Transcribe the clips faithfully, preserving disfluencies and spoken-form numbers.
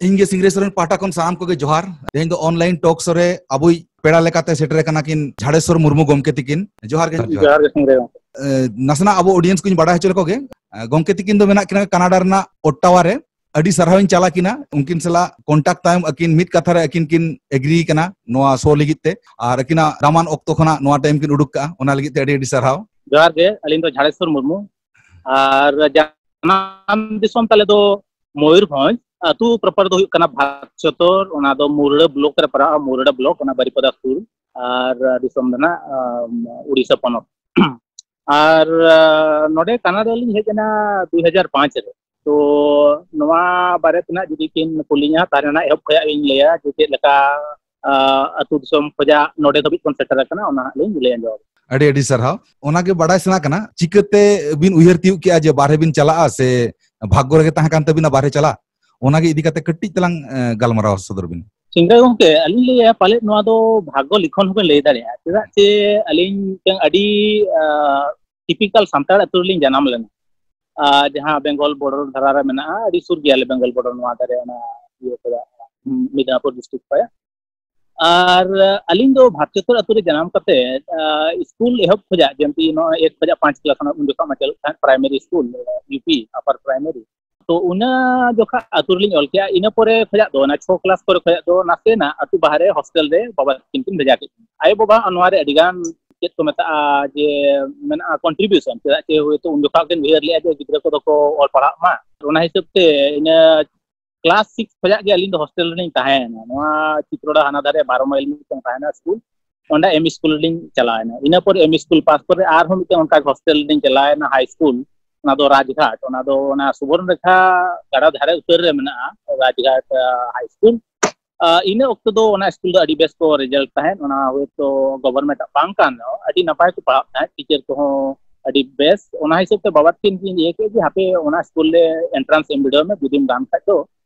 ᱤᱧ ᱜᱮ ᱥᱤᱝᱨᱟᱹᱭ ᱥᱚᱨᱮᱱ ᱯᱟᱦᱴᱟ ᱠᱷᱚᱱ ᱥᱟᱱᱟᱢ ᱠᱚᱜᱮ ᱡᱚᱦᱟᱨ᱾ ᱛᱮᱦᱮᱧ ᱫᱚ online talk show ᱨᱮ ᱟᱵᱚᱭᱤᱡ ᱯᱮᱲᱟ ᱞᱮᱠᱟᱛᱮ ᱥᱮᱴᱮᱨ ᱟᱠᱟᱱᱟ ᱠᱤᱱ ᱡᱷᱟᱲᱮᱥᱣᱚᱨ ᱢᱩᱨᱢᱩ ᱜᱚᱢᱠᱮ ᱛᱤᱠᱤᱱ᱾ ᱡᱚᱦᱟᱨ ᱜᱮ᱾ ᱡᱚᱦᱟᱨ ᱜᱮ ᱥᱤᱝᱨᱟᱹᱭ ᱜᱚᱢᱠᱮ᱾ ᱮ, ᱱᱟᱥᱮᱱᱟᱜ ᱟᱵᱚ audience ᱠᱚᱧ ᱵᱟᱲᱟᱭ ᱦᱚᱪᱚ ᱞᱮᱠᱚ ᱜᱮ᱾ ᱮ, ᱜᱚᱢᱠᱮ ᱛᱤᱠᱤᱱ ᱫᱚ ᱢᱮᱱᱟᱜ ᱠᱤᱱᱟ ᱠᱟᱱᱟᱰᱟ ᱨᱮᱱᱟᱜ ᱚᱴᱟᱣᱟ ᱨᱮ᱾ ᱟᱹᱰᱤ ᱥᱟᱨᱦᱟᱣ ᱤᱧ ᱪᱟᱞ ᱟᱹᱠᱤᱱᱟ᱾ ᱩᱱᱠᱤᱱ ᱥᱟᱞᱟᱜ contact ᱛᱟᱭᱚᱢ ᱟᱹᱠᱤᱱ ᱢᱤᱫ ᱠᱟᱛᱷᱟ ᱨᱮ ᱟᱹᱠᱤᱱ ᱠᱤᱱ agree ᱠᱟᱱᱟ ᱱᱚᱣᱟ show ᱞᱟᱹᱜᱤᱫ ᱛᱮ᱾ ᱟᱨ ᱟᱹᱠᱤᱱᱟᱜ ᱫᱟᱢᱟᱱ ᱚᱠᱛᱚ ᱠᱷᱚᱱᱟᱜ ᱱᱚᱣᱟ time ᱠᱤᱱ ᱩᱰᱩᱠ ᱠᱟᱜᱼᱟ, ᱚᱱᱟ ᱞᱟᱹᱜᱤᱫ ᱛᱮ ᱟᱹᱰᱤ ᱟᱹᱰᱤ ᱥᱟᱨᱦᱟᱣ᱾ ᱡᱚᱦᱟᱨ ᱜᱮ, ᱟᱹᱞᱤᱧ ᱫᱚ ᱡᱷᱟᱲᱮᱥᱣᱚᱨ ᱢᱩᱨᱢᱩ᱾ ᱟᱨ ᱡᱟᱱᱟᱢ ᱫᱤᱥᱚᱢ ᱛᱟᱞᱮ ᱫᱚ ᱢᱚᱭᱩᱨᱵᱷᱚᱸᱡᱽ, ᱟᱹᱛᱩ proper ᱫᱚ ᱦᱩᱭᱩᱜ ᱠᱟᱱᱟ ᱵᱷᱟᱜᱽᱪᱚᱛᱚᱨ, ᱚᱱᱟ ᱫᱚ ᱢᱩᱨᱲᱟᱹ block ᱨᱮ ᱯᱟᱲᱟᱜᱼᱟ, ᱢᱩᱨᱲᱟᱹ block, ᱚᱱᱟ ᱵᱟᱨᱤᱯᱟᱫᱟ ᱥᱩᱨ᱾ ᱟᱨ ᱫᱤᱥᱚᱢ ᱫᱚ ᱱᱟᱜ, ᱟᱢ, ᱩᱲᱤᱥᱥᱟ ᱯᱚᱱᱚᱛ᱾ ᱟᱨ, ᱟ, ᱱᱚᱰᱮ ᱠᱟᱱᱟᱰᱟ ᱞᱤᱧ ᱦᱮᱡ ᱮᱱᱟ ᱫᱩ ᱦᱟᱡᱟᱨ ᱯᱟᱸᱪ ᱨᱮ᱾ ᱛᱚ ᱱᱚᱣᱟ ᱵᱟᱨᱮ ᱛᱮ ᱱᱟᱜ ᱡᱩᱫᱤ ᱠᱤᱱ ᱠᱩᱞᱤᱧᱟ, ᱛᱟᱦᱞᱮ ᱱᱟᱜ ᱮᱦᱚᱵ ᱠᱷᱚᱱᱟᱜ ᱤᱧ ᱞᱟᱹᱭᱟ ᱡᱮ ᱪᱮᱫ ᱞᱮᱠᱟ, ᱟ, ᱟᱹᱛᱩ ᱫᱤᱥᱚᱢ ᱠᱷᱚᱱᱟᱜ ᱱᱚᱰᱮ ᱫᱷᱟᱹᱵᱤᱡ ᱵᱚᱱ ᱥᱮᱴᱮᱨ ᱟᱠᱟᱱᱟ, ᱚᱱᱟ ᱦᱟᱸᱜ ᱞᱤᱧ ᱞᱟᱹᱭ ᱟᱸᱡᱚᱢ ᱟᱵᱚᱱᱟ᱾ ᱟᱹᱰᱤ ᱟᱹᱰᱤ ᱥᱟᱨᱦᱟᱣ᱾ ᱚᱱᱟᱜᱮ ᱵᱟᱰᱟᱭ ᱥᱟᱱᱟ ᱠᱟᱱᱟ, ᱪᱤᱠᱟᱹᱛᱮ ᱵᱤᱱ ᱩᱭᱦᱟᱹᱨ ᱛᱤᱭᱳᱜ ᱠᱮᱜᱼᱟ ᱡᱮ ᱵᱟᱨᱦᱮ ᱵᱤᱱ ᱪᱟᱞᱟᱜᱼᱟ ᱥᱮ ᱵᱷᱟᱜᱽᱜᱚ ᱨᱮᱜᱮ ᱛᱟᱦᱮᱸ ᱠᱟᱱ ᱛᱟᱹᱵᱤᱱᱟ ᱵᱟᱨᱦᱮ ᱪᱟᱞᱟᱜ? ᱚᱱᱟᱜᱮ ᱤᱫᱤ ᱠᱟᱛᱮ ᱠᱟᱹᱴᱤᱡ ᱛᱟᱞᱟᱝ, ᱮ, ᱜᱟᱞᱢᱟᱨᱟᱣ ᱥᱚᱫᱚᱨ ᱵᱤᱱ᱾ ᱥᱤᱝᱨᱟᱹᱭ ᱜᱚᱢᱠᱮ, ᱟᱹᱞᱤᱧ ᱞᱟᱹᱭᱟ ᱯᱟᱞᱮᱫ ᱱᱚᱣᱟ ᱫᱚ ᱵᱷᱟᱜᱽᱜᱚ ᱞᱤᱠᱷᱚᱱ ᱦᱚᱸᱵᱮᱱ ᱞᱟᱹᱭ ᱫᱟᱲᱮᱭᱟᱜᱼᱟ᱾ ᱪᱮᱫᱟᱜ ᱪᱮ ᱟᱹᱞᱤᱧ ᱢᱤᱫᱴᱟᱝ ᱟᱹᱰᱤ, ᱟ, typical ᱥᱟᱱᱛᱟᱲ ᱟᱹᱛᱩ ᱨᱮᱞᱤᱧ ᱡᱟᱱᱟᱢ ᱞᱮᱱᱟ᱾ ᱟ, ᱡᱟᱦᱟᱸ ᱵᱮᱝᱜᱚᱞ border ᱫᱷᱟᱨᱟ ᱨᱮ ᱢᱮᱱᱟᱜᱼᱟ, ᱟᱹᱰᱤ ᱥᱩᱨ ᱜᱮᱭᱟᱞᱮ ᱵᱮᱝᱜᱚᱞ border ᱱᱚᱣᱟ ᱫᱷᱟᱨᱮ, ᱚᱱᱟ ᱤᱭᱟᱹ ᱠᱷᱚᱱᱟᱜ, ᱢᱤᱫᱱᱟᱯᱩᱨ district ᱠᱷᱚᱱᱟᱜ᱾ ᱟᱨ ᱟᱹᱞᱤᱧ ᱫᱚ ᱵᱷᱟᱜᱽᱪᱚᱛᱚᱨ ᱟᱹᱛᱩ ᱨᱮ ᱡᱟᱱᱟᱢ ᱠᱟᱛᱮ, ᱟ, ᱥᱠᱩᱞ ᱮᱦᱚᱵ ᱠᱷᱚᱱᱟᱜ, ᱡᱮᱢᱛᱤ ᱱᱚᱜᱼᱚᱭ ᱮᱠ ᱠᱷᱚᱱᱟᱜ ᱯᱟᱸᱪ class ᱠᱷᱚᱱᱟᱜ ᱩᱱ ᱡᱚᱠᱷᱚᱱ ᱢᱟ ᱪᱟᱹᱞᱩᱜ ᱛᱟᱦᱮᱸᱫ primary school, U P, upper primary᱾ ᱛᱚ ᱚᱱᱟ ᱡᱚᱠᱷᱟ ᱟᱹᱛᱩ ᱨᱮᱞᱤᱧ ᱚᱞ ᱠᱮᱜᱼᱟ᱾ ᱤᱱᱟᱹ ᱯᱚᱨᱮ ᱠᱷᱚᱱᱟᱜ ᱫᱚ, ᱚᱱᱟ ᱪᱷᱚ class ᱠᱚᱨᱮ ᱠᱷᱚᱱᱟᱜ ᱫᱚ ᱱᱟᱥᱮᱱᱟᱜ ᱟᱹᱛᱩ ᱵᱟᱦᱨᱮ hostel ᱨᱮ ᱵᱟᱵᱟ ᱛᱟᱹᱠᱤᱱ ᱠᱤᱱ ᱵᱷᱮᱡᱟ ᱠᱮᱫ ᱞᱤᱧᱟ᱾ ᱟᱭᱳ ᱵᱟᱵᱟ ᱱᱚᱣᱟ ᱨᱮ ᱟᱹᱰᱤ ᱜᱟᱱ ᱪᱮᱫ ᱠᱚ ᱢᱮᱛᱟᱜᱼᱟ ᱡᱮ ᱢᱮᱱᱟᱜᱼᱟ contribution, ᱪᱮᱫᱟᱜ ᱪᱮ ᱦᱳᱭᱛᱳ ᱩᱱ ᱡᱚᱠᱷᱟ ᱜᱮ ᱩᱭᱦᱟᱹᱨ ᱞᱮᱜᱼᱟ ᱡᱮ ᱜᱤᱫᱽᱨᱟᱹ ᱠᱚᱫᱚ ᱠᱚ ᱚᱞ ᱯᱟᱲᱦᱟᱜ ᱢᱟ᱾ ᱚᱱᱟ ᱦᱤᱥᱟᱹᱵ ᱛᱮ ᱤᱱᱟᱹ class six ᱠᱷᱚᱱᱟᱜ ᱜᱮ ᱟᱹᱞᱤᱧ ᱫᱚ hostel ᱨᱮᱞᱤᱧ ᱛᱟᱦᱮᱸᱭᱮᱱᱟ᱾ ᱱᱚᱣᱟ ᱪᱤᱛᱨᱚᱰᱟ ᱦᱟᱱᱟ ᱫᱷᱟᱨᱮ ᱵᱟᱨᱚ ᱢᱟᱭᱤᱞ ᱢᱤᱫᱴᱟᱝ ᱛᱟᱦᱮᱱᱟ ᱥᱠᱩᱞ, ᱚᱸᱰᱮ M E ᱥᱠᱩᱞ ᱨᱮᱞᱤᱧ ᱪᱟᱞᱟᱣᱮᱱᱟ᱾ ᱤᱱᱟᱹ ᱯᱚᱨᱮ M E ᱥᱠᱩᱞ ᱯᱟᱥ ᱯᱚᱨᱮ ᱟᱨᱦᱚᱸ ᱢᱤᱫᱴᱟᱝ ᱚᱱᱠᱟ hostel ᱨᱮᱞᱤᱧ ᱪᱟᱞᱟᱣᱮᱱᱟ, high school᱾ ᱚᱱᱟ ᱫᱚ ᱨᱟᱡᱽᱜᱷᱟᱴ, ᱚᱱᱟ ᱫᱚ ᱚᱱᱟ ᱥᱩᱵᱚᱨᱱ ᱨᱮᱠᱷᱟ ᱜᱟᱰᱟ ᱫᱷᱟᱨᱮ ᱩᱛᱟᱹᱨ ᱨᱮ ᱢᱮᱱᱟᱜᱼᱟ, ᱨᱟᱡᱽᱜᱷᱟᱴ, ᱟ, high school᱾ ᱟ, ᱤᱱᱟᱹ ᱚᱠᱛᱚ ᱫᱚ ᱚᱱᱟ ᱥᱠᱩᱞ ᱫᱚ ᱟᱹᱰᱤ ᱵᱮᱥ ᱠᱚ result ᱛᱟᱦᱮᱸᱫ, ᱚᱱᱟ ᱦᱳᱭᱛᱳ government ᱟᱜ ᱵᱟᱝ ᱠᱟᱱ ᱨᱮᱦᱚᱸ ᱟᱹᱰᱤ ᱱᱟᱯᱟᱭ ᱠᱚ ᱯᱟᱲᱦᱟᱜ ᱛᱟᱦᱮᱸᱫ, teacher ᱠᱚᱦᱚᱸ ᱟᱹᱰᱤ ᱵᱮᱥ᱾ ᱚᱱᱟ ᱦᱤᱥᱟᱹᱵ ᱛᱮ ᱵᱟᱵᱟ ᱛᱟᱹᱠᱤᱱ ᱠᱤᱱ ᱤᱭᱟᱹ ᱠᱮᱫ ᱡᱮ ᱦᱟᱯᱮ ᱚᱱᱟ ᱥᱠᱩᱞ ᱨᱮ entrance ᱮᱢ ᱵᱤᱰᱟᱹᱣ ᱢᱮ, ᱡᱩᱫᱤᱢ ᱜᱟᱱ ᱠᱷᱟᱡ ᱫᱚ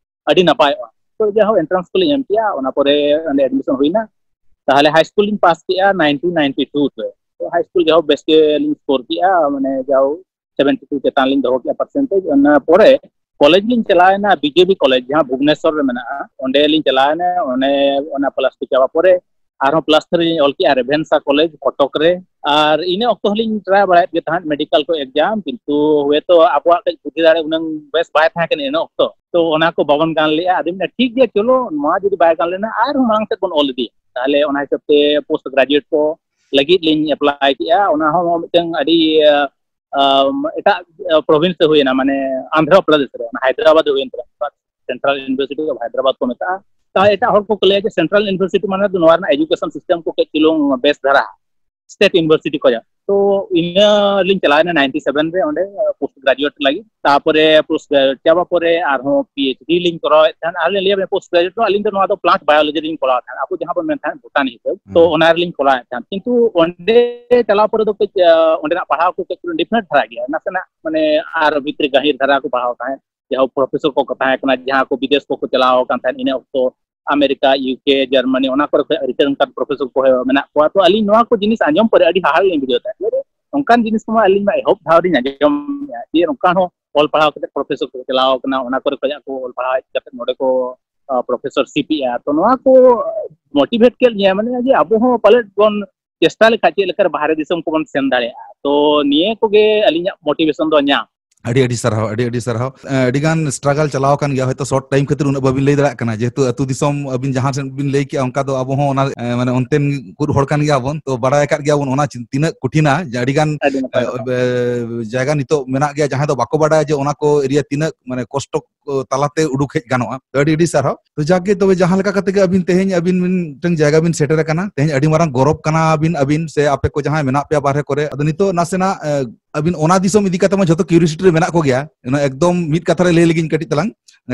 ᱟᱹᱰᱤ ᱱᱟᱯᱟᱭᱚᱜᱼᱟ᱾ ᱛᱚ ᱡᱟᱭᱦᱳᱠ entrance ᱠᱚᱞᱤᱧ ᱮᱢ ᱠᱮᱜᱼᱟ, ᱚᱱᱟ ᱯᱚᱨᱮ ᱚᱸᱰᱮ admission ᱦᱩᱭᱱᱟ᱾ ᱛᱟᱦᱞᱮ high school ᱞᱤᱧ ᱯᱟᱥ ᱠᱮᱜᱼᱟ nineteen ninety two ᱨᱮ᱾ ᱛᱚ high school ᱡᱟᱭᱦᱳᱠ ᱵᱮᱥ ᱜᱮᱞᱤᱧ score ᱠᱮᱜᱼᱟ, ᱢᱟᱱᱮ ᱡᱟᱣ seventy two ᱪᱮᱛᱟᱱ ᱞᱤᱧ ᱫᱚᱦᱚ ᱠᱮᱜᱼᱟ percentage᱾ ᱚᱱᱟ ᱯᱚᱨᱮ ᱠᱚᱞᱮᱡᱽ ᱞᱤᱧ ᱪᱟᱞᱟᱣᱮᱱᱟ, ᱵᱤᱡᱮᱵᱤ ᱠᱚᱞᱮᱡᱽ, ᱡᱟᱦᱟᱸ ᱵᱷᱩᱵᱽᱱᱮᱥᱚᱨ ᱨᱮ ᱢᱮᱱᱟᱜᱼᱟ᱾ ᱚᱸᱰᱮ ᱞᱤᱧ ᱪᱟᱞᱟᱣᱮᱱᱟ᱾ ᱚᱱᱮ ᱚᱱᱟ ᱯᱞᱟᱥ ᱴᱩ ᱪᱟᱵᱟ ᱯᱚᱨᱮ ᱟᱨᱦᱚᱸ ᱯᱞᱟᱥ ᱛᱷᱨᱤ ᱞᱤᱧ ᱚᱞ ᱠᱮᱜᱼᱟ ᱨᱮᱵᱷᱮᱱᱥᱟ ᱠᱚᱞᱮᱡᱽ, ᱠᱚᱴᱚᱠ ᱨᱮ᱾ ᱟᱨ ᱤᱱᱟᱹ ᱚᱠᱛᱚ ᱦᱚᱸᱞᱤᱧ ᱴᱨᱟᱭ ᱵᱟᱲᱟᱭᱮᱫ ᱜᱮ ᱛᱟᱦᱮᱸᱫ ᱢᱮᱰᱤᱠᱟᱞ ᱠᱚ ᱮᱠᱡᱟᱢ, ᱠᱤᱱᱛᱩ ᱦᱚᱭᱛᱳ ᱟᱵᱚᱣᱟᱜ ᱠᱟᱹᱡ ᱵᱩᱫᱷᱤ ᱫᱟᱲᱮ ᱩᱱᱟᱹᱝ ᱵᱮᱥ ᱵᱟᱭ ᱛᱟᱦᱮᱸ ᱠᱟᱱᱟ ᱤᱱᱟᱹ ᱚᱠᱛᱚ᱾ ᱛᱚ ᱚᱱᱟ ᱠᱚ ᱵᱟᱵᱚᱱ ᱜᱟᱱ ᱞᱮᱜᱼᱟ᱾ ᱟᱫᱚᱧ ᱢᱮᱱᱫᱟ, "ᱴᱷᱤᱠ ᱜᱮᱭᱟ, ᱪᱚᱞᱚ, ᱱᱚᱣᱟ ᱡᱩᱫᱤ ᱵᱟᱭ ᱜᱟᱱ ᱞᱮᱱᱟ, ᱟᱨᱦᱚᱸ ᱢᱟᱲᱟᱝ ᱥᱮᱫ ᱵᱚᱱ ᱚᱞ ᱤᱫᱤᱭᱟ᱾" ᱛᱟᱦᱚᱞᱮ ᱚᱱᱟ ᱦᱤᱥᱟᱹᱵ ᱛᱮ ᱯᱳᱥᱴ ᱜᱨᱟᱡᱩᱭᱮᱴ ᱠᱚ ᱞᱟᱹᱜᱤᱫ ᱞᱤᱧ ᱮᱯᱞᱟᱭ ᱠᱮᱜᱼᱟ᱾ ᱚᱱᱟ ᱦᱚᱸ ᱢᱤᱫᱴᱟᱝ ᱟᱹᱰᱤ, ᱟᱢ, ᱮᱴᱟᱜ ᱯᱨᱚᱵᱷᱤᱱᱥ ᱨᱮ ᱦᱩᱭᱮᱱᱟ, ᱢᱟᱱᱮ ᱟᱱᱫᱷᱨᱚ ᱯᱨᱚᱫᱮᱥ ᱨᱮ, ᱚᱱᱟ ᱦᱟᱭᱫᱨᱟᱵᱟᱫᱽ ᱨᱮ ᱦᱩᱭᱮᱱ ᱛᱟᱞᱮᱭᱟ᱾ ᱥᱮᱱᱴᱨᱟᱞ ᱤᱭᱩᱱᱤᱵᱷᱟᱨᱥᱤᱴᱤ ᱚᱯᱷ ᱦᱟᱭᱫᱨᱟᱵᱟᱫᱽ ᱠᱚ ᱢᱮᱛᱟᱜᱼᱟ᱾ ᱛᱟᱦᱚᱞᱮ ᱮᱴᱟᱜ ᱦᱚᱲ ᱠᱚ ᱞᱟᱹᱭᱟ ᱡᱮ ᱥᱮᱱᱴᱨᱟᱞ ᱤᱭᱩᱱᱤᱵᱷᱟᱨᱥᱤᱴᱤ ᱢᱟᱱᱮ ᱫᱚ ᱱᱚᱣᱟ ᱨᱮᱱᱟᱜ ᱮᱡᱩᱠᱮᱥᱚᱱ ᱥᱤᱥᱴᱮᱢ ᱠᱚ ᱠᱟᱹᱡ ᱪᱩᱞᱩᱝ ᱵᱮᱥ ᱫᱷᱟᱨᱟ, ᱥᱴᱮᱴ ᱤᱭᱩᱱᱤᱵᱷᱟᱨᱥᱤᱴᱤ ᱠᱷᱚᱱᱟᱜ᱾ ᱛᱚ ᱤᱱᱟᱹ ᱞᱤᱧ ᱪᱟᱞᱟᱣᱮᱱᱟ ᱱᱟᱭᱤᱱᱴᱤ ᱥᱮᱵᱷᱮᱱ ᱨᱮ ᱚᱸᱰᱮ ᱯᱳᱥᱴ ᱜᱨᱟᱡᱩᱭᱮᱴ ᱞᱟᱹᱜᱤᱫ᱾ ᱛᱟᱨᱯᱚᱨᱮ ᱯᱳᱥᱴ ᱜᱨᱟᱡᱩᱭᱮᱴ ᱪᱟᱵᱟ ᱯᱚᱨᱮ ᱟᱨᱦᱚᱸ ᱯᱤ ᱮᱭᱤᱪ ᱰᱤ ᱞᱤᱧ ᱠᱚᱨᱟᱣᱮᱫ ᱛᱟᱦᱮᱸᱫ᱾ ᱟᱨ ᱞᱤᱧ ᱞᱟᱹᱭᱟ, ᱯᱳᱥᱴ ᱜᱨᱟᱡᱩᱭᱮᱴ ᱫᱚ ᱟᱹᱞᱤᱧ ᱫᱚ ᱱᱚᱣᱟ ᱫᱚ ᱯᱞᱟᱱᱴ ᱵᱟᱭᱳᱞᱚᱡᱤ ᱞᱤᱧ ᱠᱚᱨᱟᱣᱮᱫ ᱛᱟᱦᱮᱸᱫ, ᱟᱵᱚ ᱡᱟᱦᱟᱸ ᱵᱚᱱ ᱢᱮᱱ ᱛᱟᱦᱮᱸᱫ ᱵᱳᱴᱟᱱᱤ ᱦᱤᱥᱟᱹᱵ᱾ ᱛᱚ ᱦᱩᱸ᱾ ᱚᱱᱟ ᱨᱮᱞᱤᱧ ᱠᱚᱨᱟᱣᱮᱫ ᱛᱟᱦᱮᱸᱫ, ᱠᱤᱱᱛᱩ ᱚᱸᱰᱮ ᱪᱟᱞᱟᱣ ᱯᱚᱨᱮ ᱫᱚ ᱠᱟᱹᱡ, ᱟᱸ, ᱚᱸᱰᱮᱱᱟᱜ ᱯᱟᱲᱦᱟᱣ ᱠᱚ ᱠᱟᱹᱡ ᱰᱤᱯᱷᱟᱨᱮᱱᱴ ᱫᱷᱟᱨᱟ ᱜᱮᱭᱟ, ᱱᱟᱥᱮᱱᱟᱜ ᱢᱟᱱᱮ ᱟᱨ ᱵᱷᱤᱛᱨᱤ ᱜᱟᱹᱦᱤᱨ ᱫᱷᱟᱨᱟ ᱠᱚ ᱯᱟᱲᱦᱟᱣ ᱛᱟᱦᱮᱸᱫ᱾ ᱡᱟᱦᱟᱸ ᱯᱨᱚᱯᱷᱮᱥᱚᱨ ᱠᱚᱠᱚ ᱛᱟᱦᱮᱸ ᱠᱟᱱᱟ, ᱡᱟᱦᱟᱸ ᱠᱚ ᱵᱤᱫᱮᱥ ᱠᱚᱠᱚ ᱪᱟᱞᱟᱣ ᱟᱠᱟᱱ ᱛᱟᱦᱮᱸᱫ ᱤᱱᱟᱹ ᱚᱠᱛᱚ, ᱟᱢᱮᱨᱤᱠᱟ, ᱤᱭᱩ ᱠᱮ, ᱡᱟᱨᱢᱟᱱᱤ, ᱚᱱᱟ ᱠᱚᱨᱮ ᱠᱷᱚᱱ ᱨᱤᱴᱟᱨᱱ ᱠᱟᱱ ᱯᱨᱚᱯᱷᱮᱥᱚᱨ ᱠᱚ ᱢᱮᱱᱟᱜ ᱠᱚᱣᱟ᱾ ᱛᱚ ᱟᱹᱞᱤᱧ ᱱᱚᱣᱟ ᱠᱚ ᱡᱤᱱᱤᱥ ᱟᱸᱡᱚᱢ ᱯᱚᱨᱮ ᱟᱹᱰᱤ ᱦᱟᱦᱟᱲ ᱞᱤᱧ ᱵᱩᱡᱷᱟᱹᱣ ᱛᱟᱦᱮᱸᱫ᱾ ᱱᱚᱝᱠᱟᱱ ᱡᱤᱱᱤᱥ ᱠᱚᱢᱟ ᱟᱹᱞᱤᱧ ᱢᱟ ᱮᱦᱚᱵ ᱫᱷᱟᱣ ᱞᱤᱧ ᱟᱸᱡᱚᱢᱮᱫᱼᱟ, ᱡᱮ ᱱᱚᱝᱠᱟ ᱦᱚᱸ ᱚᱞ ᱯᱟᱲᱦᱟᱣ ᱠᱟᱛᱮ ᱯᱨᱚᱯᱷᱮᱥᱚᱨ ᱠᱚ ᱪᱟᱞᱟᱣ ᱠᱟᱱᱟ, ᱚᱱᱟ ᱠᱚᱨᱮ ᱠᱷᱚᱱᱟᱜ ᱠᱚ ᱚᱞ ᱯᱟᱲᱦᱟᱣ ᱦᱮᱡ ᱠᱟᱛᱮ ᱱᱚᱰᱮ ᱠᱚ, ᱟᱸ, ᱯᱨᱚᱯᱷᱮᱥᱚᱨ ᱥᱤᱯ ᱮᱜᱼᱟ᱾ ᱛᱚ ᱱᱚᱣᱟ ᱠᱚ ᱢᱳᱴᱤᱵᱷᱮᱴ ᱠᱮᱫ ᱞᱤᱧᱟᱹ, ᱢᱟᱱᱮ ᱡᱮ ᱟᱵᱚ ᱦᱚᱸ ᱯᱟᱞᱮᱫ ᱵᱚᱱ ᱪᱮᱥᱴᱟ ᱞᱮᱠᱷᱟᱡ ᱪᱮᱫ ᱞᱮᱠᱟᱨᱮ ᱵᱟᱦᱨᱮ ᱫᱤᱥᱚᱢ ᱠᱚᱵᱚᱱ ᱥᱮᱱ ᱫᱟᱲᱮᱭᱟᱜᱼᱟ᱾ ᱛᱚ ᱱᱤᱭᱟᱹ ᱠᱚᱜᱮ ᱟᱹᱞᱤᱧᱟᱜ ᱢᱳᱴᱤᱵᱷᱮᱥᱚᱱ ᱫᱚ ᱧᱟᱢ᱾ ᱟᱹᱰᱤ ᱟᱹᱰᱤ ᱥᱟᱨᱦᱟᱣ, ᱟᱹᱰᱤ ᱟᱹᱰᱤ ᱥᱟᱨᱦᱟᱣ᱾ ᱮ, ᱟᱹᱰᱤ ᱜᱟᱱ ᱥᱴᱨᱟᱜᱟᱞ ᱪᱟᱞᱟᱣ ᱟᱠᱟᱱ ᱜᱮᱭᱟ, ᱦᱚᱭᱛᱳ ᱥᱚᱨᱴ ᱴᱟᱭᱤᱢ ᱠᱷᱟᱹᱛᱤᱨ ᱩᱱᱟᱹᱜ ᱵᱟᱵᱤᱱ ᱞᱟᱹᱭ ᱫᱟᱲᱮᱭᱟᱜ ᱠᱟᱱᱟ, ᱡᱮᱦᱮᱛᱩ ᱟᱹᱛᱩ ᱫᱤᱥᱚᱢ ᱟᱹᱵᱤᱱ ᱡᱟᱦᱟᱸ ᱥᱮᱫ ᱵᱤᱱ ᱞᱟᱹᱭ ᱠᱮᱜᱼᱟ, ᱚᱱᱠᱟ ᱫᱚ ᱟᱵᱚ ᱦᱚᱸ ᱚᱱᱟ, ᱮ, ᱢᱟᱱᱮ ᱚᱱᱛᱮᱱ ᱠᱚ ᱦᱚᱲ ᱠᱟᱱ ᱜᱮᱭᱟ ᱵᱚᱱ, ᱛᱚ ᱵᱟᱲᱟᱭ ᱟᱠᱟᱫ ᱜᱮᱭᱟ ᱵᱚᱱ ᱚᱱᱟ ᱪᱤ-, ᱛᱤᱱᱟᱹᱜ ᱠᱚᱴᱷᱤᱱᱟ, ᱡᱮ ᱟᱹᱰᱤ ᱜᱟᱱ, ᱟᱹᱰᱤ ᱱᱟᱯᱟᱭ ᱮ, ᱠᱟᱛᱷᱟ᱾ ᱮ, ᱡᱟᱭᱜᱟ ᱱᱤᱛᱚᱜ ᱢᱮᱱᱟᱜ ᱜᱮᱭᱟ ᱡᱟᱦᱟᱸ ᱫᱚ ᱵᱟᱠᱚ ᱵᱟᱰᱟᱭᱟ ᱡᱮ ᱚᱱᱟ ᱠᱚ ᱮᱨᱤᱭᱟ ᱛᱤᱱᱟᱹᱜ ᱢᱟᱱᱮ ᱠᱚᱥᱴᱚ ᱠᱚ ᱛᱟᱞᱟᱛᱮ ᱩᱰᱩᱠ ᱦᱮᱡ ᱜᱟᱱᱚᱜᱼᱟ᱾ ᱛᱚ ᱟᱹᱰᱤ ᱟᱹᱰᱤ ᱥᱟᱨᱦᱟᱣ᱾ ᱛᱚ ᱡᱟᱠ ᱜᱮ, ᱛᱚᱵᱮ ᱡᱟᱦᱟᱸ ᱞᱮᱠᱟ ᱠᱟᱛᱮ ᱜᱮ ᱟᱹᱵᱤᱱ ᱛᱮᱦᱮᱧ ᱟᱹᱵᱤᱱ ᱢᱤᱫᱴᱟᱝ ᱡᱟᱭᱜᱟ ᱵᱤᱱ ᱥᱮᱴᱮᱨ ᱟᱠᱟᱱᱟ, ᱛᱮᱦᱮᱧ ᱟᱹᱰᱤ ᱢᱟᱨᱟᱝ ᱜᱚᱨᱚᱵᱽ ᱠᱟᱱᱟ ᱟᱹᱵᱤᱱ, ᱟᱹᱵᱤᱱ ᱥᱮ ᱟᱯᱮ ᱠᱚ ᱡᱟᱦᱟᱸᱭ ᱢᱮᱱᱟᱜ ᱯᱮᱭᱟ ᱵᱟᱦᱨᱮ ᱠᱚᱨᱮ᱾ ᱟᱫᱚ ᱱᱤᱛᱚᱜ ᱱᱟᱥᱮᱱᱟᱜ, ᱮ, ᱟᱹᱵᱤᱱ ᱚᱱᱟ ᱫᱤᱥᱚᱢ ᱤᱫᱤ ᱠᱟᱛᱮ ᱢᱟ ᱡᱷᱚᱛᱚ ᱠᱤᱭᱩᱨᱤᱭᱳᱥᱤᱴᱤ ᱨᱮ ᱢᱮᱱᱟᱜ ᱠᱚᱜᱮᱭᱟ, ᱚᱱᱟ ᱮᱠᱫᱚᱢ ᱢᱤᱫ ᱠᱟᱛᱷᱟ ᱨᱮ ᱞᱟᱹᱭ ᱞᱟᱹᱜᱤᱫ ᱠᱟᱹᱴᱤᱡ ᱛᱟᱞᱟᱝ᱾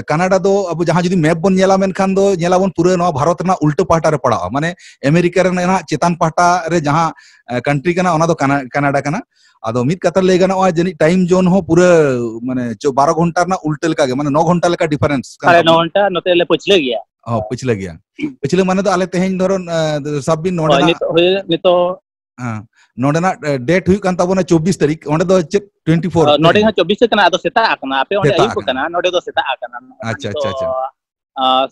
ᱠᱟᱱᱟᱰᱟ ᱫᱚ ᱟᱵᱚ ᱡᱟᱦᱟᱸ ᱡᱩᱫᱤ ᱢᱮᱯ ᱵᱚᱱ ᱧᱮᱞᱟ, ᱢᱮᱱᱠᱷᱟᱱ ᱫᱚ ᱧᱮᱞᱟᱵᱚᱱ ᱯᱩᱨᱟᱹ ᱱᱚᱣᱟ ᱵᱷᱟᱨᱚᱛ ᱨᱮᱱᱟᱜ ᱩᱞᱴᱟᱹ ᱯᱟᱦᱴᱟ ᱨᱮ ᱯᱟᱲᱟᱜᱼᱟ, ᱢᱟᱱᱮ ᱟᱢᱮᱨᱤᱠᱟ ᱨᱮᱱᱟᱜ ᱪᱮᱛᱟᱱ ᱯᱟᱦᱴᱟ ᱨᱮ ᱡᱟᱦᱟᱸ, ᱮ, ᱠᱟᱱᱴᱨᱤ ᱠᱟᱱᱟ, ᱚᱱᱟ ᱫᱚ ᱠᱟᱱᱟ-, ᱠᱟᱱᱟᱰᱟ ᱠᱟᱱᱟ᱾ ᱟᱫᱚ ᱢᱤᱫ ᱠᱟᱛᱷᱟ ᱞᱟᱹᱭ ᱜᱟᱱᱚᱜᱼᱟ, ᱡᱟᱹᱱᱤᱡ ᱴᱟᱭᱤᱢ ᱡᱳᱱ ᱦᱚᱸ ᱯᱩᱨᱟᱹ, ᱢᱟᱱᱮ, ᱪᱚ-, ᱵᱟᱨᱚ ᱜᱷᱚᱱᱴᱟ ᱨᱮᱱᱟᱜ ᱩᱞᱴᱟᱹ ᱞᱮᱠᱟ ᱜᱮ, ᱢᱟᱱᱮ ᱱᱚ ᱜᱷᱚᱱᱴᱟ ᱞᱮᱠᱟ ᱰᱤᱯᱷᱟᱨᱮᱱᱥ ᱠᱟᱱ ᱟᱞᱮ ᱱᱚ ᱛᱟᱵᱚᱱᱟ᱾ ᱜᱷᱚᱱᱴᱟ ᱱᱚᱛᱮ ᱞᱮ ᱯᱟᱹᱪᱷᱞᱟᱹ ᱜᱮᱭᱟ᱾ ᱦᱚᱸ, ᱯᱟᱹᱪᱷᱞᱟᱹ ᱜᱮᱭᱟ᱾ ᱯᱟᱹᱪᱷᱞᱟᱹ ᱢᱟᱱᱮ ᱫᱚ ᱟᱞᱮ ᱛᱮᱦᱮᱧ ᱫᱷᱚᱨᱚ, ᱮ, ᱥᱟᱵ ᱵᱤᱱ ᱱᱚᱰᱮ ᱦᱳᱭ, ᱱᱟᱜ ᱱᱤᱛᱚᱜ ᱦᱩᱭ, ᱱᱤᱛᱚᱜ ᱦᱮᱸ, ᱱᱚᱰᱮᱱᱟᱜ ᱰᱮᱴ ᱦᱩᱭᱩᱜ ᱠᱟᱱ ᱛᱟᱵᱚᱱᱟ ᱪᱚᱵᱵᱤᱥ ᱛᱟᱹᱨᱤᱠᱷ, ᱚᱸᱰᱮ ᱫᱚ ᱪᱮᱫ ᱴᱩᱭᱮᱱᱴᱤ ᱯᱷᱳᱨ? ᱱᱚᱰᱮ ᱦᱚᱸ ᱪᱚᱵᱵᱤᱥ ᱠᱟᱱᱟ, ᱟᱫᱚ ᱥᱮᱛᱟᱜ ᱟᱠᱟᱱᱟ, ᱟᱯᱮ ᱚᱸᱰᱮ ᱥᱮᱛᱟᱜ ᱟᱹᱭᱩᱵ ᱟᱠᱟᱱᱟ᱾ ᱠᱟᱱᱟ, ᱱᱚᱰᱮ ᱫᱚ ᱥᱮᱛᱟᱜ ᱟᱠᱟᱱᱟ᱾ ᱟᱪᱪᱷᱟ, ᱟᱪᱪᱷᱟ, ᱟᱪᱪᱷᱟ᱾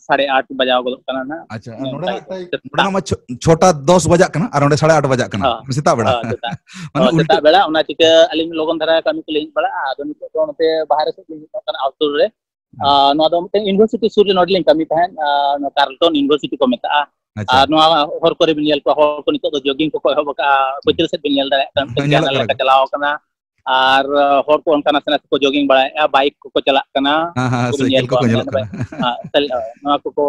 ᱥᱟᱲᱮ ᱟᱴ ᱵᱟᱡᱟᱣ ᱜᱚᱫᱚᱜ ᱠᱟᱱᱟ ᱱᱟᱦᱟᱜ᱾ ᱟᱪᱪᱷᱟ, ᱱᱚᱰᱮᱱᱟᱜ ᱱᱚᱰᱮᱱᱟᱜ ᱢᱟ ᱪᱷᱚ- ᱪᱷᱚᱴᱟ ᱫᱚᱥ ᱵᱟᱡᱟᱜ ᱠᱟᱱᱟ ᱟᱨ ᱚᱸᱰᱮ ᱥᱟᱲᱮ ᱟᱴ ᱵᱟᱡᱟᱜ ᱠᱟᱱᱟ᱾ ᱦᱚᱸ, ᱥᱮᱛᱟᱜ ᱵᱮᱲᱟ᱾ ᱦᱚᱸ, ᱥᱮᱛᱟᱜ᱾ ᱢᱟᱱᱮ ᱦᱚᱸ, ᱩᱞᱴᱟᱹ᱾ ᱥᱮᱛᱟᱜ ᱵᱮᱲᱟ, ᱚᱱᱟ ᱪᱤᱠᱟᱹ ᱟᱹᱞᱤᱧ ᱞᱚᱜᱚᱱ ᱫᱷᱟᱨᱟ ᱠᱟᱹᱢᱤ ᱠᱚᱞᱤᱧ ᱦᱮᱡ ᱵᱟᱲᱟᱜᱼᱟ, ᱟᱫᱚ ᱱᱤᱛᱚᱜ ᱫᱚ ᱱᱚᱛᱮ ᱵᱟᱦᱨᱮ ᱥᱮᱫ ᱞᱤᱧ ᱦᱮᱡ ᱠᱟᱱᱟ, ᱟᱣᱩᱴᱰᱳᱨ ᱨᱮ᱾ ᱦᱩᱸ᱾ ᱟᱨ ᱱᱚᱣᱟ ᱫᱚ ᱢᱤᱫᱴᱮᱱ ᱤᱭᱩᱱᱤᱵᱷᱟᱨᱥᱤᱴᱤ ᱥᱩᱨ ᱨᱮ ᱱᱚᱰᱮ ᱞᱤᱧ ᱠᱟᱹᱢᱤ ᱛᱟᱦᱮᱸᱫ, ᱟᱨ ᱱᱚᱣᱟ ᱠᱟᱨᱞᱴᱚᱱ ᱤᱭᱩᱱᱤᱵᱷᱟᱨᱥᱤᱴᱤ ᱠᱚ ᱢᱮᱛᱟᱜᱼᱟ᱾ ᱟᱪᱪᱷᱟ᱾ ᱟᱨ ᱱᱚᱣᱟ ᱦᱚᱨ ᱠᱚᱨᱮ ᱵᱤᱱ ᱧᱮᱞ ᱠᱚᱣᱟ, ᱦᱚᱲ ᱠᱚ ᱱᱤᱛᱚᱜ ᱫᱚ ᱡᱳᱜᱤᱝ ᱠᱚᱠᱚ ᱮᱦᱚᱵ ᱟᱠᱟᱫᱼᱟ, ᱦᱩᱸ᱾ ᱯᱟᱹᱪᱷᱞᱟᱹ ᱥᱮᱫ ᱵᱤᱱ ᱧᱮᱞ ᱫᱟᱲᱮᱭᱟᱜ ᱠᱟᱱᱟ, ᱢᱤᱫᱴᱮᱱ ᱧᱮᱞᱚᱜ ᱪᱮᱱᱮᱞ ᱠᱟᱱᱟ ᱞᱮᱠᱟ ᱠᱚ᱾ ᱪᱟᱞᱟᱣ ᱟᱠᱟᱱᱟ᱾ ᱟᱨ, ᱟᱸ, ᱦᱚᱲ ᱠᱚ ᱚᱱᱠᱟ ᱱᱟᱥᱮ ᱱᱟᱥᱮ ᱠᱚ ᱡᱳᱜᱤᱝ ᱵᱟᱲᱟᱭᱮᱫᱼᱟ, ᱵᱟᱭᱤᱠ ᱠᱚᱠᱚ ᱪᱟᱞᱟᱜ ᱠᱟᱱᱟ, ᱦᱮᱸ, ᱦᱮᱸ, ᱩᱱᱠᱩ ᱵᱤᱱ ᱧᱮᱞ ᱥᱟᱭᱠᱮᱞ ᱠᱚᱣᱟ ᱠᱚᱠᱚ ᱧᱮᱞ ᱢᱮᱱᱟ ᱠᱟᱱᱟ᱾ ᱵᱟᱭᱤᱠ, ᱟᱸ, ᱥᱟᱭ-, ᱟᱸ, ᱱᱚᱣᱟ ᱠᱚᱠᱚ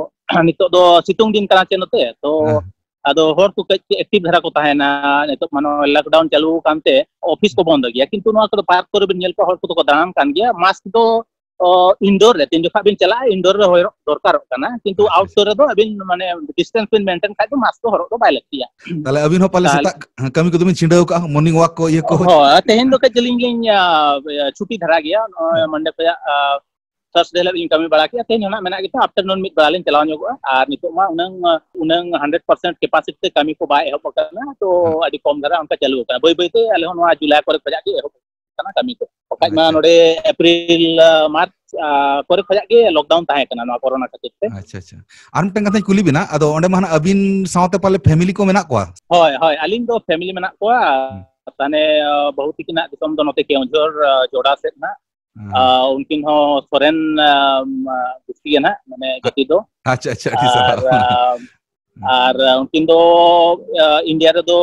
ᱱᱤᱛᱚᱜ ᱫᱚ ᱥᱤᱛᱩᱝ ᱫᱤᱱ ᱠᱟᱱᱟ ᱪᱮ ᱱᱚᱛᱮ, ᱛᱚ ᱦᱮᱸ᱾ ᱟᱫᱚ ᱦᱚᱲ ᱠᱚ ᱠᱟᱹᱡ ᱮᱠᱴᱤᱵᱷ ᱫᱷᱟᱨᱟ ᱠᱚ ᱛᱟᱦᱮᱱᱟ᱾ ᱱᱤᱛᱚᱜ ᱢᱟ ᱱᱚᱜᱼᱚᱭ ᱞᱚᱠᱰᱟᱣᱩᱱ ᱪᱟᱹᱞᱩ ᱟᱠᱟᱱ ᱛᱮ ᱚᱯᱷᱤᱥ ᱠᱚ ᱵᱚᱱᱫ ᱜᱮᱭᱟ, ᱠᱤᱱᱛᱩ ᱱᱚᱣᱟ ᱠᱚᱫᱚ ᱯᱟᱨᱠ ᱠᱚᱨᱮ ᱵᱤᱱ ᱧᱮᱞ ᱠᱚᱣᱟ, ᱦᱚᱲ ᱠᱚᱫᱚ ᱠᱚ ᱫᱟᱬᱟᱱ ᱠᱟᱱ ᱜᱮᱭᱟ᱾ ᱢᱟᱥᱠ ᱫᱚ, ᱚ, ᱤᱱᱰᱳᱨ ᱨᱮ ᱛᱤᱱ ᱡᱚᱠᱷᱟᱜ ᱵᱤᱱ ᱪᱟᱞᱟᱜᱼᱟ, ᱤᱱᱰᱳᱨ ᱨᱮ ᱦᱚᱨᱚᱜ ᱫᱚᱨᱠᱟᱨᱚᱜ ᱠᱟᱱᱟ, ᱠᱤᱱᱛᱩ ᱟᱪᱪᱷᱟ, ᱟᱪᱪᱷᱟ᱾ ᱟᱣᱩᱴᱰᱳᱨ ᱨᱮᱫᱚ ᱟᱹᱵᱤᱱ ᱢᱟᱱᱮ ᱰᱤᱥᱴᱮᱱᱥ ᱵᱤᱱ ᱢᱮᱱᱴᱮᱱ ᱠᱷᱟᱡ ᱫᱚ ᱢᱟᱥᱠ ᱫᱚ ᱦᱚᱨᱚᱜ ᱫᱚ ᱵᱟᱭ ᱞᱟᱹᱠᱛᱤᱭᱟ᱾ ᱛᱟᱦᱞᱮ ᱟᱹᱵᱤᱱ ᱦᱚᱸ ᱯᱟᱞᱮ ᱛᱟᱦᱞᱮ ᱥᱮᱛᱟᱜ ᱠᱟᱹᱢᱤ ᱠᱚᱫᱚ ᱵᱤᱱ ᱪᱷᱤᱰᱟᱹᱣ ᱠᱟᱜᱼᱟ, ᱢᱚᱨᱱᱤᱝ ᱣᱟᱠ ᱠᱚ, ᱤᱭᱟᱹ ᱠᱚ? ᱦᱳᱭ, ᱛᱮᱦᱮᱧ ᱫᱚ ᱠᱟᱹᱡ ᱪᱤᱞᱤᱧ ᱞᱤᱧ, ᱟ, ᱪᱷᱩᱴᱤ ᱫᱷᱟᱨᱟ ᱜᱮᱭᱟ᱾ ᱱᱚᱜᱼᱚᱭ ᱦᱮᱸ᱾ ᱢᱚᱱᱰᱮ ᱠᱷᱚᱱᱟᱜ, ᱟ, ᱛᱷᱟᱨᱥᱰᱮ ᱦᱤᱞᱳᱜ ᱞᱤᱧ ᱠᱟᱹᱢᱤ ᱵᱟᱲᱟ ᱠᱮᱜᱼᱟ᱾ ᱛᱮᱦᱮᱧ ᱦᱚᱸ ᱱᱟᱜ ᱢᱮᱱᱟᱜ ᱜᱮᱛᱚ, ᱟᱯᱴᱟᱨᱱᱩᱱ ᱢᱤᱫ ᱵᱮᱲᱟ ᱞᱤᱧ ᱪᱟᱞᱟᱣ ᱧᱚᱜᱚᱜᱼᱟ᱾ ᱟᱨ ᱱᱤᱛᱚᱜ ᱢᱟ ᱩᱱᱟᱹᱝ, ᱩᱱᱟᱹᱝ ᱦᱟᱱᱰᱨᱮᱰ ᱯᱟᱨᱥᱮᱱᱴ ᱠᱮᱯᱟᱥᱤᱴᱤ ᱛᱮ ᱠᱟᱹᱢᱤ ᱠᱚ ᱵᱟᱭ ᱮᱦᱚᱵ ᱟᱠᱟᱱᱟ, ᱛᱚ ᱦᱮᱸ᱾ ᱟᱹᱰᱤ ᱠᱚᱢ ᱫᱷᱟᱨᱟ ᱚᱱᱠᱟ ᱪᱟᱹᱞᱩ ᱟᱠᱟᱱᱟ᱾ ᱵᱟᱹᱭ ᱵᱟᱹᱭ ᱛᱮ ᱟᱞᱮ ᱦᱚᱸ ᱱᱚᱣᱟ ᱡᱩᱞᱟᱭ ᱠᱚᱨᱮ ᱠᱷᱚᱱᱟᱜ ᱜᱮ ᱮᱦᱚᱵ ᱠᱟᱱᱟ ᱠᱟᱹᱢᱤ ᱠᱚ᱾ ᱵᱟᱠᱷᱟᱡ ᱢᱟ ᱟᱪᱪᱷᱟ᱾ ᱱᱚᱰᱮ ᱮᱯᱨᱤᱞ, ᱟ, ᱢᱟᱨᱪ, ᱟ, ᱠᱚᱨᱮ ᱠᱷᱚᱱᱟᱜ ᱜᱮ ᱞᱚᱠᱰᱟᱣᱩᱱ ᱛᱟᱦᱮᱸ ᱠᱟᱱᱟ ᱱᱚᱣᱟ ᱠᱚᱨᱳᱱᱟ ᱠᱷᱟᱹᱛᱤᱨ ᱛᱮ᱾ ᱟᱪᱪᱷᱟ, ᱟᱪᱪᱷᱟ᱾ ᱟᱨ ᱢᱤᱫᱴᱟᱝ ᱠᱟᱛᱷᱟᱧ ᱠᱩᱞᱤ ᱵᱮᱱᱟ, ᱟᱫᱚ ᱚᱸᱰᱮ ᱢᱟ ᱦᱟᱸᱜ ᱟᱹᱵᱤᱱ ᱥᱟᱶᱛᱮ ᱯᱟᱞᱮ ᱯᱷᱮᱢᱤᱞᱤ ᱠᱚ ᱢᱮᱱᱟᱜ ᱠᱚᱣᱟ? ᱦᱳᱭ, ᱦᱳᱭ, ᱟᱹᱞᱤᱧ ᱫᱚ ᱯᱷᱮᱢᱤᱞᱤ ᱢᱮᱱᱟᱜ ᱠᱚᱣᱟ᱾ ᱦᱩᱸ᱾ ᱛᱟᱦᱞᱮ, ᱟ, ᱵᱟᱹᱦᱩ ᱛᱤᱠᱤᱱᱟᱜ ᱫᱤᱥᱚᱢ ᱫᱚ ᱱᱚᱛᱮ ᱠᱮᱣᱚᱱᱡᱷᱚᱨ, ᱟ, ᱡᱚᱲᱟ ᱥᱮᱫ ᱱᱟᱜ᱾ ᱦᱮᱸ, ᱟ, ᱦᱮᱸ᱾ ᱩᱱᱠᱤᱱ ᱦᱚᱸ ᱥᱚᱨᱮᱱ, ᱟ, ᱜᱩᱥᱴᱤ ᱜᱮ ᱱᱟᱜ, ᱢᱟᱱᱮ ᱟ-, ᱡᱟᱹᱛᱤ ᱫᱚ᱾ ᱟᱪᱪᱷᱟ, ᱟᱪᱪᱷᱟ, ᱟᱹᱰᱤ ᱟᱨ, ᱥᱟᱨᱦᱟᱣ᱾ ᱟ, ᱦᱩᱸ᱾ ᱟᱨ, ᱟ, ᱩᱱᱠᱤᱱ ᱫᱚ, ᱟ, ᱤᱱᱰᱤᱭᱟ ᱨᱮᱫᱚ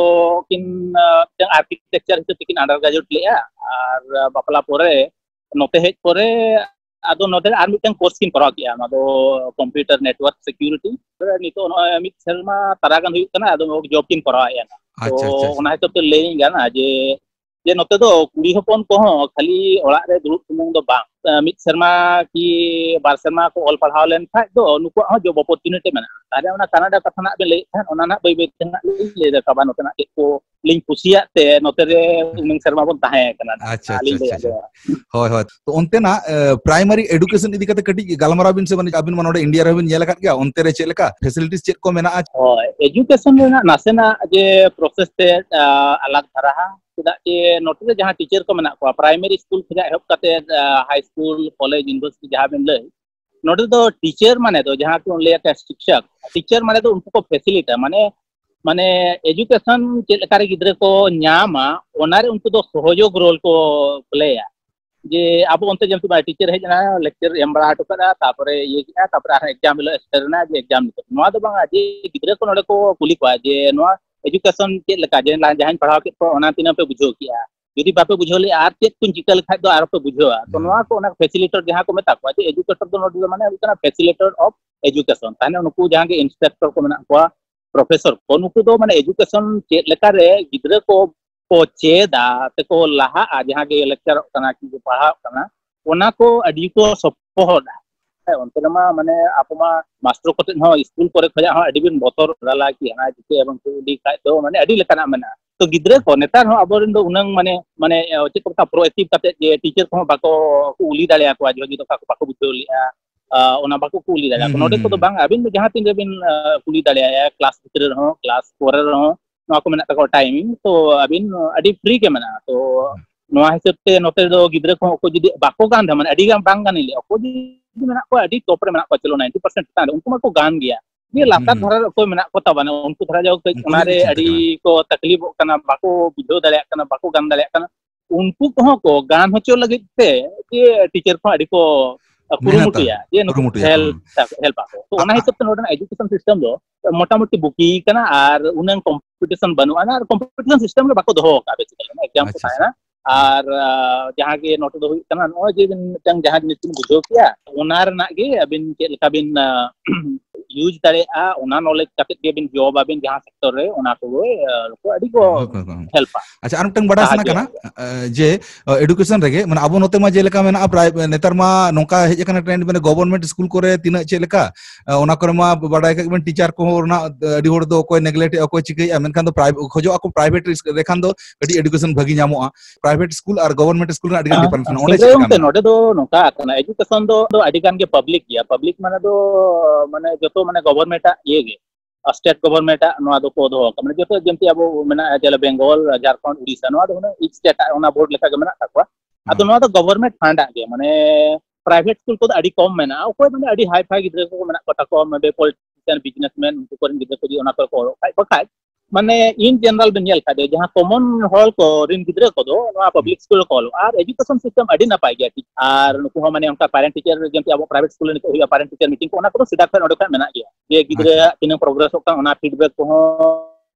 ᱠᱤᱱ, ᱟ, ᱢᱤᱫᱴᱟᱝ ᱟᱨᱠᱤᱴᱮᱠᱪᱟᱨ ᱦᱤᱥᱟᱹᱵ ᱛᱮᱠᱤᱱ ᱟᱱᱰᱟᱨ ᱜᱨᱮᱡᱩᱭᱮᱴ ᱞᱮᱜᱼᱟ᱾ ᱟᱨ, ᱟ, ᱵᱟᱯᱞᱟ ᱯᱚᱨᱮ, ᱱᱚᱛᱮ ᱦᱮᱡ ᱯᱚᱨᱮ, ᱟᱫᱚ ᱱᱚᱰᱮ ᱟᱨ ᱢᱤᱫᱴᱟᱝ ᱠᱳᱨᱥ ᱠᱤᱱ ᱠᱚᱨᱟᱣ ᱠᱮᱜᱼᱟ, ᱚᱱᱟ ᱫᱚ ᱠᱚᱢᱯᱤᱭᱩᱴᱟᱨ ᱱᱮᱴᱣᱟᱨᱠ ᱥᱤᱠᱤᱭᱩᱨᱤᱴᱤ᱾ ᱱᱤᱛᱚᱜ ᱱᱚᱜᱼᱚᱭ ᱢᱤᱫ ᱥᱮᱨᱢᱟ ᱛᱟᱨᱟ ᱜᱟᱱ ᱦᱩᱭᱩᱜ ᱠᱟᱱᱟ, ᱟᱫᱚ ᱡᱚᱵ ᱠᱤᱱ ᱠᱚᱨᱟᱣᱮᱫᱼᱟ᱾ ᱛᱚ ᱟᱪᱪᱷᱟ, ᱟᱪᱪᱷᱟ, ᱚᱱᱟ ᱟᱪᱪᱷᱟ᱾ ᱦᱤᱥᱟᱹᱵ ᱛᱮ ᱞᱟᱹᱭᱟᱹᱧ ᱜᱟᱱᱚᱜᱼᱟ ᱡᱮ ᱡᱮ ᱱᱚᱛᱮ ᱫᱚ ᱠᱩᱲᱤ ᱦᱚᱯᱚᱱ ᱠᱚᱦᱚᱸ ᱠᱷᱟᱹᱞᱤ ᱚᱲᱟᱜ ᱨᱮ ᱫᱩᱲᱩᱵ ᱥᱩᱢᱩᱝ ᱫᱚ ᱵᱟᱝ, ᱢᱤᱫ ᱥᱮᱨᱢᱟ ᱠᱤ ᱵᱟᱨ ᱥᱮᱨᱢᱟ ᱠᱚ ᱚᱞ ᱯᱟᱲᱦᱟᱣ ᱞᱮᱱ ᱠᱷᱟᱡ ᱫᱚ ᱱᱩᱠᱩᱣᱟᱜ ᱦᱚᱸ ᱡᱚᱵ ᱚᱯᱚᱨᱪᱩᱱᱤᱴᱤ ᱢᱮᱱᱟᱜᱼᱟ᱾ ᱛᱟᱦᱞᱮ ᱚᱱᱟ ᱠᱟᱱᱟᱰᱟ ᱠᱟᱛᱷᱟ ᱱᱟᱜ ᱵᱮᱱ ᱞᱟᱹᱭᱮᱫ ᱛᱟᱦᱮᱸᱫ, ᱚᱱᱟ ᱱᱟᱜ ᱵᱟᱹᱭ ᱵᱟᱹᱭ ᱛᱮ ᱱᱟᱜ ᱞᱤᱧ ᱞᱟᱹᱭ ᱨᱟᱠᱟᱵᱟ, ᱱᱚᱛᱮᱱᱟᱜ ᱪᱮᱫ ᱠᱚ ᱞᱤᱧ ᱠᱩᱥᱤᱭᱟᱜ ᱛᱮ ᱱᱚᱛᱮ ᱨᱮ ᱩᱱᱟᱹᱝ ᱥᱮᱨᱢᱟ ᱵᱚᱱ ᱛᱟᱦᱮᱸ ᱠᱟᱱᱟ᱾ ᱟᱪᱪᱷᱟ, ᱟᱪᱪᱷᱟ, ᱟᱹᱞᱤᱧ ᱞᱟᱹᱭ ᱟᱪᱪᱷᱟ, ᱟᱸᱡᱚᱢᱟ᱾ ᱟᱪᱪᱷᱟ᱾ ᱦᱳᱭ, ᱦᱳᱭ᱾ ᱛᱚ ᱚᱱᱛᱮᱱᱟᱜ, ᱮ, ᱯᱨᱟᱭᱢᱟᱨᱤ ᱮᱰᱩᱠᱮᱥᱚᱱ ᱤᱫᱤ ᱠᱟᱛᱮ ᱠᱟᱹᱴᱤᱡ ᱜᱟᱞᱢᱟᱨᱟᱣ ᱵᱤᱱ ᱥᱮ, ᱢᱟᱱᱮ ᱟᱹᱵᱤᱱ ᱢᱟ ᱱᱚᱰᱮ ᱤᱱᱰᱤᱭᱟ ᱨᱮᱦᱚᱸ ᱵᱤᱱ ᱧᱮᱞ ᱟᱠᱟᱫ ᱜᱮᱭᱟ, ᱚᱱᱛᱮ ᱨᱮ ᱪᱮᱫ ᱞᱮᱠᱟ ᱯᱷᱮᱥᱤᱞᱤᱴᱤᱥ ᱪᱮᱫ ᱠᱚ ᱢᱮᱱᱟᱜᱼᱟ? ᱦᱳᱭ, ᱮᱰᱩᱠᱮᱥᱚᱱ ᱨᱮᱱᱟᱜ ᱱᱟᱥᱮᱱᱟᱜ ᱡᱮ ᱯᱨᱚᱥᱮᱥ ᱛᱮ, ᱟ, ᱟᱞᱟᱜᱽ ᱫᱷᱟᱨᱟ᱾ ᱪᱮᱫᱟᱜ ᱡᱮ ᱱᱚᱛᱮ ᱨᱮ ᱡᱟᱦᱟᱸ ᱴᱤᱪᱟᱨ ᱠᱚ ᱢᱮᱱᱟᱜ ᱠᱚᱣᱟ, ᱯᱨᱟᱭᱢᱟᱨᱤ ᱥᱠᱩᱞ ᱠᱷᱚᱱᱟᱜ ᱮᱦᱚᱵ ᱠᱟᱛᱮ, ᱟ, ᱦᱟᱭ ᱥᱠᱩᱞ, ᱠᱚᱞᱮᱡᱽ, ᱤᱭᱩᱱᱤᱵᱷᱟᱨᱥᱤᱴᱤ ᱡᱟᱦᱟᱸ ᱵᱤᱱ ᱞᱟᱹᱭ, ᱱᱚᱰᱮ ᱫᱚ ᱴᱤᱪᱟᱨ ᱢᱟᱱᱮ ᱫᱚ ᱡᱟᱦᱟᱸ ᱠᱚ ᱞᱟᱹᱭᱟ ᱥᱤᱠᱥᱚᱠ, ᱴᱤᱪᱟᱨ ᱢᱟᱱᱮ ᱫᱚ ᱩᱱᱠᱩ ᱠᱚ ᱯᱷᱮᱥᱤᱞᱤᱴᱟ, ᱢᱟᱱᱮ, ᱢᱟᱱᱮ ᱮᱰᱩᱠᱮᱥᱚᱱ ᱪᱮᱫ ᱞᱮᱠᱟᱨᱮ ᱜᱤᱫᱽᱨᱟᱹ ᱠᱚ ᱧᱟᱢᱟ, ᱚᱱᱟᱨᱮ ᱩᱱᱠᱩ ᱫᱚ ᱥᱚᱦᱚᱡᱳᱜᱽ ᱨᱳᱞ ᱠᱚ ᱯᱞᱮᱭᱟ᱾ ᱡᱮ ᱟᱵᱚ ᱚᱱᱛᱮ ᱡᱮᱢᱚᱱ ᱴᱤᱪᱟᱨ ᱦᱮᱡ ᱮᱱᱟ, ᱞᱮᱠᱪᱟᱨ ᱮᱢ ᱵᱟᱲᱟ ᱦᱚᱴᱚ ᱠᱟᱫᱟ, ᱛᱟᱨᱯᱚᱨᱮ ᱤᱭᱟᱹ ᱠᱮᱫᱼᱟ, ᱛᱟᱨᱯᱚᱨᱮ ᱟᱨᱦᱚᱸ ᱮᱠᱡᱟᱢ ᱦᱤᱞᱳᱜ ᱥᱮᱴᱮᱨ ᱮᱱᱟ ᱡᱮ ᱮᱠᱡᱟᱢ ᱱᱤᱛᱚᱜ᱾ ᱱᱚᱣᱟ ᱫᱚ ᱵᱟᱝ, ᱡᱮ ᱜᱤᱫᱽᱨᱟᱹ ᱠᱚ ᱱᱚᱰᱮ ᱠᱚ ᱠᱩᱞᱤ ᱠᱚᱣᱟ ᱡᱮ ᱱᱚᱣᱟ ᱮᱰᱩᱠᱮᱥᱚᱱ ᱪᱮᱫ ᱞᱮᱠᱟ, ᱡᱮ ᱡᱟᱦᱟᱸᱧ ᱯᱟᱲᱦᱟᱣ ᱠᱮᱫ ᱠᱚᱣᱟ ᱚᱱᱟ ᱛᱤᱱᱟᱹᱜ ᱯᱮ ᱵᱩᱡᱷᱟᱹᱣ ᱠᱮᱜᱼᱟ, ᱡᱩᱫᱤ ᱵᱟᱯᱮ ᱵᱩᱡᱷᱟᱹᱣ ᱞᱮᱜᱼᱟ ᱟᱨ ᱪᱮᱫ ᱠᱚᱧ ᱪᱤᱠᱟᱹ ᱞᱮᱠᱷᱟᱡ ᱫᱚ ᱟᱨᱚ ᱯᱮ ᱵᱩᱡᱷᱟᱹᱣᱟ᱾ ᱛᱚ ᱦᱩᱸ᱾ ᱱᱚᱣᱟ ᱠᱚ ᱚᱱᱟ ᱯᱷᱮᱥᱤᱞᱤᱴᱮᱴ ᱡᱟᱦᱟᱸ ᱠᱚ ᱢᱮᱛᱟ ᱠᱚᱣᱟ, ᱡᱮ ᱮᱰᱩᱠᱮᱴᱚᱨ ᱫᱚ ᱱᱚᱰᱮ ᱫᱚ ᱢᱟᱱᱮ ᱦᱩᱭᱩᱜ ᱠᱟᱱᱟ ᱯᱷᱮᱥᱤᱞᱤᱴᱮᱴ ᱚᱯᱷ ᱮᱰᱩᱠᱮᱥᱚᱱ᱾ ᱛᱟᱦᱞᱮ ᱱᱩᱠᱩ ᱡᱟᱦᱟᱸ ᱜᱮ ᱤᱱᱥᱴᱨᱟᱠᱴᱚᱨ ᱠᱚ ᱢᱮᱱᱟᱜ ᱠᱚᱣᱟ, ᱯᱨᱚᱯᱷᱮᱥᱚᱨ ᱠᱚ, ᱱᱩᱠᱩ ᱫᱚ ᱢᱟᱱᱮ ᱮᱰᱩᱠᱮᱥᱚᱱ ᱪᱮᱫ ᱞᱮᱠᱟᱨᱮ ᱜᱤᱫᱽᱨᱟᱹ ᱠᱚ ᱠᱚ ᱪᱮᱫᱟ ᱥᱮᱠᱚ ᱞᱟᱦᱟᱜᱼᱟ, ᱡᱟᱦᱟᱸ ᱜᱮ ᱞᱮᱠᱪᱟᱨᱚᱜ ᱠᱟᱱᱟ ᱠᱤ ᱯᱟᱲᱦᱟᱜ ᱠᱟᱱᱟ, ᱚᱱᱟ ᱠᱚ ᱟᱹᱰᱤ ᱠᱚ ᱥᱚᱯᱚᱦᱚᱫᱟ᱾ ᱦᱮᱸ, ᱚᱱᱛᱮ ᱨᱮᱢᱟ ᱢᱟᱱᱮ ᱟᱵᱚ ᱢᱟ ᱢᱟᱥᱴᱟᱨ ᱠᱚᱴᱷᱮᱱ ᱦᱚᱸ, ᱥᱠᱩᱞ ᱠᱚᱨᱮ ᱠᱷᱚᱱᱟᱜ ᱦᱚᱸ ᱟᱹᱰᱤ ᱵᱤᱱ ᱵᱚᱛᱚᱨ ᱫᱟᱞᱟ ᱠᱤ ᱦᱟᱱᱟ ᱪᱤᱠᱟᱹᱭᱟ ᱵᱟᱝ ᱠᱚ ᱤᱫᱤ ᱠᱷᱟᱡ ᱫᱚ, ᱢᱟᱱᱮ ᱟᱹᱰᱤ ᱞᱮᱠᱟᱱᱟᱜ ᱢᱮᱱᱟᱜᱼᱟ᱾ ᱛᱚ ᱜᱤᱫᱽᱨᱟᱹ ᱠᱚ ᱱᱮᱛᱟᱨ ᱦᱚᱸ ᱟᱵᱚᱨᱮᱱ ᱫᱚ ᱩᱱᱟᱹᱝ ᱢᱟᱱᱮ, ᱢᱟᱱᱮ ᱪᱮᱫ ᱠᱚ ᱢᱮᱛᱟᱜᱼᱟ, ᱯᱨᱳ ᱮᱠᱴᱤᱵᱷ ᱠᱟᱛᱮ ᱡᱮ ᱴᱤᱪᱟᱨ ᱠᱚᱦᱚᱸ ᱵᱟᱠᱚ ᱠᱩᱞᱤ ᱫᱟᱲᱮᱭᱟᱠᱚᱣᱟ ᱡᱮ ᱡᱩᱫᱤ ᱚᱠᱟ ᱠᱚ ᱵᱟᱠᱚ ᱵᱩᱡᱷᱟᱹᱣ ᱞᱮᱜᱼᱟ, ᱟᱸ, ᱚᱱᱟ ᱵᱟᱠᱚ ᱠᱩᱞᱤ ᱫᱟᱲᱮᱭᱟᱜᱼᱟ᱾ ᱦᱩᱸ, ᱱᱚᱰᱮ ᱦᱩᱸ, ᱠᱚᱫᱚ ᱦᱩᱸ᱾ ᱵᱟᱝ, ᱟᱹᱵᱤᱱ ᱫᱚ ᱡᱟᱦᱟᱸ ᱛᱤᱱ ᱨᱮᱵᱤᱱ, ᱟᱸ, ᱠᱩᱞᱤ ᱫᱟᱲᱮᱭᱟᱭᱟ, ᱠᱞᱟᱥ ᱵᱷᱤᱛᱨᱤ ᱨᱮᱦᱚᱸ, ᱠᱞᱟᱥ ᱯᱚᱨᱮ ᱨᱮᱦᱚᱸ, ᱱᱚᱣᱟ ᱠᱚ ᱢᱮᱱᱟᱜ ᱛᱟᱠᱚᱣᱟ ᱴᱟᱭᱢᱤᱝ, ᱛᱚ ᱟᱹᱵᱤᱱ ᱟᱹᱰᱤ ᱯᱷᱨᱤ ᱜᱮ ᱢᱮᱱᱟᱜᱼᱟ᱾ ᱛᱚ ᱦᱩᱸ᱾ ᱱᱚᱣᱟ ᱦᱤᱥᱟᱹᱵ ᱛᱮ ᱱᱚᱛᱮ ᱫᱚ ᱜᱤᱫᱽᱨᱟᱹ ᱠᱚᱦᱚᱸ ᱚᱠᱚᱭ ᱡᱩᱫᱤ ᱵᱟᱠᱚ ᱜᱟᱱ ᱫᱟ, ᱢᱟᱱᱮ ᱟᱹᱰᱤ ᱜᱟᱱ ᱵᱟᱝ ᱜᱟᱱ ᱞᱮ, ᱚᱠᱚᱭ ᱡᱩᱫᱤ ᱢᱮᱱᱟᱜ ᱠᱚᱣᱟ ᱟᱹᱰᱤ ᱴᱚᱯ ᱨᱮ ᱢᱮᱱᱟᱜ ᱠᱚᱣᱟ, ᱪᱚᱞᱚ ᱱᱟᱭᱤᱱᱴᱤ ᱯᱟᱨᱥᱮᱱᱴ ᱪᱮᱛᱟᱱ ᱨᱮ, ᱩᱱᱠᱩ ᱢᱟᱠᱚ ᱜᱟᱱ ᱜᱮᱭᱟ᱾ ᱡᱮ ᱦᱩᱸ, ᱞᱟᱛᱟᱨ ᱦᱩᱸ᱾ ᱫᱷᱟᱨᱟ ᱨᱮ ᱚᱠᱚᱭ ᱢᱮᱱᱟᱜ ᱠᱚ ᱛᱟᱵᱚᱱᱟ, ᱩᱱᱠᱩ ᱫᱷᱟᱨᱟ ᱡᱟᱭᱦᱳᱠ ᱠᱟᱹᱡ ᱩᱱᱠᱩ ᱞᱟᱹᱜᱤᱫ ᱚᱱᱟᱨᱮ ᱪᱤᱱᱛᱟᱹ ᱟᱹᱰᱤ ᱠᱟᱱᱟ᱾ ᱠᱚ ᱛᱟᱠᱞᱤᱯᱚᱜ ᱠᱟᱱᱟ, ᱵᱟᱠᱚ ᱵᱩᱡᱷᱟᱹᱣ ᱫᱟᱲᱮᱭᱟᱜ ᱠᱟᱱᱟ, ᱵᱟᱠᱚ ᱜᱟᱱ ᱫᱟᱲᱮᱭᱟᱜ ᱠᱟᱱᱟ᱾ ᱩᱱᱠᱩ ᱠᱚᱦᱚᱸ ᱠᱚ ᱜᱟᱱ ᱦᱚᱪᱚ ᱞᱟᱹᱜᱤᱫ ᱛᱮ ᱡᱮ ᱴᱤᱪᱟᱨ ᱠᱚᱦᱚᱸ ᱟᱹᱰᱤ ᱠᱚ ᱢᱮᱦᱱᱚᱛᱟ, ᱠᱩᱨᱩᱢᱩᱴᱩᱭᱟ ᱡᱮ ᱱᱩᱠᱩ ᱠᱩᱨᱩᱢᱩᱴᱩᱭᱟ, ᱦᱮᱞᱯ, ᱦᱩᱸ᱾ ᱦᱮᱞᱯ ᱟᱠᱚ᱾ ᱛᱚ ᱟ-, ᱚᱱᱟ ᱟ- ᱦᱤᱥᱟᱹᱵ ᱛᱮ ᱱᱚᱰᱮᱱᱟᱜ ᱮᱰᱩᱠᱮᱥᱚᱱ ᱥᱤᱥᱴᱮᱢ ᱫᱚ ᱢᱚᱴᱟᱢᱩᱴᱤ ᱵᱩᱠᱤ ᱠᱟᱱᱟ ᱟᱨ ᱩᱱᱟᱹᱝ ᱠᱚᱢᱯᱤᱴᱤᱥᱚᱱ ᱵᱟᱹᱱᱩᱜᱼᱟ, ᱟᱨ ᱠᱚᱢᱯᱤᱴᱤᱥᱚᱱ ᱥᱤᱥᱴᱮᱢ ᱜᱮ ᱵᱟᱠᱚ ᱫᱚᱦᱚ ᱟᱠᱟᱫᱼᱟ, ᱵᱮᱥᱤᱠᱟᱞᱤ ᱮᱠᱡᱟᱢ ᱠᱚ ᱟᱪᱪᱷᱟ, ᱟᱪᱪᱷᱟ᱾ ᱛᱟᱦᱮᱱᱟ᱾ ᱦᱩᱸ᱾ ᱟᱨ, ᱟ, ᱡᱟᱦᱟᱸ ᱜᱮ ᱱᱚᱛᱮ ᱫᱚ ᱦᱩᱭᱩᱜ ᱠᱟᱱᱟ, ᱱᱚᱜᱼᱚᱭ ᱡᱮ ᱢᱤᱫᱴᱟᱝ ᱡᱟᱦᱟᱸ ᱡᱤᱱᱤᱥ ᱵᱤᱱ ᱵᱩᱡᱷᱟᱹᱣ ᱠᱮᱭᱟ, ᱚᱱᱟ ᱨᱮᱱᱟᱜ ᱜᱮ ᱟᱹᱵᱤᱱ ᱪᱮᱫ ᱞᱮᱠᱟ ᱵᱤᱱ, ᱟ, use ᱫᱟᱲᱮᱭᱟᱜᱼᱟ, ᱚᱱᱟ knowledge ᱠᱟᱛᱮ ᱜᱮᱵᱤᱱ job ᱟᱵᱤᱱ ᱡᱟᱦᱟᱸ sector ᱨᱮ, ᱚᱱᱟ ᱠᱚᱜᱮ ᱟᱨ ᱠᱚ ᱟᱹᱰᱤ ᱠᱚ ᱦᱳᱭ, ᱦᱳᱭ, ᱦᱳᱭ᱾ help ᱟ᱾ ᱟᱪᱪᱷᱟ, ᱟᱨ ᱢᱤᱫᱴᱟᱝ ᱵᱟᱰᱟᱭ ᱥᱟᱱᱟ ᱥᱟᱦᱟᱡᱽᱡᱚ ᱠᱟᱱᱟ ᱮ, ᱡᱮ education ᱨᱮᱜᱮ, ᱢᱟᱱᱮ ᱟᱵᱚ ᱱᱚᱛᱮ ᱢᱟ ᱡᱮᱞᱮᱠᱟ ᱢᱮᱱᱟᱜᱼᱟ, ᱱᱮᱛᱟᱨ ᱢᱟ ᱱᱚᱝᱠᱟ ᱦᱮᱡ ᱟᱠᱟᱱᱟ trend, ᱢᱟᱱᱮ government school ᱠᱚᱨᱮ ᱛᱤᱱᱟᱹᱜ ᱪᱮᱫ ᱞᱮᱠᱟ, ᱚᱱᱟ ᱠᱚᱨᱮ ᱢᱟ ᱵᱟᱰᱟᱭ ᱠᱟᱜ ᱜᱮᱵᱚᱱ, teacher ᱠᱚᱦᱚᱸ ᱨᱮᱱᱟᱜ ᱟᱹᱰᱤ ᱦᱚᱲ ᱫᱚ ᱚᱠᱚᱭ neglect ᱮᱫᱼᱟ, ᱚᱠᱚᱭ ᱪᱤᱠᱟᱹᱭᱮᱫᱼᱟ, ᱢᱮᱱᱠᱷᱟᱱ ᱫᱚ private ᱠᱷᱚᱡᱚᱜ ᱟᱠᱚ private ᱨᱮᱠᱷᱟᱱ ᱫᱚ ᱠᱟᱹᱴᱤᱡ education ᱵᱷᱟᱹᱜᱤ ᱧᱟᱢᱚᱜᱼᱟ᱾ Private school ᱟᱨ government school ᱨᱮᱱᱟᱜ ᱟᱹᱰᱤ ᱜᱟᱱ difference ᱢᱮᱱᱟᱜᱼᱟ᱾ ᱚᱸᱰᱮ ᱪᱮᱫ ᱞᱮᱠᱟ ᱢᱮᱱᱟᱜᱼᱟ? ᱱᱚᱰᱮ ᱫᱚ ᱱᱚᱝᱠᱟ ᱠᱟᱱᱟ, education ᱫᱚ ᱟᱹᱰᱤ ᱜᱟᱱ ᱜᱮ public ᱜᱮᱭᱟ᱾ Public ᱢᱟᱱᱮ ᱫᱚ ᱢᱟᱱᱮ ᱡᱚᱛᱚ ᱢᱟᱱᱮ government ᱟᱜ ᱤᱭᱟᱹ ᱜᱮ, state government ᱟᱜ ᱱᱚᱣᱟ ᱫᱚᱠᱚ ᱫᱚᱦᱚ ᱟᱠᱟᱫᱟ᱾ ᱢᱟᱱᱮ ᱡᱚᱛᱚ ᱡᱮᱢᱛᱤ ᱟᱵᱚ ᱢᱮᱱᱟᱜᱼᱟ ᱡᱮᱞᱮ ᱵᱮᱝᱜᱚᱞ, ᱡᱷᱟᱲᱠᱷᱚᱸᱰ, ᱩᱲᱤᱥᱥᱟ, ᱱᱚᱣᱟ ᱫᱚ ᱦᱩᱱᱟᱹᱝ each state ᱟᱜ ᱚᱱᱟ board ᱞᱮᱠᱟ ᱜᱮ ᱢᱮᱱᱟᱜ ᱛᱟᱠᱚᱣᱟ᱾ ᱟᱫᱚ ᱱᱚᱣᱟ ᱫᱚ government fund ᱟᱜ ᱜᱮ, ᱢᱟᱱᱮ private school ᱠᱚᱫᱚ ᱟᱹᱰᱤ ᱠᱚᱢ ᱢᱮᱱᱟᱜᱼᱟ᱾ ᱚᱠᱚᱭ ᱢᱟᱱᱮ ᱟᱹᱰᱤ high-fi ᱜᱤᱫᱽᱨᱟᱹ ᱠᱚ ᱢᱮᱱᱟᱜ ᱠᱚ ᱛᱟᱠᱚᱣᱟ, ᱢᱟᱱᱮ politician, businessman, ᱩᱱᱠᱩ ᱠᱚᱨᱮᱱ ᱜᱤᱫᱽᱨᱟᱹ ᱠᱚ ᱡᱩᱫᱤ ᱚᱱᱟ ᱠᱚᱨᱮ ᱠᱚ ᱚᱞᱚᱜ ᱠᱷᱟᱡ, ᱵᱟᱠᱷᱟᱡ ᱢᱟᱱᱮ in general ᱵᱮᱱ ᱧᱮᱞ ᱠᱷᱟᱡ ᱫᱚ ᱡᱟᱦᱟᱸ common ᱦᱚᱲ ᱠᱚ ᱨᱮᱱ ᱜᱤᱫᱽᱨᱟᱹ ᱠᱚᱫᱚ ᱱᱚᱣᱟ public school ᱨᱮᱠᱚ ᱚᱞᱚᱜᱼᱟ᱾ ᱟᱨ education system ᱟᱹᱰᱤ ᱱᱟᱯᱟᱭ ᱜᱮᱭᱟ᱾ ᱟᱨ ᱱᱩᱠᱩ ᱦᱚᱸ ᱢᱟᱱᱮ ᱚᱱᱠᱟ parent teacher ᱡᱮᱢᱛᱤ ᱟᱵᱚ private school ᱨᱮ ᱱᱤᱛᱚᱜ ᱦᱩᱭᱩᱜᱼᱟ, parent teacher meeting ᱠᱚ, ᱚᱱᱟ ᱠᱚᱫᱚ ᱥᱮᱫᱟᱭ ᱠᱷᱚᱱ ᱱᱚᱰᱮ ᱠᱷᱚᱱ ᱢᱮᱱᱟᱜ ᱜᱮᱭᱟ᱾ ᱡᱮ ᱜᱤᱫᱽᱨᱟᱹ ᱟᱪᱪᱷᱟ᱾ ᱛᱤᱱᱟᱹᱜ progress ᱚᱜ ᱠᱟᱱᱟ, ᱚᱱᱟ feedback ᱠᱚᱦᱚᱸ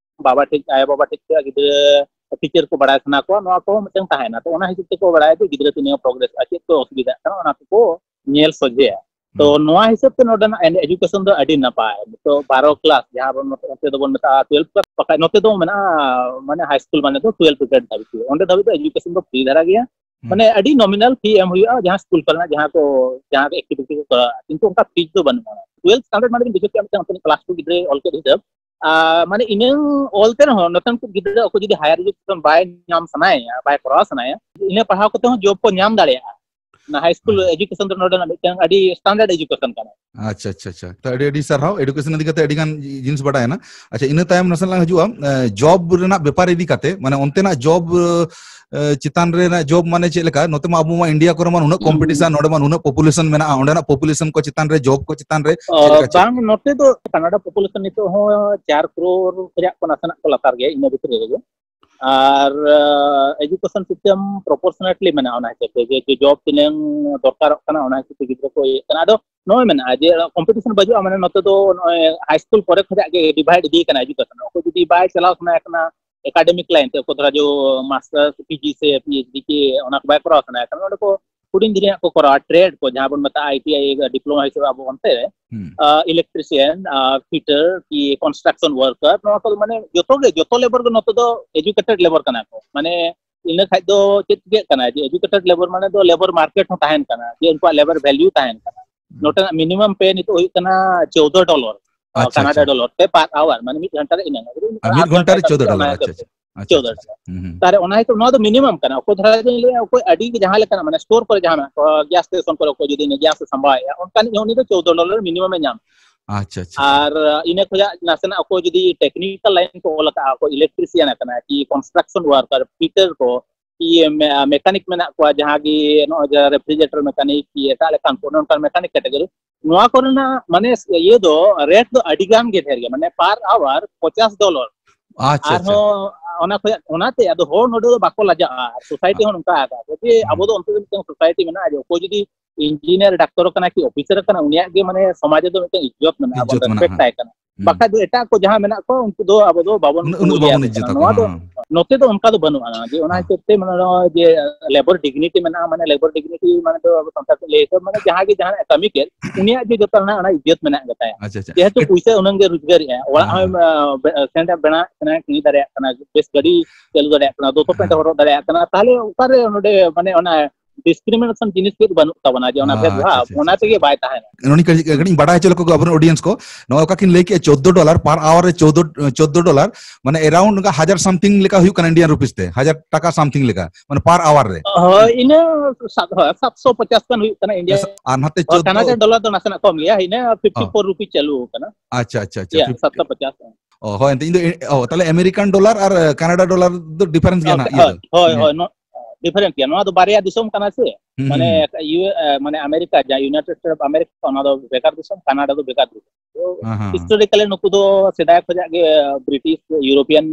ᱵᱟᱵᱟ ᱴᱷᱮᱡ, ᱟᱭᱳ ᱵᱟᱵᱟ ᱴᱷᱮᱡ ᱠᱷᱚᱱ ᱜᱤᱫᱽᱨᱟᱹ teacher ᱠᱚ ᱵᱟᱲᱟᱭ ᱥᱟᱱᱟ ᱠᱚᱣᱟ, ᱱᱚᱣᱟ ᱠᱚᱦᱚᱸ ᱢᱤᱫᱴᱟᱝ ᱛᱟᱦᱮᱱᱟ᱾ ᱛᱚ ᱚᱱᱟ ᱦᱤᱥᱟᱹᱵ ᱛᱮᱠᱚ ᱵᱟᱲᱟᱭᱟ ᱡᱮ ᱜᱤᱫᱽᱨᱟᱹ ᱛᱤᱱᱟᱹᱜ progress ᱟ, ᱪᱮᱫ ᱠᱚ ᱚᱥᱩᱵᱤᱫᱷᱟᱜ ᱠᱟᱱᱟ, ᱚᱱᱟ ᱠᱚᱠᱚ ᱧᱮᱞ ᱥᱚᱡᱷᱮᱭᱟ᱾ ᱛᱚ ᱦᱩᱸ᱾ ᱱᱚᱣᱟ ᱦᱤᱥᱟᱹᱵ ᱛᱮ ᱱᱚᱰᱮᱱᱟᱜ education ᱫᱚ ᱟᱹᱰᱤ ᱱᱟᱯᱟᱭ᱾ ᱱᱤᱛᱚᱜ ᱵᱟᱨᱚ class, ᱡᱟᱦᱟᱸ ᱵᱚᱱ ᱱᱚᱛᱮ ᱫᱚᱵᱚᱱ ᱢᱮᱛᱟᱜᱼᱟ twelve class, ᱵᱟᱠᱷᱟᱡ ᱱᱚᱛᱮ ᱫᱚ ᱢᱮᱱᱟᱜᱼᱟ ᱢᱟᱱᱮ high school ᱢᱟᱱᱮ ᱫᱚ twelve grade ᱫᱷᱟᱹᱵᱤᱡ ᱜᱮ᱾ ᱚᱸᱰᱮ ᱫᱷᱟᱹᱵᱤᱡ ᱫᱚ education ᱫᱚ free ᱫᱷᱟᱨᱟ ᱜᱮᱭᱟ᱾ ᱦᱩᱸ᱾ ᱢᱟᱱᱮ ᱟᱹᱰᱤ nominal fee ᱮᱢ ᱦᱩᱭᱩᱜᱼᱟ ᱡᱟᱦᱟᱸ school ᱠᱚᱨᱮᱱᱟᱜ ᱡᱟᱦᱟᱸ ᱠᱚ, ᱡᱟᱦᱟᱸ activity ᱠᱚ ᱠᱚᱨᱟᱣᱟ, ᱠᱤᱱᱛᱩ ᱚᱱᱠᱟ fees ᱫᱚ ᱵᱟᱹᱱᱩᱜᱼᱟ᱾ Twelfth standard ᱢᱟᱱᱮ ᱵᱤᱱ ᱵᱩᱡᱷᱟᱹᱣ ᱠᱮᱜᱼᱟ ᱢᱤᱫᱴᱟᱝ ᱚᱱᱛᱮᱱᱤᱡ class two ᱜᱤᱫᱽᱨᱟᱹ ᱚᱞ ᱠᱮᱫ ᱦᱤᱥᱟᱹᱵ᱾ ᱟᱨ ᱢᱟᱱᱮ ᱤᱱᱟᱹᱝ ᱚᱞ ᱛᱮ ᱨᱮᱦᱚᱸ ᱱᱚᱛᱮᱱ ᱠᱚ ᱜᱤᱫᱽᱨᱟᱹ ᱚᱠᱚᱭ ᱡᱩᱫᱤ higher education ᱵᱟᱭ ᱧᱟᱢ ᱥᱟᱱᱟᱭᱮᱭᱟ, ᱵᱟᱭ ᱠᱚᱨᱟᱣ ᱥᱟᱱᱟᱭᱮᱭᱟ, ᱤᱱᱟᱹ ᱯᱟᱲᱦᱟᱣ ᱠᱟᱛᱮ ᱦᱚᱸ job ᱠᱚ ᱧᱟᱢ ᱫᱟᱲᱮᱭᱟᱜᱼᱟ᱾ ᱚᱱᱟ high school education ᱫᱚ ᱱᱚᱰᱮᱱᱟᱜ ᱢᱤᱫᱴᱟᱝ ᱟᱹᱰᱤ standard education ᱠᱟᱱᱟ᱾ ᱟᱪᱪᱷᱟ, ᱟᱪᱪᱷᱟ, ᱟᱪᱪᱷᱟ᱾ ᱛᱚ ᱟᱹᱰᱤ ᱟᱹᱰᱤ ᱥᱟᱨᱦᱟᱣ, education ᱤᱫᱤ ᱠᱟᱛᱮ ᱟᱹᱰᱤ ᱜᱟᱱ ᱡᱤᱱᱤᱥ ᱵᱟᱰᱟᱭᱮᱱᱟ᱾ ᱟᱪᱪᱷᱟ, ᱤᱱᱟᱹ ᱛᱟᱭᱚᱢ ᱱᱟᱥᱮ ᱞᱟᱝ ᱦᱤᱡᱩᱜᱼᱟ, ᱮ, job ᱨᱮᱱᱟᱜ ᱵᱮᱯᱟᱨ ᱤᱫᱤ ᱠᱟᱛᱮ, ᱢᱟᱱᱮ ᱚᱱᱛᱮᱱᱟᱜ job, ᱮ, ᱪᱮᱛᱟᱱ ᱨᱮᱱᱟᱜ job ᱢᱟᱱᱮ ᱪᱮᱫ ᱞᱮᱠᱟ? ᱱᱚᱛᱮ ᱢᱟ ᱟᱵᱚ ᱢᱟ India ᱠᱚᱨᱮ ᱢᱟ ᱱᱩᱱᱟᱹᱜ competition, ᱱᱚᱰᱮ ᱢᱟ ᱱᱩᱱᱟᱹᱜ population ᱢᱮᱱᱟᱜᱼᱟ, ᱚᱸᱰᱮᱱᱟᱜ population ᱠᱚ ᱪᱮᱛᱟᱱ ᱨᱮ, job ᱠᱚ ᱪᱮᱛᱟᱱ ᱨᱮ ᱪᱮᱫ ᱞᱮᱠᱟ ᱪᱮᱫ? ᱵᱟᱝ, ᱱᱚᱛᱮ ᱫᱚ ᱠᱟᱱᱟᱰᱟ population ᱱᱤᱛᱚᱜ ᱦᱚᱸ ᱪᱟᱨ ᱠᱨᱳᱲ ᱠᱷᱚᱱᱟᱜ ᱠᱚ ᱱᱟᱥᱮᱱᱟᱜ ᱠᱚ ᱞᱟᱛᱟᱨ ᱜᱮᱭᱟ ᱤᱱᱟᱹ ᱵᱷᱤᱛᱨᱤ ᱨᱮᱜᱮ᱾ ᱟᱨ, ᱟ, education system proportionately ᱢᱮᱱᱟᱜᱼᱟ ᱚᱱᱟ ᱦᱤᱥᱟᱹᱵ ᱛᱮ, ᱡᱮ, ᱡᱮ job ᱛᱤᱱᱟᱹᱝ ᱫᱚᱨᱠᱟᱨᱚᱜ ᱠᱟᱱᱟ, ᱚᱱᱟ ᱦᱤᱥᱟᱹᱵ ᱛᱮ ᱜᱤᱫᱽᱨᱟᱹ ᱠᱚ ᱤᱭᱟᱹᱜ ᱠᱟᱱᱟ᱾ ᱟᱫᱚ ᱱᱚᱜᱼᱚᱭ ᱢᱮᱱᱟᱜᱼᱟ ᱡᱮ competition ᱵᱟᱹᱪᱩᱜᱼᱟ, ᱢᱟᱱᱮ ᱱᱚᱛᱮ ᱫᱚ ᱱᱚᱜᱼᱚᱭ high school ᱯᱚᱨᱮ ᱠᱷᱚᱱᱟᱜ ᱜᱮ divide ᱤᱫᱤ ᱠᱟᱱᱟ education᱾ ᱚᱠᱚᱭ ᱡᱩᱫᱤ ᱵᱟᱭ ᱪᱟᱞᱟᱣ ᱥᱟᱱᱟᱭᱮ ᱠᱟᱱᱟ academic line ᱛᱮ, ᱚᱠᱚᱭ ᱫᱷᱚᱨᱟ ᱡᱚ masters, PG ᱥᱮ PhD ᱠᱤ ᱚᱱᱟ ᱠᱚ ᱵᱟᱭ ᱠᱚᱨᱟᱣ ᱥᱟᱱᱟᱭᱮ ᱠᱟᱱᱟ, ᱚᱸᱰᱮ ᱠᱚ ᱦᱩᱰᱤᱧ ᱫᱷᱤᱨᱤᱭᱟᱜ ᱠᱚ ᱠᱚᱨᱟᱣᱟ, ᱴᱨᱮᱰ ᱠᱚ, ᱡᱟᱦᱟᱸ ᱵᱚᱱ ᱢᱮᱛᱟᱜᱼᱟ ᱟᱭ ᱴᱤ ᱟᱭ ᱰᱤᱯᱞᱳᱢᱟ ᱦᱤᱥᱟᱹᱵ ᱟᱵᱚ ᱚᱱᱛᱮ ᱨᱮ, ᱦᱩᱸ᱾ ᱤᱞᱮᱠᱴᱨᱤᱥᱤᱭᱟᱱ, ᱯᱷᱤᱴᱟᱨ, ᱠᱤ ᱠᱚᱱᱥᱴᱨᱟᱠᱥᱚᱱ ᱣᱟᱨᱠᱟᱨ, ᱱᱚᱣᱟ ᱠᱚ ᱢᱟᱱᱮ ᱡᱚᱛᱚ ᱜᱮ, ᱡᱚᱛᱚ ᱞᱮᱵᱟᱨ ᱜᱮ ᱱᱚᱛᱮ ᱫᱚ ᱮᱡᱩᱠᱮᱴᱮᱰ ᱞᱮᱵᱟᱨ ᱠᱟᱱᱟ ᱠᱚ᱾ ᱢᱟᱱᱮ ᱤᱱᱟᱹ ᱠᱷᱟᱡ ᱫᱚ ᱪᱮᱫ ᱪᱤᱠᱟᱹᱜ ᱠᱟᱱᱟ ᱡᱮ ᱮᱡᱩᱠᱮᱴᱮᱰ ᱞᱮᱵᱟᱨ ᱢᱟᱱᱮ ᱫᱚ ᱞᱮᱵᱟᱨ ᱢᱟᱨᱠᱮᱴ ᱦᱚᱸ ᱛᱟᱦᱮᱱ ᱠᱟᱱᱟ, ᱡᱮ ᱩᱱᱠᱩᱣᱟᱜ ᱞᱮᱵᱟᱨ ᱵᱷᱮᱞᱭᱩ ᱛᱟᱦᱮᱱ ᱠᱟᱱᱟ᱾ ᱦᱩᱸ᱾ ᱱᱚᱛᱮᱱᱟᱜ ᱢᱤᱱᱤᱢᱟᱢ ᱯᱮ ᱱᱤᱛᱚᱜ ᱦᱩᱭᱩᱜ ᱠᱟᱱᱟ ᱪᱳᱫᱽᱫᱳ ᱰᱚᱞᱟᱨ, ᱟᱪᱪᱷᱟ, ᱠᱟᱱᱟᱰᱟ ᱟᱪᱪᱷᱟ᱾ ᱰᱚᱞᱟᱨ ᱛᱮ ᱯᱟᱨ ᱟᱣᱟᱨ, ᱢᱟᱱᱮ ᱢᱤᱫ ᱜᱷᱚᱱᱴᱟ ᱨᱮ ᱤᱱᱟᱹᱝ᱾ ᱟᱨ ᱢᱤᱫ ᱟᱴ ᱜᱷᱚᱱᱴᱟ ᱨᱮ ᱜᱷᱚᱱᱴᱟ ᱪᱳᱫᱽᱫᱳ ᱠᱟᱛᱮ ᱰᱚᱞᱟᱨ, ᱚᱱᱟ ᱟᱪᱪᱷᱟ, ᱦᱤᱥᱟᱹᱵ ᱛᱮ ᱟᱪᱪᱷᱟ᱾ ᱟᱪᱪᱷᱟ, ᱪᱳᱫᱽᱫᱳ ᱟᱪᱪᱷᱟ, ᱰᱚᱞᱟᱨ᱾ ᱟᱪᱪᱷᱟ᱾ ᱦᱩᱸ, ᱦᱩᱸ᱾ ᱛᱟᱦᱞᱮ ᱚᱱᱟ ᱦᱤᱥᱟᱹᱵ, ᱱᱚᱣᱟ ᱫᱚ ᱢᱤᱱᱤᱢᱟᱢ ᱠᱟᱱᱟ᱾ ᱚᱠᱚᱭ ᱫᱷᱟᱨᱟ ᱡᱩᱫᱤ ᱞᱟᱹᱭᱟ, ᱚᱠᱚᱭ ᱟᱹᱰᱤ ᱜᱮ ᱡᱟᱦᱟᱸ ᱞᱮᱠᱟᱱᱟᱜ, ᱢᱟᱱᱮ ᱥᱴᱳᱨ ᱠᱚᱨᱮ ᱡᱟᱦᱟᱸ ᱢᱮᱱᱟᱜ ᱠᱚᱣᱟ, ᱜᱮᱥ ᱥᱴᱮᱥᱚᱱ ᱠᱚᱨᱮ ᱚᱠᱚᱭ ᱡᱩᱫᱤ ᱜᱮᱥ ᱮ ᱥᱟᱢᱵᱟᱣᱮᱫᱼᱟ, ᱚᱱᱠᱟᱱᱤᱡ ᱦᱚᱸ ᱩᱱᱤ ᱫᱚ ᱪᱳᱫᱽᱫᱳ ᱰᱚᱞᱟᱨ ᱢᱤᱱᱤᱢᱟᱢ ᱮ ᱧᱟᱢᱟ᱾ ᱟᱪᱪᱷᱟ, ᱟᱪᱪᱷᱟ, ᱟᱪᱪᱷᱟ᱾ ᱟᱨ ᱤᱱᱟᱹ ᱠᱷᱚᱱᱟᱜ ᱱᱟᱥᱮᱱᱟᱜ ᱚᱠᱚᱭ ᱡᱩᱫᱤ ᱴᱮᱠᱱᱤᱠᱟᱞ ᱞᱟᱭᱤᱱ ᱠᱚ ᱚᱞ ᱟᱠᱟᱫᱼᱟ, ᱚᱠᱚᱭ ᱤᱞᱮᱠᱴᱨᱤᱥᱤᱭᱟᱱ ᱟᱠᱟᱱᱟ, ᱠᱤ ᱠᱚᱱᱥᱴᱨᱟᱠᱥᱚᱱ ᱣᱟᱨᱠᱟᱨ, ᱯᱷᱤᱴᱟᱨ ᱠᱚ, ᱠᱤ ᱢᱮ-, ᱢᱮᱠᱟᱱᱤᱠ ᱢᱮᱱᱟᱜ ᱠᱚᱣᱟ, ᱡᱟᱦᱟᱸ ᱜᱮ ᱱᱚᱜᱼᱚᱭ ᱡᱮ ᱨᱮᱯᱷᱨᱤᱡᱟᱨᱮᱴᱚᱨ ᱢᱮᱠᱟᱱᱤᱠ, ᱠᱤ ᱮᱴᱟᱜ ᱞᱮᱠᱟᱱ ᱠᱚ, ᱚᱱᱮ ᱚᱱᱠᱟᱱ ᱢᱮᱠᱟᱱᱤᱠ ᱠᱮᱴᱟᱜᱚᱨᱤ, ᱱᱚᱣᱟ ᱠᱚᱨᱮᱱᱟᱜ ᱢᱟᱱᱮ ᱤᱭᱟᱹ ᱫᱚ, ᱨᱮᱴ ᱫᱚ ᱟᱹᱰᱤ ᱜᱟᱱ ᱜᱮ ᱰᱷᱮᱨ ᱜᱮᱭᱟ, ᱢᱟᱱᱮ ᱯᱟᱨ ᱟᱣᱟᱨ ᱯᱚᱪᱟᱥ ᱰᱚᱞᱟᱨ᱾ ᱟᱪᱪᱷᱟ, ᱟᱪᱪᱷᱟ᱾ ᱟᱨᱦᱚᱸ ᱚᱱᱟ ᱠᱷᱚᱱᱟᱜ, ᱚᱱᱟᱛᱮ ᱟᱫᱚ ᱦᱚᱲ ᱱᱚᱰᱮ ᱫᱚ ᱵᱟᱠᱚ ᱞᱟᱡᱟᱜᱼᱟ, ᱟᱨ ᱥᱳᱥᱟᱭᱴᱤ ᱦᱚᱸ ᱱᱚᱝᱠᱟ ᱟᱠᱟᱫ ᱠᱚ ᱡᱮ ᱟᱵᱚ ᱦᱩᱸ᱾ ᱫᱚ ᱚᱱᱛᱮ ᱫᱚ ᱢᱤᱫᱴᱟᱝ ᱥᱳᱥᱟᱭᱴᱤ ᱢᱮᱱᱟᱜᱼᱟ ᱡᱮ ᱚᱠᱚᱭ ᱡᱩᱫᱤ ᱤᱧᱡᱤᱱᱤᱭᱟᱨ, ᱰᱟᱠᱛᱚᱨ ᱠᱟᱱᱟ ᱠᱤ ᱚᱯᱷᱤᱥᱟᱨ ᱠᱟᱱᱟ, ᱩᱱᱤᱭᱟᱜ ᱜᱮ ᱢᱟᱱᱮ ᱥᱚᱢᱟᱡᱽ ᱨᱮᱫᱚ ᱢᱤᱫᱴᱟᱝ ᱤᱡᱽᱡᱚᱛ ᱢᱮᱱᱟᱜᱼᱟ, ᱵᱚᱱ ᱤᱡᱽᱡᱚᱛ ᱢᱮᱱᱟᱜᱼᱟ, ᱨᱮᱥᱯᱮᱠᱴ ᱦᱮᱸ᱾ ᱟᱭ ᱠᱟᱱᱟ᱾ ᱦᱩᱸ᱾ ᱵᱟᱠᱷᱟᱡ ᱫᱚ ᱮᱴᱟᱜ ᱠᱚ ᱡᱟᱦᱟᱸ ᱢᱮᱱᱟᱜ ᱠᱚᱣᱟ, ᱩᱱᱠᱩ ᱫᱚ ᱟᱵᱚ ᱫᱚ ᱵᱟᱵᱚᱱ ᱩᱱᱟᱹᱜ, ᱩᱱᱟᱹᱜ ᱫᱚ ᱤᱭᱟᱹ ᱵᱟᱵᱚᱱ ᱠᱟᱱᱟ᱾ ᱤᱡᱽᱡᱚᱛᱟ, ᱱᱚᱣᱟ ᱫᱚ ᱦᱮᱸ᱾ ᱱᱚᱛᱮ ᱫᱚ ᱚᱱᱠᱟ ᱫᱚ ᱵᱟᱹᱱᱩᱜᱼᱟ, ᱡᱮ ᱚᱱᱟ ᱦᱮᱸ᱾ ᱦᱤᱥᱟᱹᱵ ᱛᱮ ᱢᱟᱱᱮ ᱱᱚᱜᱼᱚᱭ ᱡᱮ ᱞᱮᱵᱚᱨ ᱰᱤᱜᱱᱤᱴᱤ ᱢᱮᱱᱟᱜᱼᱟ, ᱢᱟᱱᱮ ᱞᱮᱵᱚᱨ ᱰᱤᱜᱱᱤᱴᱤ ᱢᱟᱱᱮ ᱫᱚ ᱟᱵᱚ ᱥᱟᱱᱛᱟᱲ ᱛᱮ ᱞᱟᱹᱭ ᱟᱠᱚ, ᱢᱟᱱᱮ ᱡᱟᱦᱟᱸ ᱜᱮ ᱡᱟᱦᱟᱱᱟᱜ ᱮ ᱠᱟᱹᱢᱤ ᱠᱮᱫ, ᱩᱱᱤᱭᱟᱜ ᱡᱮ ᱡᱚᱛᱚ ᱨᱮᱱᱟᱜ ᱚᱱᱟ ᱤᱡᱽᱡᱚᱛ ᱢᱮᱱᱟᱜ ᱜᱮᱛᱟᱭᱟ᱾ ᱟᱪᱪᱷᱟ, ᱟᱪᱪᱷᱟ᱾ ᱡᱮᱦᱮᱛᱩ ᱮᱴ-, ᱯᱩᱭᱥᱟᱹ ᱩᱱᱟᱹᱝ ᱜᱮ ᱨᱳᱡᱽᱜᱟᱨᱮᱜᱼᱟ, ᱚᱲᱟᱜ ᱦᱮᱸ, ᱦᱚᱸᱭ, ᱦᱮᱸ᱾ ᱟ, ᱵᱮ-, ᱥᱮᱱ ᱵᱮᱱᱟᱜ ᱠᱟᱱᱟ, ᱠᱤᱨᱤᱧ ᱫᱟᱲᱮᱭᱟᱜ ᱠᱟᱱᱟ, ᱵᱮᱥ ᱜᱟᱹᱰᱤ ᱪᱟᱹᱞᱩ ᱫᱟᱲᱮᱭᱟᱜ ᱠᱟᱱᱟ, ᱫᱚᱛᱚ ᱯᱮᱱᱴ ᱦᱮᱸ᱾ ᱦᱚᱨᱚᱜ ᱫᱟᱲᱮᱭᱟᱜ ᱠᱟᱱᱟ, ᱛᱟᱦᱞᱮ ᱚᱠᱟᱨᱮ ᱱᱚᱰᱮ ᱢᱟᱱᱮ ᱚᱱᱟ ᱰᱤᱥᱠᱨᱤᱢᱤᱱᱮᱥᱚᱱ ᱡᱤᱱᱤᱥ ᱪᱮᱫ ᱵᱟᱹᱱᱩᱜ ᱛᱟᱵᱚᱱᱟ, ᱡᱮ ᱚᱱᱟ ᱟᱪᱪᱷᱟ, ᱵᱷᱮᱫᱽᱵᱷᱟᱵᱽ, ᱟᱪᱪᱷᱟ, ᱚᱱᱟ ᱟᱪᱪᱷᱟ, ᱛᱮᱜᱮ ᱟᱪᱪᱷᱟ᱾ ᱵᱟᱭ ᱛᱟᱦᱮᱱᱟ᱾ ᱱᱚᱰᱮ ᱠᱟᱹᱴᱤᱡ, ᱦᱩᱸ᱾ ᱠᱟᱹᱴᱤᱡ ᱤᱧ ᱵᱟᱰᱟᱭ ᱦᱚᱪᱚ ᱞᱮᱠᱚ ᱜᱮ ᱟᱵᱚᱨᱮᱱ audience ᱠᱚ, ᱱᱚᱣᱟ ᱚᱠᱟ ᱠᱤᱱ ᱞᱟᱹᱭ ᱠᱮᱜᱼᱟ ᱪᱳᱫᱽᱫᱳ ᱰᱚᱞᱟᱨ per hour ᱨᱮ ᱪᱳᱫᱽᱫᱳ, ᱪᱳᱫᱽᱫᱳ ᱰᱚᱞᱟᱨ, ᱢᱟᱱᱮ around ᱚᱱᱠᱟ ᱦᱟᱡᱟᱨ something ᱞᱮᱠᱟ ᱦᱩᱭᱩᱜ ᱠᱟᱱᱟ Indian rupees ᱛᱮ, ᱦᱟᱡᱟᱨ ᱴᱟᱠᱟ something ᱞᱮᱠᱟ, ᱢᱟᱱᱮ per hour ᱨᱮ᱾ ᱦᱳᱭ, ᱤᱱᱟᱹ ᱥᱟᱛ, ᱦᱳᱭ, ᱥᱟᱛᱥᱚ ᱯᱚᱪᱟᱥ ᱜᱟᱱ ᱦᱩᱭᱩᱜ ᱠᱟᱱᱟ India᱾ ᱟᱨ ᱱᱟᱛᱮ ᱦᱳᱭ, ᱪᱳᱫᱽᱫᱳ ᱠᱟᱱᱟᱰᱟ ᱰᱚᱞᱟᱨ ᱫᱚ ᱱᱟᱥᱮᱱᱟᱜ ᱠᱚᱢ ᱜᱮᱭᱟ, ᱤᱱᱟᱹ fifty four ᱦᱚᱸ᱾ Rupee ᱪᱟᱹᱞᱩ ᱟᱠᱟᱱᱟ᱾ ᱟᱪᱪᱷᱟ, ᱟᱪᱪᱷᱟ, ᱟᱪᱪᱷᱟ, ᱤᱭᱟ, fifty᱾ ᱥᱟᱛᱥᱚ ᱯᱚᱪᱟᱥ᱾ ᱚ, ᱦᱳᱭ, ᱮᱱᱛᱮ ᱤᱧ ᱫᱚ, ᱚ, ᱛᱟᱦᱞᱮ American dollar ᱟᱨ, ᱮ, ᱠᱟᱱᱟᱰᱟ ᱰᱚᱞᱟᱨ ᱫᱚ difference ᱜᱮᱭᱟ ᱦᱳᱭ, ᱱᱟᱦᱟᱜ ᱤᱭᱟᱹ ᱦᱳᱭ, ᱫᱚ᱾ ᱦᱳᱭ, ᱦᱩᱸ᱾ ᱦᱳᱭ, ᱱᱚ-, difference ᱜᱮᱭᱟ᱾ ᱱᱚᱣᱟ ᱫᱚ ᱵᱟᱨᱭᱟ ᱫᱤᱥᱚᱢ ᱠᱟᱱᱟ ᱥᱮ, ᱦᱩᱸ, ᱦᱩᱸ, ᱢᱟᱱᱮ ᱦᱩᱸ᱾ ᱤᱭᱩ-, ᱮ, ᱢᱟᱱᱮ ᱟᱢᱮᱨᱤᱠᱟ, ᱡᱟᱦᱟᱸ United States of America, ᱚᱱᱟ ᱫᱚ ᱵᱷᱮᱜᱟᱨ ᱫᱤᱥᱚᱢ, ᱠᱟᱱᱟᱰᱟ ᱫᱚ ᱵᱷᱮᱜᱟᱨ ᱫᱤᱥᱚᱢ᱾ ᱛᱚ, ᱦᱮᱸ, ᱦᱮᱸ, ᱦᱮᱸ᱾ historically ᱱᱩᱠᱩ ᱫᱚ ᱥᱮᱫᱟᱭ ᱠᱷᱚᱱᱟᱜ ᱜᱮ ᱵᱨᱤᱴᱤᱥ, ᱤᱭᱩᱨᱳᱯᱤᱭᱟᱱ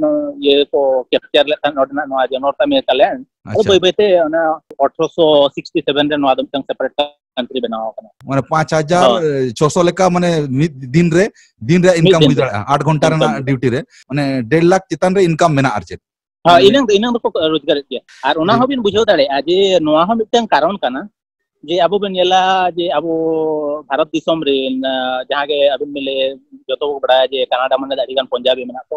ᱤᱭᱟᱹ ᱠᱚ capture ᱞᱮᱫ ᱛᱟᱦᱮᱸᱫ ᱱᱚᱰᱮᱱᱟᱜ ᱱᱚᱣᱟ ᱡᱮ North America land᱾ ᱟᱫᱚ ᱟᱪᱪᱷᱟ᱾ ᱵᱟᱹᱭ ᱵᱟᱹᱭ ᱛᱮ ᱚᱱᱟ ᱟᱴᱷᱨᱚᱥᱚ sixty seven ᱨᱮ ᱱᱚᱣᱟ ᱫᱚ ᱢᱤᱫᱴᱟᱝ separate country ᱵᱮᱱᱟᱣ ᱟᱠᱟᱱᱟ᱾ ᱢᱟᱱᱮ ᱯᱟᱸᱪ ᱦᱟᱡᱟᱨ ᱦᱳᱭ᱾ ᱪᱷᱚᱥᱚ ᱞᱮᱠᱟ, ᱢᱟᱱᱮ ᱢᱤᱫ ᱫᱤᱱ ᱨᱮ, ᱫᱤᱱ ᱨᱮᱭᱟᱜ ᱢᱤᱫ income ᱫᱤᱱ ᱦᱩᱭ ᱨᱮ ᱫᱟᱲᱮᱭᱟᱜᱼᱟ, ᱟᱴ ᱜᱷᱚᱱᱴᱟ income ᱨᱮᱱᱟᱜ ᱦᱩᱭ ᱫᱟᱲᱮᱭᱟᱜᱼᱟ᱾ Duty ᱨᱮ, ᱢᱟᱱᱮ ᱰᱮᱲ ᱞᱟᱠᱷ ᱪᱮᱛᱟᱱ ᱨᱮ income ᱢᱮᱱᱟᱜᱼᱟ ᱟᱨ ᱪᱮᱫ? ᱦᱳᱭ, ᱤᱱᱟᱹᱝ ᱫᱚ, ᱤᱱᱟᱹᱝ ᱫᱚᱠᱚ ᱨᱳᱡᱽᱜᱟᱨᱮᱫ ᱜᱮᱭᱟ᱾ ᱟᱨ ᱚᱱᱟ ᱦᱚᱸᱵᱤᱱ ᱵᱩᱡᱷᱟᱹᱣ ᱫᱟᱲᱮᱭᱟᱜᱼᱟ ᱡᱮ ᱱᱚᱣᱟ ᱦᱚᱸ ᱢᱤᱫᱴᱟᱝ ᱠᱟᱨᱚᱱ ᱠᱟᱱᱟ ᱡᱮ ᱟᱵᱚ ᱵᱚᱱ ᱧᱮᱞᱟ ᱡᱮ ᱟᱵᱚ ᱵᱷᱟᱨᱚᱛ ᱫᱤᱥᱚᱢ ᱨᱮᱱ, ᱟᱸ, ᱡᱟᱦᱟᱸ ᱜᱮ ᱟᱵᱤᱱ ᱵᱤᱱ ᱞᱟᱹᱭ, ᱡᱚᱛᱚ ᱠᱚ ᱵᱟᱲᱟᱭᱟ ᱡᱮ ᱠᱟᱱᱟᱰᱟ ᱢᱟᱱᱮ ᱫᱚ ᱟᱹᱰᱤ ᱜᱟᱱ ᱯᱚᱧᱡᱟᱵᱤ ᱢᱮᱱᱟᱜ ᱠᱚ᱾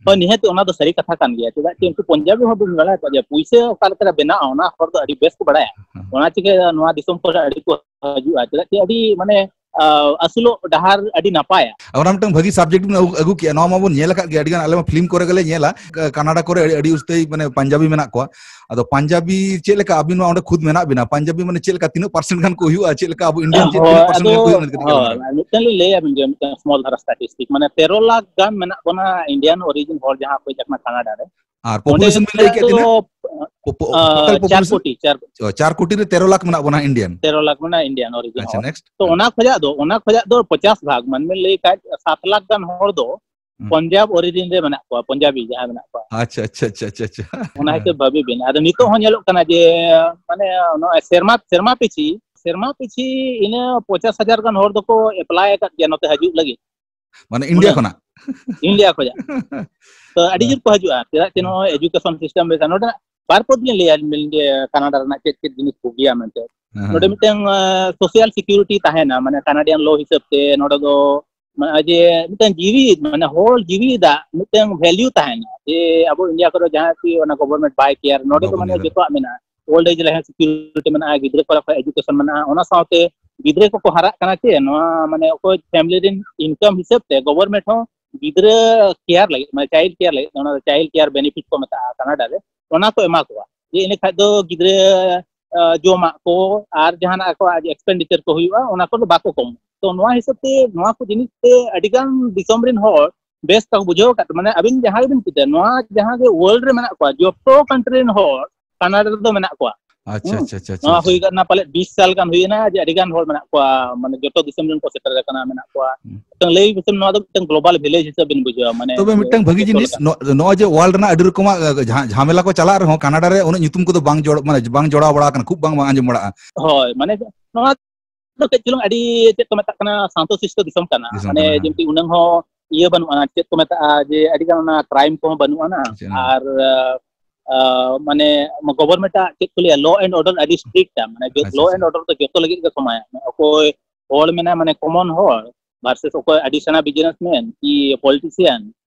ᱦᱳᱭ, ᱱᱤᱦᱟᱹᱛ ᱚᱱᱟ ᱫᱚ ᱥᱟᱹᱨᱤ ᱠᱟᱛᱷᱟ ᱠᱟᱱ ᱜᱮᱭᱟ, ᱪᱮᱫᱟᱜ ᱪᱮ ᱩᱱᱠᱩ ᱯᱚᱧᱡᱟᱵᱤ ᱦᱚᱸ ᱵᱚᱱ ᱵᱟᱲᱟᱭ ᱠᱚᱣᱟ ᱡᱮ ᱯᱩᱭᱥᱟᱹ ᱚᱠᱟ ᱞᱮᱠᱟᱨᱮ ᱵᱮᱱᱟᱜᱼᱟ ᱚᱱᱟ ᱦᱚᱲ ᱫᱚ ᱟᱹᱰᱤ ᱵᱮᱥ ᱠᱚ ᱵᱟᱲᱟᱭᱟ᱾ ᱦᱮᱸ᱾ ᱚᱱᱟ ᱪᱤᱠᱟᱹ ᱱᱚᱣᱟ ᱫᱤᱥᱚᱢ ᱠᱚᱨᱮ ᱟᱹᱰᱤ ᱠᱚ ᱦᱤᱡᱩᱜᱼᱟ, ᱪᱮᱫᱟᱜ ᱪᱮ ᱟᱹᱰᱤ ᱢᱟᱱᱮ, ᱟᱸ, ᱟᱹᱥᱩᱞᱚᱜ ᱰᱟᱦᱟᱨ ᱟᱹᱰᱤ ᱱᱟᱯᱟᱭᱟ᱾ ᱚᱱᱟ ᱢᱤᱫᱴᱟᱝ ᱵᱷᱟᱹᱜᱤ subject ᱵᱤᱱ ᱟᱹᱜᱩ, ᱟᱹᱜᱩ ᱠᱮᱜᱼᱟ᱾ ᱱᱚᱣᱟ ᱢᱟᱵᱚᱱ ᱧᱮᱞ ᱟᱠᱟᱫ ᱜᱮ, ᱟᱹᱰᱤ ᱜᱟᱱ ᱟᱞᱮ ᱢᱟ film ᱠᱚᱨᱮ ᱜᱮᱞᱮ ᱧᱮᱞᱟ, ᱠᱟ-, ᱠᱟᱱᱟᱰᱟ ᱠᱚᱨᱮ ᱟᱹᱰᱤ, ᱟᱹᱰᱤ ᱩᱥᱛᱟᱹᱭ ᱢᱟᱱᱮ ᱯᱟᱧᱡᱟᱵᱤ ᱢᱮᱱᱟᱜ ᱠᱚᱣᱟ᱾ ᱟᱫᱚ ᱯᱟᱧᱡᱟᱵᱤ ᱪᱮᱫ ᱞᱮᱠᱟ ᱟᱹᱵᱤᱱ ᱢᱟ ᱚᱸᱰᱮ ᱠᱷᱩᱫ ᱢᱮᱱᱟᱜ ᱵᱤᱱᱟ, ᱯᱟᱧᱡᱟᱵᱤ ᱢᱟᱱᱮ ᱪᱮᱫ ᱞᱮᱠᱟ ᱛᱤᱱᱟᱹᱜ percent ᱜᱟᱱ ᱠᱚ ᱦᱩᱭᱩᱜᱼᱟ, ᱪᱮᱫ ᱞᱮᱠᱟ ᱟᱵᱚ Indian ᱪᱮᱫ ᱦᱳᱭ, ᱛᱤᱱᱟᱹᱜ percent ᱟᱫᱚ, ᱜᱟᱱ ᱠᱚ ᱦᱩᱭᱩᱜᱼᱟ, ᱚᱱᱟ ᱠᱟᱹᱴᱤᱡ ᱦᱳᱭ, ᱞᱟᱹᱭ ᱵᱤᱱ᱾ ᱢᱤᱫᱴᱟᱝ ᱞᱤᱧ ᱞᱟᱹᱭ ᱟᱵᱤᱱ ᱜᱮ, ᱢᱤᱫᱴᱟᱝ small ᱫᱷᱟᱨᱟ statistic, ᱢᱟᱱᱮ ᱛᱮᱨᱚ ᱞᱟᱠᱷ ᱜᱟᱱ ᱢᱮᱱᱟᱜ ᱵᱚᱱᱟ Indian origin ᱦᱚᱲ ᱡᱟᱦᱟᱸ ᱠᱚ ᱦᱮᱡ ᱟᱠᱟᱱᱟ ᱠᱟᱱᱟᱰᱟ ᱨᱮ᱾ ᱟᱨ ᱚᱸᱰᱮ population ᱵᱤᱱ ᱞᱟᱹᱭ ᱠᱮᱫ ᱫᱚ, ᱛᱤᱱᱟᱹᱜ? ᱯᱚ-, ᱯᱚ-, ᱟᱸ, total ᱪᱟᱨ population? ᱠᱳᱴᱤ, ᱪᱟᱨ ᱠᱳᱴᱤ᱾ ᱚ, ᱪᱟᱨ ᱠᱳᱴᱤ ᱨᱮ ᱛᱮᱨᱚ ᱞᱟᱠᱷ ᱢᱮᱱᱟᱜ ᱵᱚᱱᱟ Indian᱾ ᱛᱮᱨᱚ ᱞᱟᱠᱷ ᱢᱮᱱᱟᱜᱼᱟ Indian origin ᱟᱪᱪᱷᱟ, ᱦᱚᱲ᱾ Next. ᱛᱚ, ᱦᱮᱸ᱾ ᱚᱱᱟ ᱠᱷᱚᱱᱟᱜ ᱫᱚ, ᱚᱱᱟ ᱠᱷᱚᱱᱟᱜ ᱫᱚ ᱯᱚᱧᱪᱟᱥ ᱵᱷᱟᱜᱽ, ᱢᱟᱱᱮ ᱞᱟᱹᱭ ᱠᱷᱟᱡ ᱥᱟᱛ ᱞᱟᱠᱷ ᱜᱟᱱ ᱦᱚᱲ ᱫᱚ ᱦᱩᱸ᱾ ᱯᱚᱧᱡᱟᱵᱽ origin ᱨᱮ ᱢᱮᱱᱟᱜ ᱠᱚᱣᱟ, ᱯᱚᱧᱡᱟᱵᱤ ᱡᱟᱦᱟᱸ ᱢᱮᱱᱟᱜ ᱠᱚᱣᱟ᱾ ᱟᱪᱪᱷᱟ, ᱟᱪᱪᱷᱟ, ᱟᱪᱪᱷᱟ, ᱟᱪᱪᱷᱟ, ᱟᱪᱪᱷᱟ᱾ ᱚᱱᱟ ᱦᱮᱸ᱾ ᱦᱤᱥᱟᱹᱵ ᱵᱷᱟᱹᱵᱤ ᱵᱤᱱ᱾ ᱟᱫᱚ ᱱᱤᱛᱚᱜ ᱦᱚᱸ ᱧᱮᱞᱚᱜ ᱠᱟᱱᱟ ᱡᱮ, ᱢᱟᱱᱮ, ᱱᱚᱜᱼᱚᱭ ᱥᱮᱨᱢᱟ, ᱥᱮᱨᱢᱟ ᱯᱤᱪᱷᱤ, ᱥᱮᱨᱢᱟ ᱯᱤᱪᱷᱤ ᱤᱱᱟᱹ ᱯᱚᱧᱪᱟᱥ ᱦᱟᱡᱟᱨ ᱜᱟᱱ ᱦᱚᱲ ᱫᱚᱠᱚ apply ᱟᱠᱟᱫ ᱜᱮᱭᱟ ᱱᱚᱛᱮ ᱦᱤᱡᱩᱜ ᱞᱟᱹᱜᱤᱫ᱾ ᱢᱟᱱᱮ India ᱩᱱᱟᱹᱜ᱾ ᱠᱷᱚᱱᱟᱜ? India ᱠᱷᱚᱱᱟᱜ᱾ ᱛᱚ ᱟᱹᱰᱤ ᱦᱮᱸ᱾ ᱡᱳᱨ ᱠᱚ ᱦᱤᱡᱩᱜᱼᱟ᱾ ᱪᱮᱫᱟᱜ ᱪᱮ ᱦᱮᱸ᱾ ᱱᱚᱜᱼᱚᱭ education system ᱨᱮ ᱱᱚᱰᱮ ᱵᱟᱨ ᱯᱚᱫ ᱞᱤᱧ ᱞᱟᱹᱭᱟ ᱞᱤᱧ ᱡᱮ ᱠᱟᱱᱟᱰᱟ ᱨᱮᱱᱟᱜ ᱪᱮᱫ ᱪᱮᱫ ᱡᱤᱱᱤᱥ ᱵᱩᱜᱤᱭᱟ ᱢᱮᱱᱛᱮ᱾ ᱦᱮᱸ, ᱱᱚᱰᱮ ᱦᱮᱸ᱾ ᱢᱤᱫᱴᱟᱝ, ᱟᱸ, social security ᱛᱟᱦᱮᱱᱟ, ᱢᱟᱱᱮ Canadian law ᱦᱤᱥᱟᱹᱵ ᱛᱮ ᱱᱚᱰᱮ ᱫᱚ, ᱢᱟᱱᱮ ᱡᱮ ᱢᱤᱫᱴᱟᱝ ᱡᱤᱣᱤ, ᱢᱟᱱᱮ ᱦᱚᱲ ᱡᱤᱣᱤ ᱫᱟᱜ ᱢᱤᱫᱴᱟᱝ value ᱛᱟᱦᱮᱱᱟ᱾ ᱡᱮ ᱟᱵᱚ India ᱠᱚᱨᱮ ᱡᱟᱦᱟᱸ ᱠᱤ ᱚᱱᱟ government ᱵᱟᱭ care, ᱱᱚᱰᱮ ᱫᱚ ᱵᱟᱵᱚᱱ ᱢᱟᱱᱮ ᱧᱮᱞ ᱮᱫᱟ᱾ ᱡᱚᱛᱚᱣᱟᱜ ᱢᱮᱱᱟᱜᱼᱟ᱾ Old age ᱨᱮᱦᱚᱸ security ᱢᱮᱱᱟᱜᱼᱟ, ᱜᱤᱫᱽᱨᱟᱹ ᱠᱚ ᱞᱟᱹᱜᱤᱫ education ᱢᱮᱱᱟᱜᱼᱟ, ᱚᱱᱟ ᱥᱟᱶᱛᱮ ᱜᱤᱫᱽᱨᱟᱹ ᱠᱚᱠᱚ ᱦᱟᱨᱟᱜ ᱠᱟᱱᱟ ᱪᱮ, ᱱᱚᱣᱟ ᱢᱟᱱᱮ ᱚᱠᱚᱭ family ᱨᱮᱱ income ᱦᱤᱥᱟᱹᱵ ᱛᱮ government ᱦᱚᱸ ᱜᱤᱫᱽᱨᱟᱹ care ᱞᱟᱹᱜᱤᱫ, ᱢᱟᱱᱮ child care ᱞᱟᱹᱜᱤᱫ, ᱚᱱᱟ ᱫᱚ child care benefit ᱠᱚ ᱢᱮᱛᱟᱜᱼᱟ ᱠᱟᱱᱟᱰᱟ ᱨᱮ, ᱚᱱᱟ ᱠᱚ ᱮᱢᱟ ᱠᱚᱣᱟ᱾ ᱡᱮ ᱤᱱᱟᱹ ᱠᱷᱟᱡ ᱫᱚ ᱜᱤᱫᱽᱨᱟᱹ, ᱟ, ᱡᱚᱢᱟᱜ ᱠᱚ ᱟᱨ ᱡᱟᱦᱟᱱᱟᱜ ᱟᱠᱚᱣᱟᱜ expenditure ᱠᱚ ᱦᱩᱭᱩᱜᱼᱟ, ᱚᱱᱟ ᱠᱚᱫᱚ ᱵᱟᱠᱚ ᱠᱚᱢᱚᱜᱼᱟ᱾ ᱛᱚ ᱱᱚᱣᱟ ᱦᱤᱥᱟᱹᱵ ᱛᱮ ᱱᱚᱣᱟ ᱠᱚ ᱡᱤᱱᱤᱥ ᱛᱮ ᱟᱹᱰᱤ ᱜᱟᱱ ᱫᱤᱥᱚᱢ ᱨᱮᱱ ᱦᱚᱲ ᱵᱮᱥ ᱠᱚ ᱵᱩᱡᱷᱟᱹᱣ ᱟᱠᱟᱫ, ᱢᱟᱱᱮ ᱟᱹᱵᱤᱱ ᱡᱟᱦᱟᱸ ᱜᱮᱵᱤᱱ ᱪᱤᱠᱟᱹᱭᱟ, ᱱᱚᱣᱟ ᱡᱟᱦᱟᱸ ᱜᱮ world ᱨᱮ ᱢᱮᱱᱟᱜ ᱠᱚᱣᱟ, ᱡᱚᱛᱚ country ᱨᱮᱱ ᱦᱚᱲ ᱠᱟᱱᱟᱰᱟ ᱨᱮᱫᱚ ᱢᱮᱱᱟᱜ ᱠᱚᱣᱟ᱾ ᱟᱪᱪᱷᱟ, ᱦᱩᱸ᱾ ᱟᱪᱪᱷᱟ, ᱟᱪᱪᱷᱟ, ᱟᱪᱪᱷᱟ, ᱱᱚᱣᱟ ᱟᱪᱪᱷᱟ᱾ ᱦᱩᱭ ᱠᱟᱱᱟ ᱯᱟᱞᱮᱫ ᱵᱤᱥ ᱥᱟᱞ ᱜᱟᱱ ᱦᱩᱭᱮᱱᱟ ᱡᱮ ᱟᱹᱰᱤ ᱜᱟᱱ ᱦᱚᱲ ᱢᱮᱱᱟᱜ ᱠᱚᱣᱟ, ᱢᱟᱱᱮ ᱡᱚᱛᱚ ᱫᱤᱥᱚᱢ ᱨᱮᱱ ᱠᱚ ᱥᱮᱴᱮᱨ ᱟᱠᱟᱱᱟ, ᱢᱮᱱᱟᱜ ᱠᱚᱣᱟ᱾ ᱦᱩᱸ᱾ ᱢᱤᱫᱴᱟᱝ ᱞᱟᱹᱭ ᱵᱤᱱ, ᱱᱚᱣᱟ ᱫᱚ ᱢᱤᱫᱴᱟᱝ global village ᱦᱤᱥᱟᱹᱵ ᱵᱤᱱ ᱵᱩᱡᱷᱟᱹᱣᱟ, ᱢᱟᱱᱮ ᱛᱚᱵᱮ ᱢᱤᱫᱴᱟᱝ ᱵᱷᱟᱹᱜᱤ ᱡᱚᱛᱚ ᱡᱤᱱᱤᱥ, ᱞᱮᱠᱟ᱾ ᱱᱚ-, ᱱᱚᱜᱼᱚᱭ ᱡᱮ world ᱨᱮᱱᱟᱜ ᱟᱹᱰᱤ ᱨᱚᱠᱚᱢᱟᱜ, ᱟᱸ, ᱡᱟᱦᱟᱸ ᱡᱷᱟᱢᱮᱞᱟ ᱠᱚ ᱪᱟᱞᱟᱜ ᱨᱮᱦᱚᱸ ᱠᱟᱱᱟᱰᱟ ᱨᱮ ᱩᱱᱟᱹᱜ ᱧᱩᱛᱩᱢ ᱠᱚᱫᱚ ᱵᱟᱝ ᱡᱚᱲ-, ᱢᱟᱱᱮ ᱵᱟᱝ ᱡᱚᱲᱟᱣ ᱵᱟᱲᱟ ᱟᱠᱟᱱᱟ, ᱠᱷᱩᱵ ᱵᱟᱝ, ᱵᱟᱝ ᱟᱸᱡᱚᱢ ᱵᱟᱲᱟᱜᱼᱟ᱾ ᱦᱳᱭ, ᱢᱟᱱᱮ ᱱᱚᱣᱟ ᱫᱚ ᱠᱟᱹᱡ ᱪᱩᱞᱩᱝ ᱟᱹᱰᱤ, ᱪᱮᱫ ᱠᱚ ᱢᱮᱛᱟᱜ ᱠᱟᱱᱟ, ᱥᱟᱱᱛᱚ ᱥᱤᱥᱴᱚ ᱫᱤᱥᱚᱢ ᱠᱟᱱᱟ᱾ ᱫᱤᱥᱚᱢ ᱢᱟᱱᱮ ᱠᱟᱱᱟ, ᱦᱮᱸ᱾ ᱡᱮᱢᱛᱤ ᱩᱱᱟᱹᱝ ᱦᱚᱸ ᱤᱭᱟᱹ ᱵᱟᱹᱱᱩᱜᱼᱟ, ᱪᱮᱫ ᱠᱚ ᱢᱮᱛᱟᱜᱼᱟ, ᱡᱮ ᱟᱹᱰᱤ ᱜᱟᱱ ᱚᱱᱟ ᱠᱨᱟᱭᱤᱢ ᱠᱚᱦᱚᱸ ᱵᱟᱹᱱᱩᱜᱼᱟ ᱱᱟ᱾ ᱟᱪᱪᱷᱟ, ᱦᱮᱸ᱾ ᱟᱨ ᱟᱸ, ᱢᱟᱱᱮ ᱜᱚᱵᱷᱚᱨᱱᱢᱮᱱᱴ ᱟᱜ ᱪᱮᱫ ᱠᱚ ᱞᱟᱹᱭᱟ, ᱞᱚ ᱮᱱᱰ ᱚᱨᱰᱟᱨ ᱟᱹᱰᱤ ᱥᱴᱨᱤᱠᱴᱟ, ᱢᱟᱱᱮ ᱟᱪᱪᱷᱟ, ᱞᱚ ᱟᱪᱪᱷᱟ᱾ ᱮᱱᱰ ᱚᱨᱰᱟᱨ ᱫᱚ ᱡᱚᱛᱚ ᱞᱟᱹᱜᱤᱫ ᱜᱮ ᱥᱚᱢᱟᱱᱟ᱾ ᱚᱠᱚᱭ ᱦᱚᱲ ᱢᱮᱱᱟᱭᱟ, ᱢᱟᱱᱮ ᱠᱚᱢᱚᱱ ᱦᱚᱲ ᱵᱷᱟᱨᱥᱮᱥ ᱚᱠᱚᱭ ᱟᱹᱰᱤ ᱥᱮᱬᱟ ᱵᱤᱡᱽᱱᱮᱥᱢᱮᱱ ᱠᱤ ᱯᱚᱞᱤᱴᱤᱥᱤᱭᱟᱱ,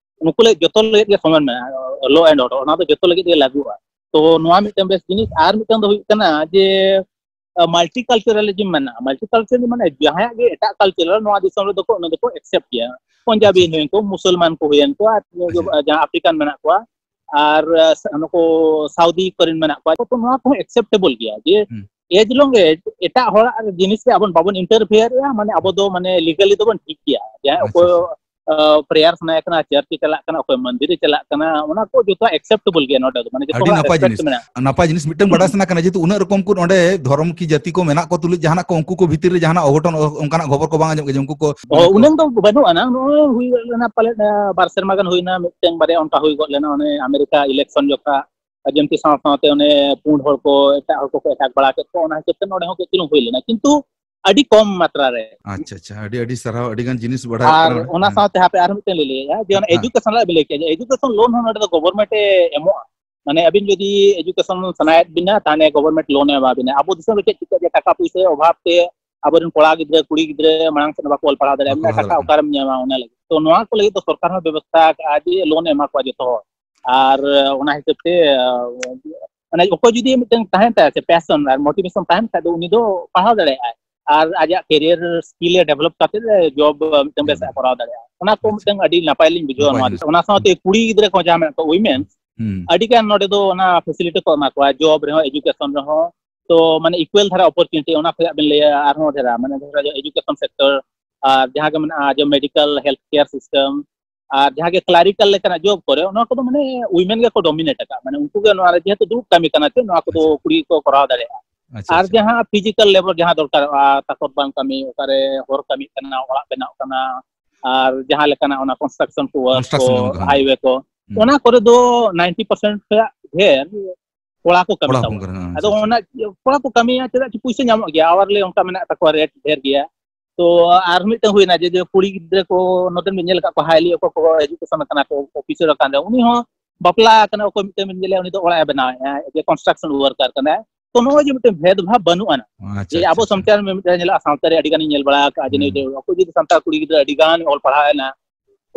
ᱱᱩᱠᱩ ᱞᱟᱹᱜᱤᱫ ᱡᱚᱛᱚ ᱞᱟᱹᱜᱤᱫ ᱜᱮ ᱥᱚᱢᱟᱱ ᱢᱮᱱᱟᱜᱼᱟ᱾ ᱞᱚ ᱮᱱᱰ ᱚᱨᱰᱟᱨ ᱚᱱᱟ ᱫᱚ ᱡᱚᱛᱚ ᱞᱟᱹᱜᱤᱫ ᱜᱮ ᱞᱟᱹᱜᱩᱜᱼᱟ᱾ ᱛᱚ ᱱᱚᱣᱟ ᱢᱤᱫᱴᱟᱝ ᱵᱮᱥ ᱡᱤᱱᱤᱥ᱾ ᱟᱨ ᱢᱤᱫᱴᱟᱝ ᱫᱚ ᱦᱩᱭᱩᱜ ᱠᱟᱱᱟ ᱡᱮ ᱢᱟᱞᱴᱤ ᱠᱟᱞᱪᱟᱨᱟᱞᱤᱡᱢ ᱢᱮᱱᱟᱜᱼᱟ᱾ ᱢᱟᱞᱴᱤ ᱠᱟᱞᱪᱟᱨᱟᱞ ᱢᱟᱱᱮ ᱡᱟᱦᱟᱸᱭᱟᱜ ᱜᱮ ᱮᱴᱟᱜ ᱠᱟᱞᱪᱟᱨ, ᱱᱚᱣᱟ ᱫᱤᱥᱚᱢ ᱨᱮᱫᱚ ᱠᱚ, ᱚᱱᱟ ᱫᱚᱠᱚ ᱮᱠᱥᱮᱯᱴ ᱜᱮᱭᱟ᱾ ᱯᱚᱧᱡᱟᱵᱤ ᱟᱪᱪᱷᱟ, ᱟᱪᱪᱷᱟ᱾ ᱦᱩᱭᱮᱱ ᱠᱚ, ᱢᱩᱥᱚᱞᱢᱟᱱ ᱠᱚ ᱦᱩᱭᱮᱱ ᱠᱚ, ᱟᱨ ᱟᱪᱪᱷᱟ᱾ ᱡᱟᱦᱟᱸ ᱟᱯᱷᱨᱤᱠᱟᱱ ᱢᱮᱱᱟᱜ ᱠᱚᱣᱟ, ᱟᱨ ᱟᱸ, ᱱᱩᱠᱩ ᱥᱟᱣᱫᱤ ᱠᱚᱨᱮᱱ ᱢᱮᱱᱟᱜ ᱠᱚᱣᱟ, ᱛᱚ ᱱᱚᱣᱟ ᱠᱚᱦᱚᱸ ᱮᱠᱥᱮᱯᱴᱮᱵᱚᱞ ᱜᱮᱭᱟ ᱡᱮ ᱦᱩᱸ᱾ ᱮᱡᱽ ᱞᱚᱝ ᱮ ᱮᱴᱟᱜ ᱦᱚᱲᱟᱜ ᱡᱤᱱᱤᱥ ᱨᱮ ᱟᱵᱚ ᱵᱟᱵᱚᱱ ᱤᱱᱴᱟᱨᱯᱷᱤᱭᱟᱨᱮᱜᱼᱟ, ᱢᱟᱱᱮ ᱟᱵᱚ ᱫᱚ ᱢᱟᱱᱮ ᱞᱤᱜᱟᱞᱤ ᱫᱚᱵᱚᱱ ᱴᱷᱤᱠ ᱜᱮᱭᱟ᱾ ᱡᱟᱦᱟᱸᱭ ᱟᱪᱪᱷᱟ, ᱚᱠᱚᱭ ᱟᱪᱪᱷᱟ᱾ ᱯᱨᱮᱭᱟᱨ ᱥᱟᱱᱟᱭᱮ ᱠᱟᱱᱟ, ᱪᱟᱨᱪ ᱮ ᱪᱟᱞᱟᱜ ᱠᱟᱱᱟ, ᱚᱠᱚᱭ ᱢᱚᱱᱫᱤᱨ ᱮ ᱪᱟᱞᱟᱜ ᱠᱟᱱᱟ, ᱚᱱᱟ ᱠᱚ ᱡᱚᱛᱚ ᱮᱠᱥᱮᱯᱴᱮᱵᱚᱞ ᱜᱮᱭᱟ ᱱᱚᱰᱮ ᱫᱚ, ᱢᱟᱱᱮ ᱡᱚᱛᱚ ᱟᱹᱰᱤ ᱦᱚᱲᱟᱜ ᱱᱟᱯᱟᱭ ᱨᱮᱥᱯᱮᱠᱴ ᱡᱤᱱᱤᱥ᱾ ᱢᱮᱱᱟᱜᱼᱟ᱾ ᱱᱟᱯᱟᱭ ᱡᱤᱱᱤᱥ ᱢᱤᱫᱴᱟᱝ ᱵᱟᱰᱟᱭ ᱥᱟᱱᱟ ᱠᱟᱱᱟ, ᱡᱮᱦᱮᱛᱩ ᱩᱱᱟᱹᱜ ᱨᱚᱠᱚᱢ ᱠᱚ ᱚᱸᱰᱮ ᱫᱷᱚᱨᱚᱢ ᱠᱤ ᱡᱟᱹᱛᱤ ᱠᱚ ᱢᱮᱱᱟᱜ ᱠᱚ ᱛᱩᱞᱩᱡ ᱡᱟᱦᱟᱱᱟᱜ ᱠᱚ ᱩᱱᱠᱩ ᱠᱚ ᱵᱷᱤᱛᱤᱨ ᱨᱮ ᱡᱟᱦᱟᱱᱟᱜ ᱚᱜᱷᱚᱴᱚᱱ ᱚᱱᱠᱟᱱᱟᱜ ᱠᱷᱚᱵᱚᱨ ᱠᱚ ᱵᱟᱝ ᱟᱸᱡᱚᱢ ᱜᱮ, ᱡᱮ ᱩᱱᱠᱩ ᱠᱚ ᱚ, ᱢᱟᱱᱮ ᱠᱚ ᱩᱱᱟᱹᱝ ᱫᱚ ᱵᱟᱹᱱᱩᱜ ᱟᱱᱟᱝ, ᱱᱚᱜᱼᱚᱭ ᱦᱩᱭ ᱞᱮᱱᱟ ᱯᱟᱞᱮᱫ, ᱟᱸ, ᱵᱟᱨ ᱥᱮᱨᱢᱟ ᱜᱟᱱ ᱦᱩᱭᱱᱟ, ᱢᱤᱫᱴᱟᱝ ᱵᱟᱨᱭᱟ ᱚᱱᱠᱟ ᱦᱩᱭ ᱜᱚᱫ ᱞᱮᱱᱟ, ᱚᱱᱮ ᱟᱢᱮᱨᱤᱠᱟ ᱤᱞᱮᱠᱥᱚᱱ ᱡᱚᱠᱷᱟ ᱡᱮᱢᱛᱤ ᱥᱟᱶ ᱥᱟᱶᱛᱮ ᱚᱱᱮ ᱯᱩᱸᱰ ᱦᱚᱲ ᱠᱚ, ᱮᱴᱟᱜ ᱦᱚᱲ ᱠᱚᱠᱚ ᱮᱴᱟᱠ ᱵᱟᱲᱟ ᱠᱮᱫ ᱠᱚ, ᱚᱱᱟ ᱦᱤᱥᱟᱹᱵ ᱛᱮ ᱱᱚᱰᱮ ᱦᱚᱸ ᱠᱟᱹᱡ ᱪᱩᱞᱩᱝ ᱦᱩᱭ ᱞᱮᱱᱟ, ᱠᱤᱱᱛᱩ ᱟᱹᱰᱤ ᱠᱚᱢ ᱢᱟᱛᱨᱟ ᱨᱮ᱾ ᱟᱪᱪᱷᱟ, ᱟᱪᱪᱷᱟ, ᱟᱹᱰᱤ, ᱟᱹᱰᱤ ᱥᱟᱨᱦᱟᱣ, ᱟᱹᱰᱤ ᱜᱟᱱ ᱡᱤᱱᱤᱥ ᱵᱟᱲᱟᱭ ᱟᱨ ᱠᱟᱱᱟ᱾ ᱚᱱᱟ ᱦᱮᱸ᱾ ᱥᱟᱶᱛᱮ ᱦᱟᱯᱮ ᱟᱨ ᱢᱤᱫᱴᱮᱱ ᱞᱤᱧ ᱞᱟᱹᱭᱮᱫᱼᱟ, ᱡᱮ ᱚᱱᱟ ᱦᱮᱸ᱾ ᱮᱡᱩᱠᱮᱥᱚᱱ ᱨᱮᱭᱟᱜ ᱵᱤᱱ ᱞᱟᱹᱭ ᱠᱮᱫᱼᱟ, ᱡᱮ ᱮᱡᱩᱠᱮᱥᱚᱱ ᱞᱳᱱ ᱦᱚᱸ ᱱᱚᱰᱮ ᱫᱚ ᱜᱚᱵᱷᱚᱨᱱᱢᱮᱱᱴ ᱮ ᱮᱢᱚᱜᱼᱟ᱾ ᱢᱟᱱᱮ ᱟᱹᱵᱤᱱ ᱡᱩᱫᱤ ᱮᱡᱩᱠᱮᱥᱚᱱ ᱥᱟᱱᱟᱭᱮᱫ ᱵᱤᱱᱟ, ᱛᱟᱦᱚᱞᱮ ᱜᱚᱵᱷᱚᱨᱱᱢᱮᱱᱴ ᱞᱳᱱ ᱮ ᱮᱢᱟ ᱵᱤᱱᱟ᱾ ᱟᱵᱚ ᱫᱤᱥᱚᱢ ᱨᱮ ᱪᱮᱫ ᱪᱤᱠᱟᱹᱜ, ᱡᱮ ᱴᱟᱠᱟ ᱯᱩᱭᱥᱟᱹ ᱚᱵᱷᱟᱵ ᱛᱮ ᱟᱵᱚᱨᱮᱱ ᱠᱚᱲᱟ ᱜᱤᱫᱽᱨᱟᱹ, ᱠᱩᱲᱤ ᱜᱤᱫᱽᱨᱟᱹ ᱢᱟᱲᱟᱝ ᱥᱮᱫ ᱵᱟᱠᱚ ᱚᱞ ᱯᱟᱲᱦᱟᱣ ᱫᱟᱲᱮᱭᱟᱜᱼᱟ, ᱵᱟᱠᱚ ᱢᱮᱱᱟᱜ ᱞᱟᱦᱟ ᱴᱟᱠᱟ ᱫᱟᱲᱮᱭᱟᱜ ᱚᱠᱟᱨᱮᱢ ᱧᱟᱢᱟ ᱚᱱᱟ ᱞᱟᱹᱜᱤᱫ? ᱛᱚ ᱱᱚᱣᱟ ᱠᱚ ᱞᱟᱹᱜᱤᱫ ᱫᱚ ᱥᱚᱨᱠᱟᱨ ᱦᱚᱸ ᱵᱮᱵᱚᱥᱛᱷᱟ ᱟᱠᱟᱫᱼᱟ ᱡᱮ ᱞᱳᱱ ᱮ ᱮᱢᱟ ᱠᱚᱣᱟ ᱡᱚᱛᱚ ᱦᱚᱲ᱾ ᱟᱨ ᱚᱱᱟ ᱦᱤᱥᱟᱹᱵ ᱛᱮ, ᱢᱟᱱᱮ ᱚᱠᱚᱭ ᱡᱩᱫᱤ ᱢᱤᱫᱴᱮᱱ ᱛᱟᱦᱮᱱ ᱛᱟᱭᱟ ᱥᱮ ᱯᱮᱥᱚᱱ ᱟᱨ ᱢᱳᱴᱤᱵᱷᱮᱥᱚᱱ ᱛᱟᱦᱮᱱ ᱠᱷᱟᱡ ᱫᱚ ᱩᱱᱤ ᱫᱚ ᱯᱟᱲᱦᱟᱣ ᱫᱟᱲᱮᱭᱟᱜᱼᱟᱭ᱾ ᱟᱨ ᱟᱡᱟᱜ ᱠᱮᱨᱤᱭᱟᱨ ᱥᱠᱤᱞ ᱮ ᱰᱮᱵᱷᱞᱚᱯ ᱠᱟᱛᱮ ᱡᱚᱵ ᱢᱤᱫᱴᱟᱝ ᱵᱮᱥ ᱮ ᱠᱚᱨᱟᱣ ᱫᱟᱲᱮᱭᱟᱜᱼᱟ᱾ ᱚᱱᱟ ᱠᱚ ᱟᱪᱪᱷᱟ᱾ ᱢᱤᱫᱴᱟᱝ ᱟᱹᱰᱤ ᱱᱟᱯᱟᱭ ᱞᱤᱧ ᱵᱩᱡᱷᱟᱹᱣᱟ ᱱᱟᱯᱟᱭ ᱱᱚᱣᱟ ᱡᱤᱱᱤᱥ᱾ ᱫᱤᱥᱚᱢ᱾ ᱚᱱᱟ ᱥᱟᱶᱛᱮ ᱠᱩᱲᱤ ᱜᱤᱫᱽᱨᱟᱹ ᱠᱚ ᱡᱟᱦᱟᱸ ᱢᱮᱱᱟᱜ ᱠᱚᱣᱟ, ᱩᱭᱢᱮᱱ, ᱦᱩᱸ᱾ ᱟᱹᱰᱤ ᱜᱟᱱ ᱱᱚᱰᱮ ᱫᱚ ᱚᱱᱟ ᱯᱷᱮᱥᱤᱞᱤᱴᱤ ᱠᱚ ᱮᱢᱟ ᱠᱚᱣᱟ, ᱡᱚᱵ ᱨᱮᱦᱚᱸ, ᱮᱡᱩᱠᱮᱥᱚᱱ ᱨᱮᱦᱚᱸ᱾ ᱛᱚ ᱢᱟᱱᱮ ᱤᱠᱩᱭᱟᱞ ᱫᱷᱟᱨᱟ ᱚᱯᱚᱨᱪᱩᱱᱤᱴᱤ, ᱚᱱᱟ ᱠᱷᱚᱱᱟᱜ ᱵᱮᱱ ᱞᱟᱹᱭᱟ ᱟᱨᱦᱚᱸ ᱰᱷᱮᱨᱟ, ᱢᱟᱱᱮ ᱫᱷᱚᱨᱚ ᱮᱡᱩᱠᱮᱥᱚᱱ ᱥᱮᱠᱴᱚᱨ, ᱟᱨ ᱡᱟᱦᱟᱸ ᱜᱮ ᱢᱮᱱᱟᱜᱼᱟ ᱡᱮ ᱢᱮᱰᱤᱠᱟᱞ, ᱦᱮᱞᱛᱷ ᱠᱮᱭᱟᱨ ᱥᱤᱥᱴᱮᱢ, ᱟᱨ ᱡᱟᱦᱟᱸ ᱜᱮ ᱠᱞᱟᱨᱤᱠᱟᱞ ᱞᱮᱠᱟᱱᱟᱜ ᱡᱚᱵ ᱠᱚᱨᱮ, ᱚᱱᱟ ᱠᱚᱫᱚ ᱢᱟᱱᱮ ᱩᱭᱢᱮᱱ ᱜᱮᱠᱚ ᱰᱚᱢᱤᱱᱮᱴ ᱟᱠᱟᱫ, ᱢᱟᱱᱮ ᱩᱱᱠᱩ ᱜᱮ ᱱᱚᱣᱟ ᱨᱮ ᱡᱮᱦᱮᱛᱩ ᱫᱩᱲᱩᱵ ᱠᱟᱹᱢᱤ ᱠᱟᱱᱟ ᱪᱮ, ᱱᱚᱣᱟ ᱠᱚᱫᱚ ᱟᱪᱪᱷᱟ᱾ ᱠᱩᱲᱤ ᱠᱚ ᱠᱚᱨᱟᱣ ᱫᱟᱲᱮᱭᱟᱜᱼᱟ᱾ ᱟᱪᱪᱷᱟ, ᱟᱨ ᱟᱪᱪᱷᱟ᱾ ᱡᱟᱦᱟᱸ ᱯᱷᱤᱡᱤᱠᱟᱞ ᱞᱮᱵᱚᱨ ᱡᱟᱦᱟᱸ ᱫᱚᱨᱠᱟᱨᱚᱜᱼᱟ, ᱛᱟᱠᱚᱛ ᱵᱟᱝ ᱠᱟᱹᱢᱤ, ᱚᱠᱟᱨᱮ ᱦᱚᱨ ᱠᱟᱹᱢᱤᱜ ᱠᱟᱱᱟ, ᱚᱲᱟᱜ ᱵᱮᱱᱟᱣ ᱠᱟᱱᱟ, ᱟᱨ ᱡᱟᱦᱟᱸ ᱞᱮᱠᱟᱱᱟᱜ ᱚᱱᱟ ᱠᱚᱱᱥᱴᱨᱟᱠᱥᱚᱱ ᱠᱚ, ᱣᱟᱨᱠ ᱠᱚ, ᱠᱚᱱᱥᱴᱨᱟᱠᱥᱚᱱ ᱠᱟᱹᱢᱤ ᱠᱚ, ᱦᱮᱸ᱾ ᱦᱟᱭᱣᱮ ᱠᱚ, ᱦᱩᱸ᱾ ᱚᱱᱟ ᱠᱚᱨᱮ ᱫᱚ ᱱᱟᱭᱤᱱᱴᱤ ᱯᱟᱨᱥᱮᱱᱴ ᱠᱷᱚᱱᱟᱜ ᱰᱷᱮᱨ ᱠᱚᱲᱟ ᱠᱚ ᱠᱟᱹᱢᱤ ᱠᱚᱲᱟ ᱦᱚᱯᱚᱱ ᱛᱟᱵᱚᱱᱟ᱾ ᱠᱟᱱᱟ, ᱦᱮᱸ, ᱟᱫᱚ ᱟᱪᱪᱷᱟ, ᱟᱪᱪᱷᱟ᱾ ᱚᱱᱟ ᱠᱚᱲᱟ ᱠᱚ ᱠᱟᱹᱢᱤᱭᱟ, ᱪᱮᱫᱟᱜ ᱪᱮ ᱯᱩᱭᱥᱟᱹ ᱧᱟᱢᱚᱜ ᱜᱮᱭᱟ, ᱟᱣᱟᱨᱞᱤ ᱚᱱᱠᱟ ᱢᱮᱱᱟᱜ ᱛᱟᱠᱚᱣᱟ, ᱨᱮᱴ ᱰᱷᱮᱨ ᱜᱮᱭᱟ᱾ ᱛᱚ ᱟᱨ ᱢᱤᱫᱴᱟᱝ ᱦᱩᱭᱱᱟ ᱡᱮ, ᱡᱮ ᱠᱩᱲᱤ ᱜᱤᱫᱽᱨᱟᱹ ᱠᱚ ᱱᱚᱛᱮ ᱵᱤᱱ ᱧᱮᱞ ᱟᱠᱟᱫ ᱠᱚᱣᱟ, highly education ᱠᱟᱱᱟ ᱠᱚ, ᱚᱯᱷᱤᱥᱟᱨ ᱟᱠᱟᱱ ᱨᱮ, ᱩᱱᱤ ᱦᱚᱸ ᱵᱟᱯᱞᱟ ᱟᱠᱟᱱᱟ, ᱚᱠᱚᱭ ᱢᱤᱫᱴᱟᱝ ᱵᱤᱱ ᱧᱮᱞᱮᱭᱟ, ᱩᱱᱤ ᱫᱚ ᱚᱲᱟᱜ ᱮ ᱵᱮᱱᱟᱣᱮᱫᱼᱟ, ᱡᱮ construction worker ᱠᱟᱱᱟᱭ᱾ ᱛᱚ ᱱᱚᱜᱼᱚᱭ ᱡᱮ ᱢᱤᱫᱴᱟᱝ ᱵᱷᱮᱫ ᱵᱷᱟᱵᱽ ᱵᱟᱹᱱᱩᱜ ᱟᱱᱟ, ᱟᱪᱪᱷᱟ, ᱡᱮ ᱟᱪᱪᱷᱟ, ᱟᱵᱚ ᱟᱪᱪᱷᱟ᱾ ᱥᱚᱢᱟᱡᱽ ᱨᱮ ᱢᱤᱫᱴᱟᱝ ᱧᱮᱞᱚᱜᱼᱟ, ᱥᱟᱶᱛᱟ ᱨᱮ ᱟᱹᱰᱤ ᱜᱟᱱᱤᱧ ᱧᱮᱞ ᱵᱟᱲᱟ ᱟᱠᱟᱫᱼᱟ, ᱡᱮ ᱱᱩᱭ ᱫᱚ ᱦᱩᱸ᱾ ᱚᱠᱚᱭ ᱡᱩᱫᱤ ᱥᱟᱱᱛᱟᱲ ᱠᱩᱲᱤ ᱜᱤᱫᱽᱨᱟᱹ ᱟᱹᱰᱤ ᱜᱟᱱ ᱚᱞ ᱯᱟᱲᱦᱟᱣ ᱮᱱᱟ,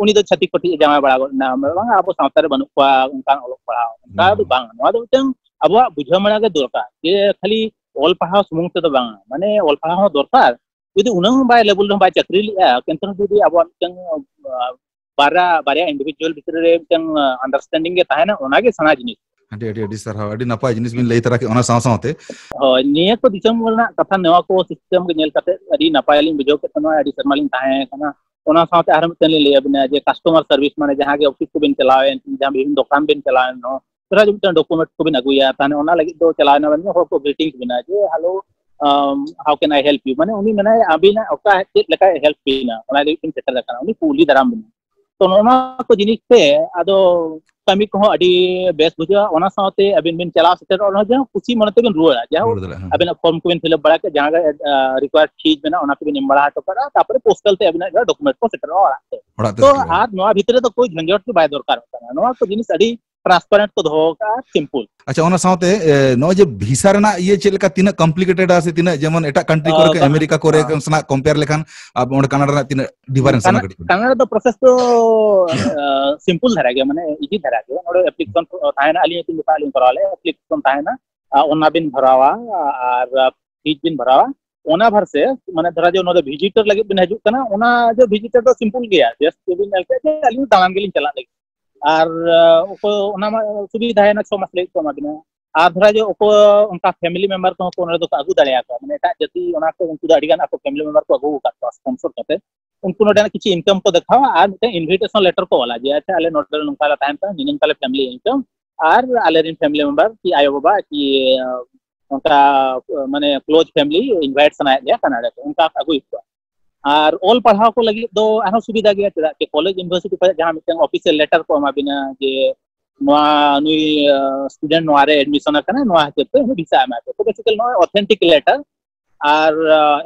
ᱩᱱᱤ ᱫᱚ ᱪᱷᱟᱹᱛᱤᱠ ᱠᱚ ᱴᱷᱮᱱ ᱮ ᱡᱟᱶᱟᱭ ᱵᱟᱲᱟ ᱜᱚᱫ ᱮᱱᱟ, ᱵᱟᱝ ᱟᱵᱚ ᱥᱟᱶᱛᱟ ᱨᱮ ᱵᱟᱹᱱᱩᱜ ᱠᱚᱣᱟ ᱚᱱᱠᱟᱱ ᱚᱞᱚᱜ ᱯᱟᱲᱦᱟᱣ, ᱚᱱᱠᱟ ᱫᱚ ᱦᱩᱸ᱾ ᱵᱟᱝ᱾ ᱱᱚᱣᱟ ᱫᱚ ᱢᱤᱫᱴᱟᱝ ᱟᱵᱚᱣᱟᱜ ᱵᱩᱡᱷᱟᱹᱣ ᱢᱟᱲᱟᱝ ᱜᱮ ᱫᱚᱨᱠᱟᱨ, ᱡᱮ ᱠᱷᱟᱹᱞᱤ ᱚᱞ ᱯᱟᱲᱦᱟᱣ ᱥᱩᱢᱩᱝ ᱛᱮᱫᱚ ᱵᱟᱝ, ᱢᱟᱱᱮ ᱚᱞ ᱯᱟᱲᱦᱟᱣ ᱦᱚᱸ ᱫᱚᱨᱠᱟᱨ, ᱡᱩᱫᱤ ᱩᱱᱟᱹᱝ ᱵᱟᱭ ᱞᱮᱵᱮᱞ ᱨᱮᱦᱚᱸ ᱵᱟᱭ ᱪᱟᱹᱠᱨᱤ ᱞᱮᱜᱼᱟ, ᱠᱤᱱᱛᱩ ᱡᱩᱫᱤ ᱟᱵᱚᱣᱟᱜ ᱢᱤᱫᱴᱟᱝ, ᱟᱸ, ᱵᱟᱨᱭᱟ, ᱵᱟᱨᱭᱟ individual ᱵᱷᱤᱛᱨᱤ ᱨᱮ ᱢᱤᱫᱴᱟᱝ, ᱟᱸ, understanding ᱜᱮ ᱛᱟᱦᱮᱱᱟ, ᱚᱱᱟᱜᱮ ᱥᱮᱬᱟ ᱡᱤᱱᱤᱥ᱾ ᱟᱹᱰᱤ, ᱟᱹᱰᱤ, ᱟᱹᱰᱤ ᱥᱟᱨᱦᱟᱣ, ᱟᱹᱰᱤ ᱱᱟᱯᱟᱭ ᱡᱤᱱᱤᱥ ᱵᱤᱱ ᱞᱟᱹᱭ ᱛᱚᱨᱟ ᱠᱮᱫ, ᱚᱱᱟ ᱥᱟᱶ ᱥᱟᱶᱛᱮ᱾ ᱦᱳᱭ, ᱱᱤᱭᱟᱹ ᱠᱚ ᱫᱤᱥᱚᱢ ᱨᱮᱱᱟᱜ ᱠᱟᱛᱷᱟ, ᱱᱚᱣᱟ ᱠᱚ system ᱜᱮ ᱧᱮᱞ ᱠᱟᱛᱮ ᱟᱹᱰᱤ ᱱᱟᱯᱟᱭ ᱞᱤᱧ ᱵᱩᱡᱷᱟᱹᱣ ᱠᱮᱫ ᱛᱟᱦᱮᱱᱟ, ᱟᱹᱰᱤ ᱥᱮᱨᱢᱟ ᱞᱤᱧ ᱛᱟᱦᱮᱸ ᱠᱟᱱᱟ᱾ ᱚᱱᱟ ᱥᱟᱶᱛᱮ ᱟᱨᱦᱚᱸ ᱢᱤᱫᱴᱮᱱ ᱞᱤᱧ ᱞᱟᱹᱭ ᱟᱵᱤᱱᱟ ᱡᱮ customer service, ᱢᱟᱱᱮ ᱡᱟᱦᱟᱸ ᱜᱮ ᱚᱯᱷᱤᱥ ᱠᱚᱵᱤᱱ ᱪᱟᱞᱟᱣᱮᱱ, ᱡᱟᱦᱟᱸ ᱵᱤᱵᱷᱤᱱᱱᱚ ᱫᱚᱠᱟᱱ ᱵᱤᱱ ᱪᱟᱞᱟᱣᱮᱱ ᱨᱮᱦᱚᱸ, ᱛᱷᱚᱲᱟ ᱡᱩᱫᱤ ᱢᱤᱫᱴᱟᱝ document ᱠᱚᱵᱤᱱ ᱟᱹᱜᱩᱭᱟ, ᱛᱟᱦᱞᱮ ᱚᱱᱟ ᱞᱟᱹᱜᱤᱫ ᱫᱚ ᱪᱟᱞᱟᱣ ᱮᱱᱟ ᱵᱤᱱ, ᱦᱚᱲ ᱠᱚ greetings ᱵᱤᱱᱟ ᱡᱮ, "Hello, um, how can I help you?" ᱢᱟᱱᱮ ᱩᱱᱤ ᱢᱮᱱᱟᱭ, ᱟᱹᱵᱤᱱᱟᱜ ᱚᱠᱟ ᱪᱮᱫ ᱞᱮᱠᱟᱭ help ᱵᱤᱱᱟ, ᱚᱱᱟ ᱞᱟᱹᱜᱤᱫ ᱵᱤᱱ ᱥᱮᱴᱮᱨ ᱟᱠᱟᱱᱟ, ᱩᱱᱤ ᱠᱩᱞᱤ ᱫᱟᱨᱟᱢ ᱵᱤᱱᱟ᱾ ᱛᱚ ᱱᱚᱜᱼᱚ ᱱᱚᱣᱟ ᱠᱚ ᱡᱤᱱᱤᱥ ᱛᱮ ᱟᱫᱚ ᱠᱟᱹᱢᱤ ᱠᱚᱦᱚᱸ ᱟᱹᱰᱤ ᱵᱮᱥ ᱵᱩᱡᱷᱟᱹᱜᱼᱟ᱾ ᱚᱱᱟ ᱥᱟᱶᱛᱮ ᱟᱹᱵᱤᱱ ᱵᱤᱱ ᱪᱟᱞᱟᱣ ᱥᱮᱴᱮᱨᱚᱜ ᱨᱮᱦᱚᱸ ᱡᱮ ᱠᱩᱥᱤ ᱢᱚᱱᱮ ᱛᱮᱵᱤᱱ ᱨᱩᱣᱟᱹᱲᱟ, ᱡᱟᱭᱦᱳᱠ ᱨᱩᱣᱟᱹᱲ ᱫᱟᱲᱮᱭᱟᱜᱼᱟ, ᱦᱮᱸ᱾ ᱟᱵᱤᱱᱟᱜ form ᱠᱚᱵᱤᱱ fill up ᱵᱟᱲᱟ ᱠᱮᱫ, ᱡᱟᱦᱟᱸ ᱜᱮ, ᱟᱸ, required fees ᱢᱮᱱᱟᱜᱼᱟ, ᱚᱱᱟ ᱠᱚᱵᱤᱱ ᱮᱢ ᱵᱟᱲᱟ ᱦᱚᱴᱚ ᱠᱟᱜᱼᱟ, ᱛᱟᱨᱯᱚᱨᱮ postal ᱛᱮ ᱟᱵᱤᱱᱟᱜ ᱡᱟᱦᱟᱸ document ᱠᱚ ᱥᱮᱴᱮᱨᱚᱜᱼᱟ ᱚᱲᱟᱜ ᱛᱮ᱾ ᱚᱲᱟᱜ ᱛᱮ ᱛᱚ ᱥᱮᱴᱮᱨᱚᱜᱼᱟ᱾ ᱟᱨ ᱱᱚᱣᱟ ᱵᱷᱤᱛᱨᱤ ᱨᱮᱫᱚ ᱠᱳᱭ ᱡᱷᱚᱸᱡᱚᱴ ᱜᱮ ᱵᱟᱭ ᱫᱚᱨᱠᱟᱨᱚᱜ ᱠᱟᱱᱟ᱾ ᱱᱚᱣᱟ ᱠᱚ ᱡᱤᱱᱤᱥ ᱟᱹᱰᱤ transparent ᱠᱚ ᱫᱚᱦᱚ ᱟᱠᱟᱫᱼᱟ, simple᱾ ᱟᱪᱪᱷᱟ, ᱚᱱᱟ ᱥᱟᱶᱛᱮ, ᱮ, ᱱᱚᱜᱼᱚᱭ ᱡᱮ visa ᱨᱮᱱᱟᱜ ᱤᱭᱟᱹ ᱪᱮᱫ ᱞᱮᱠᱟ, ᱛᱤᱱᱟᱹᱜ complicated ᱟ ᱥᱮ ᱛᱤᱱᱟᱹᱜ, ᱡᱮᱢᱚᱱ ᱮᱴᱟᱜ country ᱠᱚᱨᱮ ᱟᱸ, ᱠᱚ, ᱵᱟᱝ, ᱟᱢᱮᱨᱤᱠᱟ ᱠᱚᱨᱮ ᱦᱮᱸ᱾ ᱥᱟᱞᱟᱜ compare ᱞᱮᱠᱷᱟᱱ, ᱟᱵᱚ ᱚᱸᱰᱮ ᱠᱟᱱᱟᱰᱟ ᱨᱮᱱᱟᱜ ᱛᱤᱱᱟᱹᱜ difference ᱚᱱᱟ ᱠᱟᱱᱟ-, ᱠᱟᱹᱴᱤᱡ ᱵᱮᱱ ᱠᱟᱱᱟᱰᱟ ᱫᱚ process ᱫᱚ, ᱟᱸ, simple ᱫᱷᱟᱨᱟ ᱜᱮᱭᱟ, ᱢᱟᱱᱮ easy ᱫᱷᱟᱨᱟ ᱜᱮᱭᱟ᱾ ᱱᱚᱰᱮ application ᱠᱚ ᱛᱟᱦᱮᱱᱟ, ᱟᱹᱞᱤᱧ ᱧᱩᱛᱩᱢ ᱡᱚᱠᱷᱚᱱ ᱞᱤᱧ ᱠᱚᱨᱟᱣ ᱞᱮᱫᱼᱟ, application ᱛᱟᱦᱮᱱᱟ, ᱟᱨ ᱚᱱᱟ ᱵᱤᱱ ᱵᱷᱚᱨᱟᱣᱟ, ᱟᱨ fees ᱵᱤᱱ ᱵᱷᱚᱨᱟᱣᱟ᱾ ᱚᱱᱟ versus, ᱢᱟᱱᱮ ᱫᱷᱚᱨᱟ ᱡᱮ ᱱᱚᱰᱮ visitor ᱞᱟᱹᱜᱤᱫ ᱵᱤᱱ ᱦᱤᱡᱩᱜ ᱠᱟᱱᱟ, ᱚᱱᱟ ᱡᱮ visitor ᱫᱚ simple ᱜᱮᱭᱟ, just ᱵᱤᱱ ᱧᱮᱞ ᱠᱮᱫ ᱡᱮ ᱟᱹᱞᱤᱧ ᱫᱟᱬᱟᱱ ᱜᱮᱞᱤᱧ ᱪᱟᱞᱟᱜ ᱞᱟᱹᱜᱤᱫ᱾ ᱟᱨ, ᱟᱸ, ᱚᱠᱚᱭ ᱚᱱᱟ ᱢᱟ ᱥᱩᱵᱤᱫᱷᱟᱭᱮᱱᱟ, ᱪᱷᱚ ᱢᱟᱥ ᱞᱟᱹᱜᱤᱫ ᱠᱚ ᱮᱢᱟ ᱵᱤᱱᱟ᱾ ᱟᱨ ᱫᱷᱚᱨᱟ ᱡᱮ ᱚᱠᱚᱭ ᱚᱱᱠᱟ family member ᱠᱚᱦᱚᱸ ᱠᱚ ᱚᱱᱟ ᱨᱮᱫᱚ ᱠᱚ ᱟᱹᱜᱩ ᱫᱟᱲᱮᱭᱟᱠᱚᱣᱟ, ᱢᱟᱱᱮ ᱮᱴᱟᱜ ᱡᱟᱹᱛᱤ ᱚᱱᱟ ᱠᱚ, ᱩᱱᱠᱩ ᱫᱚ ᱟᱹᱰᱤ ᱜᱟᱱ ᱟᱠᱚ family member ᱠᱚ ᱟᱹᱜᱩ ᱟᱠᱟᱫ ᱠᱚᱣᱟ sponsor ᱠᱟᱛᱮ᱾ ᱩᱱᱠᱩ ᱱᱚᱰᱮᱱᱟᱜ ᱠᱤᱪᱷᱩ income ᱠᱚ ᱫᱮᱠᱷᱟᱣᱟ ᱟᱨ ᱢᱤᱫᱴᱮᱱ invitation letter ᱠᱚ ᱚᱞᱟ ᱡᱮ, "ᱟᱪᱪᱷᱟ, ᱟᱞᱮ ᱱᱚᱰᱮ ᱱᱚᱝᱠᱟ ᱞᱮ ᱛᱟᱦᱮᱱ ᱠᱟᱱᱟ, ᱱᱤᱱᱟᱹᱝ ᱛᱟᱞᱮ family income, ᱟᱨ ᱟᱞᱮᱨᱮᱱ family member ᱠᱤ ᱟᱭᱳ ᱵᱟᱵᱟ ᱠᱤ, ᱟᱸ, ᱚᱱᱠᱟ, ᱟᱸ, ᱢᱟᱱᱮ close family invite ᱥᱟᱱᱟᱭᱮᱫ ᱞᱮᱭᱟ ᱠᱟᱱᱟᱰᱟ ᱛᱮ", ᱚᱱᱠᱟ ᱟᱹᱜᱩᱭᱮᱫ ᱠᱚᱣᱟ᱾ ᱟᱨ ᱚᱞ ᱯᱟᱲᱦᱟᱣ ᱠᱚ ᱞᱟᱹᱜᱤᱫ ᱫᱚ ᱟᱨᱦᱚᱸ ᱥᱩᱵᱤᱫᱷᱟ ᱜᱮᱭᱟ, ᱪᱮᱫᱟᱜ ᱥᱮ college university ᱠᱷᱚᱱ ᱡᱟᱦᱟᱸ ᱢᱤᱫᱴᱟᱝ official letter ᱠᱚ ᱮᱢᱟ ᱵᱤᱱᱟ ᱡᱮ ᱱᱚᱣᱟ ᱱᱩᱭ, ᱟᱸ, student ᱱᱚᱣᱟ ᱨᱮ admission ᱟᱠᱟᱱᱟ, ᱱᱚᱣᱟ ᱦᱤᱥᱟᱹᱵ ᱛᱮ ᱩᱱᱤ visa ᱮᱢᱟ ᱠᱚ᱾ ᱛᱚᱵᱮ ᱪᱤᱠᱟᱹ ᱱᱚᱜᱼᱚᱭ authentic letter, ᱟᱨ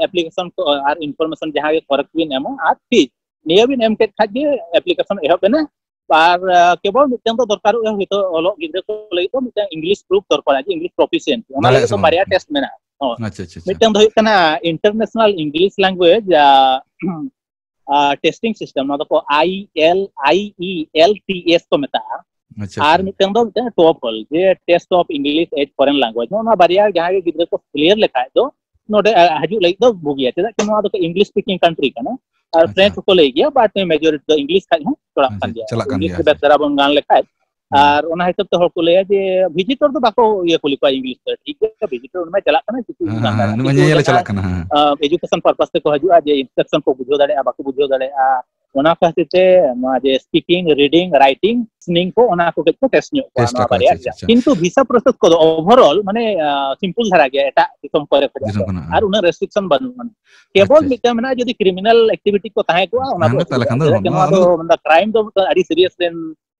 ᱮᱯᱞᱤᱠᱮᱥᱚᱱ ᱠᱚ ᱟᱨ ᱤᱱᱯᱷᱚᱨᱢᱮᱥᱚᱱ ᱡᱟᱦᱟᱸ ᱜᱮ ᱠᱚᱨᱮᱠᱴ ᱵᱤᱱ ᱮᱢᱟ, ᱟᱨ ᱯᱷᱤᱡᱽ ᱱᱤᱭᱟᱹ ᱵᱤᱱ ᱮᱢ ᱠᱮᱫ ᱠᱷᱟᱡ ᱜᱮ ᱮᱯᱞᱤᱠᱮᱥᱚᱱ ᱮᱦᱚᱵ ᱮᱱᱟ᱾ ᱟᱨ ᱠᱮᱵᱚᱞ ᱢᱤᱫᱴᱟᱝ ᱫᱚ ᱫᱚᱨᱠᱟᱨᱚᱜᱼᱟ, ᱦᱚᱭᱛᱳ ᱚᱞᱚᱜ ᱜᱤᱫᱽᱨᱟᱹ ᱠᱚ ᱞᱟᱹᱜᱤᱫ ᱫᱚ ᱢᱤᱫᱴᱟᱝ ᱤᱝᱞᱤᱥ ᱯᱨᱩᱯ ᱫᱚᱨᱠᱟᱨᱟ ᱡᱮ ᱤᱝᱞᱤᱥ ᱯᱨᱚᱯᱷᱤᱥᱤᱭᱮᱱᱴ᱾ ᱚᱱᱟ ᱞᱟᱹᱜᱤᱫ ᱫᱚ ᱵᱟᱨᱭᱟ ᱴᱮᱥᱴ ᱢᱮᱱᱟᱜᱼᱟ᱾ ᱟᱪᱪᱷᱟ, ᱟᱪᱪᱷᱟ, ᱟᱪᱪᱷᱟ᱾ ᱢᱤᱫᱴᱟᱝ ᱫᱚ ᱦᱩᱭᱩᱜ ᱠᱟᱱᱟ international English language testing system, ᱱᱚᱣᱟ ᱫᱚᱠᱚ I L I E L T S ᱠᱚ ᱢᱮᱛᱟᱜᱼᱟ᱾ ᱟᱪᱪᱷᱟ, ᱟᱨ ᱟᱪᱪᱷᱟ᱾ ᱢᱤᱫᱴᱟᱝ ᱫᱚ ᱢᱤᱫᱴᱟᱝ ᱴᱚᱯᱷᱚᱞ, ᱡᱮ test of English age foreign language. ᱱᱚᱣᱟ ᱵᱟᱨᱭᱟ ᱡᱟᱦᱟᱸᱭ ᱜᱮ ᱜᱤᱫᱽᱨᱟᱹ ᱠᱚ ᱠᱞᱤᱭᱟᱨ ᱞᱮᱠᱷᱟᱡ ᱫᱚ ᱱᱚᱰᱮ ᱦᱤᱡᱩᱜ ᱞᱟᱹᱜᱤᱫ ᱫᱚ ᱵᱩᱜᱤᱭᱟ, ᱪᱮᱫᱟᱜ ᱥᱮ ᱱᱚᱣᱟ ᱫᱚ ᱤᱝᱞᱤᱥ ᱥᱯᱤᱠᱤᱝ ᱠᱟᱱᱴᱨᱤ ᱠᱟᱱᱟ᱾ ᱟᱨ ᱯᱷᱨᱮᱧᱪ ᱦᱚᱸᱠᱚ ᱞᱟᱹᱭ ᱜᱮᱭᱟ, ᱵᱟᱴ ᱢᱮᱡᱚᱨᱤᱴᱤ ᱫᱚ ᱤᱝᱞᱤᱥ ᱠᱷᱟᱡ ᱦᱚᱸ ᱪᱟᱞᱟᱜ ᱠᱟᱱ ᱜᱮᱭᱟ᱾ ᱪᱟᱞᱟᱜ ᱠᱟᱱ ᱜᱮᱭᱟ᱾ ᱵᱮᱥ ᱫᱷᱟᱨᱟ ᱵᱚᱱ ᱜᱟᱱ ᱞᱮᱠᱷᱟᱡ᱾ ᱟᱨ ᱚᱱᱟ ᱦᱤᱥᱟᱹᱵ ᱛᱮ ᱦᱚᱲ ᱠᱚ ᱞᱟᱹᱭᱟ ᱡᱮ ᱵᱷᱤᱡᱤᱴᱚᱨ ᱫᱚ ᱵᱟᱠᱚ ᱤᱭᱟᱹ ᱠᱩᱞᱤ ᱠᱚᱣᱟ ᱤᱝᱞᱤᱥ ᱛᱮ, ᱴᱷᱤᱠ ᱜᱮᱭᱟ, ᱵᱷᱤᱡᱤᱴᱚᱨ ᱩᱱᱤ ᱢᱟ ᱪᱟᱞᱟᱜ ᱠᱟᱱᱟ, ᱠᱤᱪᱷᱩ ᱜᱟᱱ ᱫᱟᱨᱟ᱾ ᱩᱱᱤ ᱢᱟ ᱠᱤᱱᱛᱩ ᱧᱮᱧᱮᱞᱮ ᱡᱟᱦᱟᱸ, ᱪᱟᱞᱟᱜ ᱠᱟᱱᱟ, ᱦᱮᱸ᱾ ᱮᱡᱩᱠᱮᱥᱚᱱ ᱯᱟᱨᱯᱟᱥ ᱛᱮᱠᱚ ᱦᱤᱡᱩᱜᱼᱟ, ᱡᱮ ᱤᱱᱥᱯᱮᱠᱥᱚᱱ ᱠᱚ ᱵᱩᱡᱷᱟᱹᱣ ᱫᱟᱲᱮᱭᱟᱜᱼᱟ, ᱵᱟᱠᱚ ᱵᱩᱡᱷᱟᱹᱣ ᱫᱟᱲᱮᱭᱟᱜᱼᱟ, ᱚᱱᱟ ᱠᱷᱟᱹᱛᱤᱨ ᱛᱮ ᱱᱚᱣᱟ ᱡᱮ ᱥᱯᱤᱠᱤᱝ, ᱨᱤᱰᱤᱝ, ᱨᱟᱭᱴᱤᱝ, ᱞᱤᱥᱱᱤᱝ ᱠᱚ, ᱚᱱᱟ ᱠᱚ ᱠᱟᱹᱡ ᱠᱚ ᱴᱮᱥᱴ ᱧᱚᱜ ᱠᱚᱣᱟ ᱱᱚᱣᱟ ᱵᱟᱨᱭᱟ ᱮᱠᱡᱟᱢ᱾ ᱠᱤᱱᱛᱩ ᱵᱷᱤᱥᱟ ᱯᱨᱚᱥᱮᱥ ᱠᱚᱫᱚ ᱳᱵᱷᱟᱨᱚᱞ ᱢᱟᱱᱮ ᱥᱤᱢᱯᱞ ᱫᱷᱟᱨᱟ ᱜᱮᱭᱟ ᱮᱴᱟᱜ ᱫᱤᱥᱚᱢ ᱠᱚᱨᱮ ᱠᱷᱚᱱᱟᱜ ᱫᱚ᱾ ᱟᱨ ᱩᱱᱟᱹᱜ ᱨᱮᱥᱴᱨᱤᱠᱥᱚᱱ ᱵᱟᱹᱱᱩᱜᱼᱟ᱾ ᱠᱮᱵᱚᱞ ᱢᱤᱫᱴᱟᱝ ᱢᱮᱱᱟᱜᱼᱟ, ᱡᱩᱫᱤ ᱠᱨᱤᱢᱤᱱᱟᱞ ᱮᱠᱴᱤᱵᱷᱤᱴᱤ ᱠᱚ ᱛᱟᱦᱮᱸ ᱠᱚᱜᱼᱟ, ᱚᱱᱟ ᱫᱚ ᱛᱟᱦᱞᱮ ᱠᱷᱟᱱ ᱫᱚ ᱪᱮᱫᱟᱜ ᱥᱮ ᱱᱚᱣᱟ ᱫᱚ ᱠᱨᱟᱭᱤᱢ ᱫᱚ ᱟᱹᱰᱤ ᱥᱤᱨᱤᱭᱟᱥ ᱨᱮᱱ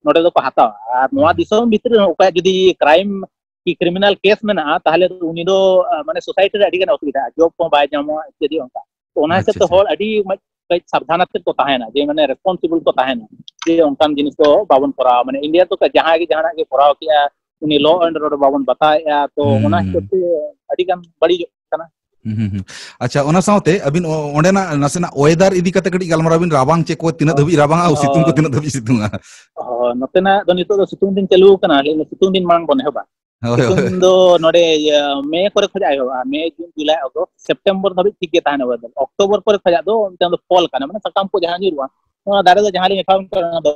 ᱱᱚᱰᱮ ᱫᱚᱠᱚ ᱦᱟᱛᱟᱣᱟ᱾ ᱟᱨ ᱱᱚᱣᱟ ᱫᱤᱥᱚᱢ ᱵᱷᱤᱛᱨᱤ ᱨᱮ ᱚᱠᱚᱭᱟᱜ ᱡᱩᱫᱤ ᱠᱨᱟᱭᱤᱢ ᱠᱤ ᱠᱨᱤᱢᱤᱱᱟᱞ ᱠᱮᱥ ᱢᱮᱱᱟᱜᱼᱟ, ᱛᱟᱦᱚᱞᱮ ᱫᱚ ᱩᱱᱤ ᱫᱚ, ᱟᱸ, ᱢᱟᱱᱮ ᱥᱳᱥᱟᱭᱴᱤ ᱨᱮ ᱟᱹᱰᱤ ᱜᱟᱱ ᱚᱥᱩᱵᱤᱫᱷᱟ, ᱡᱚᱵ ᱠᱚᱦᱚᱸ ᱵᱟᱭ ᱧᱟᱢᱟ ᱤᱛᱛᱟᱫᱤ ᱚᱱᱠᱟ᱾ ᱛᱚ ᱚᱱᱟ ᱦᱤᱥᱟᱹᱵ ᱛᱮ ᱦᱚᱲ ᱟᱹᱰᱤ ᱢᱚᱡᱽ ᱠᱟᱹᱡ ᱥᱟᱵᱫᱷᱟᱱ ᱟᱛᱮᱫ ᱠᱚ ᱛᱟᱦᱮᱱᱟ, ᱡᱮ ᱢᱟᱱᱮ ᱨᱮᱥᱯᱚᱱᱥᱤᱵᱚᱞ ᱠᱚ ᱛᱟᱦᱮᱱᱟ, ᱡᱮ ᱚᱱᱠᱟᱱ ᱡᱤᱱᱤᱥ ᱠᱚ ᱵᱟᱵᱚᱱ ᱠᱚᱨᱟᱣᱟ᱾ ᱢᱟᱱᱮ ᱤᱱᱰᱤᱭᱟ ᱫᱚ ᱡᱟᱦᱟᱸᱭ ᱜᱮ ᱡᱟᱦᱟᱱᱟᱜ ᱜᱮ ᱠᱚᱨᱟᱣ ᱠᱮᱜᱼᱟ, ᱩᱱᱤ ᱞᱚ ᱮᱱᱰ ᱚᱨᱰᱟᱨ ᱵᱟᱵᱚᱱ ᱵᱟᱛᱟᱣᱮᱜᱼᱟ, ᱛᱚ ᱚᱱᱟ ᱦᱤᱥᱟᱹᱵ ᱛᱮ ᱟᱹᱰᱤ ᱜᱟᱱ ᱵᱟᱹᱲᱤᱡᱚᱜ ᱠᱟᱱᱟ᱾ ᱦᱩᱸ, ᱦᱩᱸ, ᱦᱩᱸ᱾ ᱟᱪᱪᱷᱟ, ᱚᱱᱟ ᱥᱟᱶᱛᱮ ᱟᱹᱵᱤᱱ ᱚ-, ᱚᱸᱰᱮᱱᱟᱜ ᱱᱟᱥᱮᱱᱟᱜ ᱚᱭᱮᱫᱟᱨ ᱤᱫᱤ ᱠᱟᱛᱮ ᱠᱟᱹᱴᱤᱡ ᱜᱟᱞᱢᱟᱨᱟᱣ ᱵᱤᱱ, ᱨᱟᱵᱟᱝ ᱪᱮᱫ ᱠᱚ, ᱛᱤᱱᱟᱹᱜ ᱫᱷᱟᱹᱵᱤᱡ ᱨᱟᱵᱟᱝᱟ ᱟᱨ ᱥᱤᱛᱩᱝ ᱠᱚ ᱛᱤᱱᱟᱹᱜ ᱫᱷᱟᱹᱵᱤᱡ ᱥᱤᱛᱩᱝᱟ? ᱦᱚᱸ, ᱱᱚᱛᱮᱱᱟᱜ ᱫᱚ ᱱᱤᱛᱚᱜ ᱫᱚ ᱥᱤᱛᱩᱝ ᱫᱤᱱ ᱪᱟᱹᱞᱩ ᱟᱠᱟᱱᱟ, ᱟᱞᱮ ᱥᱤᱛᱩᱝ ᱫᱤᱱ ᱢᱟᱲᱟᱝ ᱵᱚᱱ ᱮᱦᱚᱵᱟ᱾ ᱦᱳᱭ, ᱦᱳᱭ᱾ ᱥᱤᱛᱩᱝ ᱫᱤᱱ ᱫᱚ ᱱᱚᱰᱮ, ᱤᱭᱟᱹ, ᱢᱮ ᱠᱚᱨᱮ ᱠᱷᱚᱱᱟᱜ ᱮᱦᱚᱵᱟ, ᱢᱮ, ᱡᱩᱱ, ᱡᱩᱞᱟᱭ, ᱚᱜᱚᱥᱴ, ᱥᱮᱯᱴᱮᱢᱵᱚᱨ ᱫᱷᱟᱹᱵᱤᱡ ᱴᱷᱤᱠ ᱜᱮ ᱛᱟᱦᱮᱱᱟ weather᱾ ᱚᱠᱴᱳᱵᱚᱨ ᱠᱚᱨᱮ ᱠᱷᱚᱱᱟᱜ ᱫᱚ ᱢᱤᱫᱴᱟᱝ ᱫᱚ ᱯᱷᱚᱞ ᱠᱟᱱᱟ, ᱢᱟᱱᱮ ᱥᱟᱠᱟᱢ ᱠᱚ ᱡᱟᱦᱟᱸ ᱧᱩᱨᱩᱜᱼᱟ, ᱱᱚᱣᱟ ᱫᱟᱨᱮ ᱫᱚ ᱡᱟᱦᱟᱸ ᱞᱤᱧ ᱫᱮᱠᱷᱟᱣ ᱟᱵᱮᱱ ᱠᱟᱱᱟ, ᱚᱱᱟ ᱫᱚ,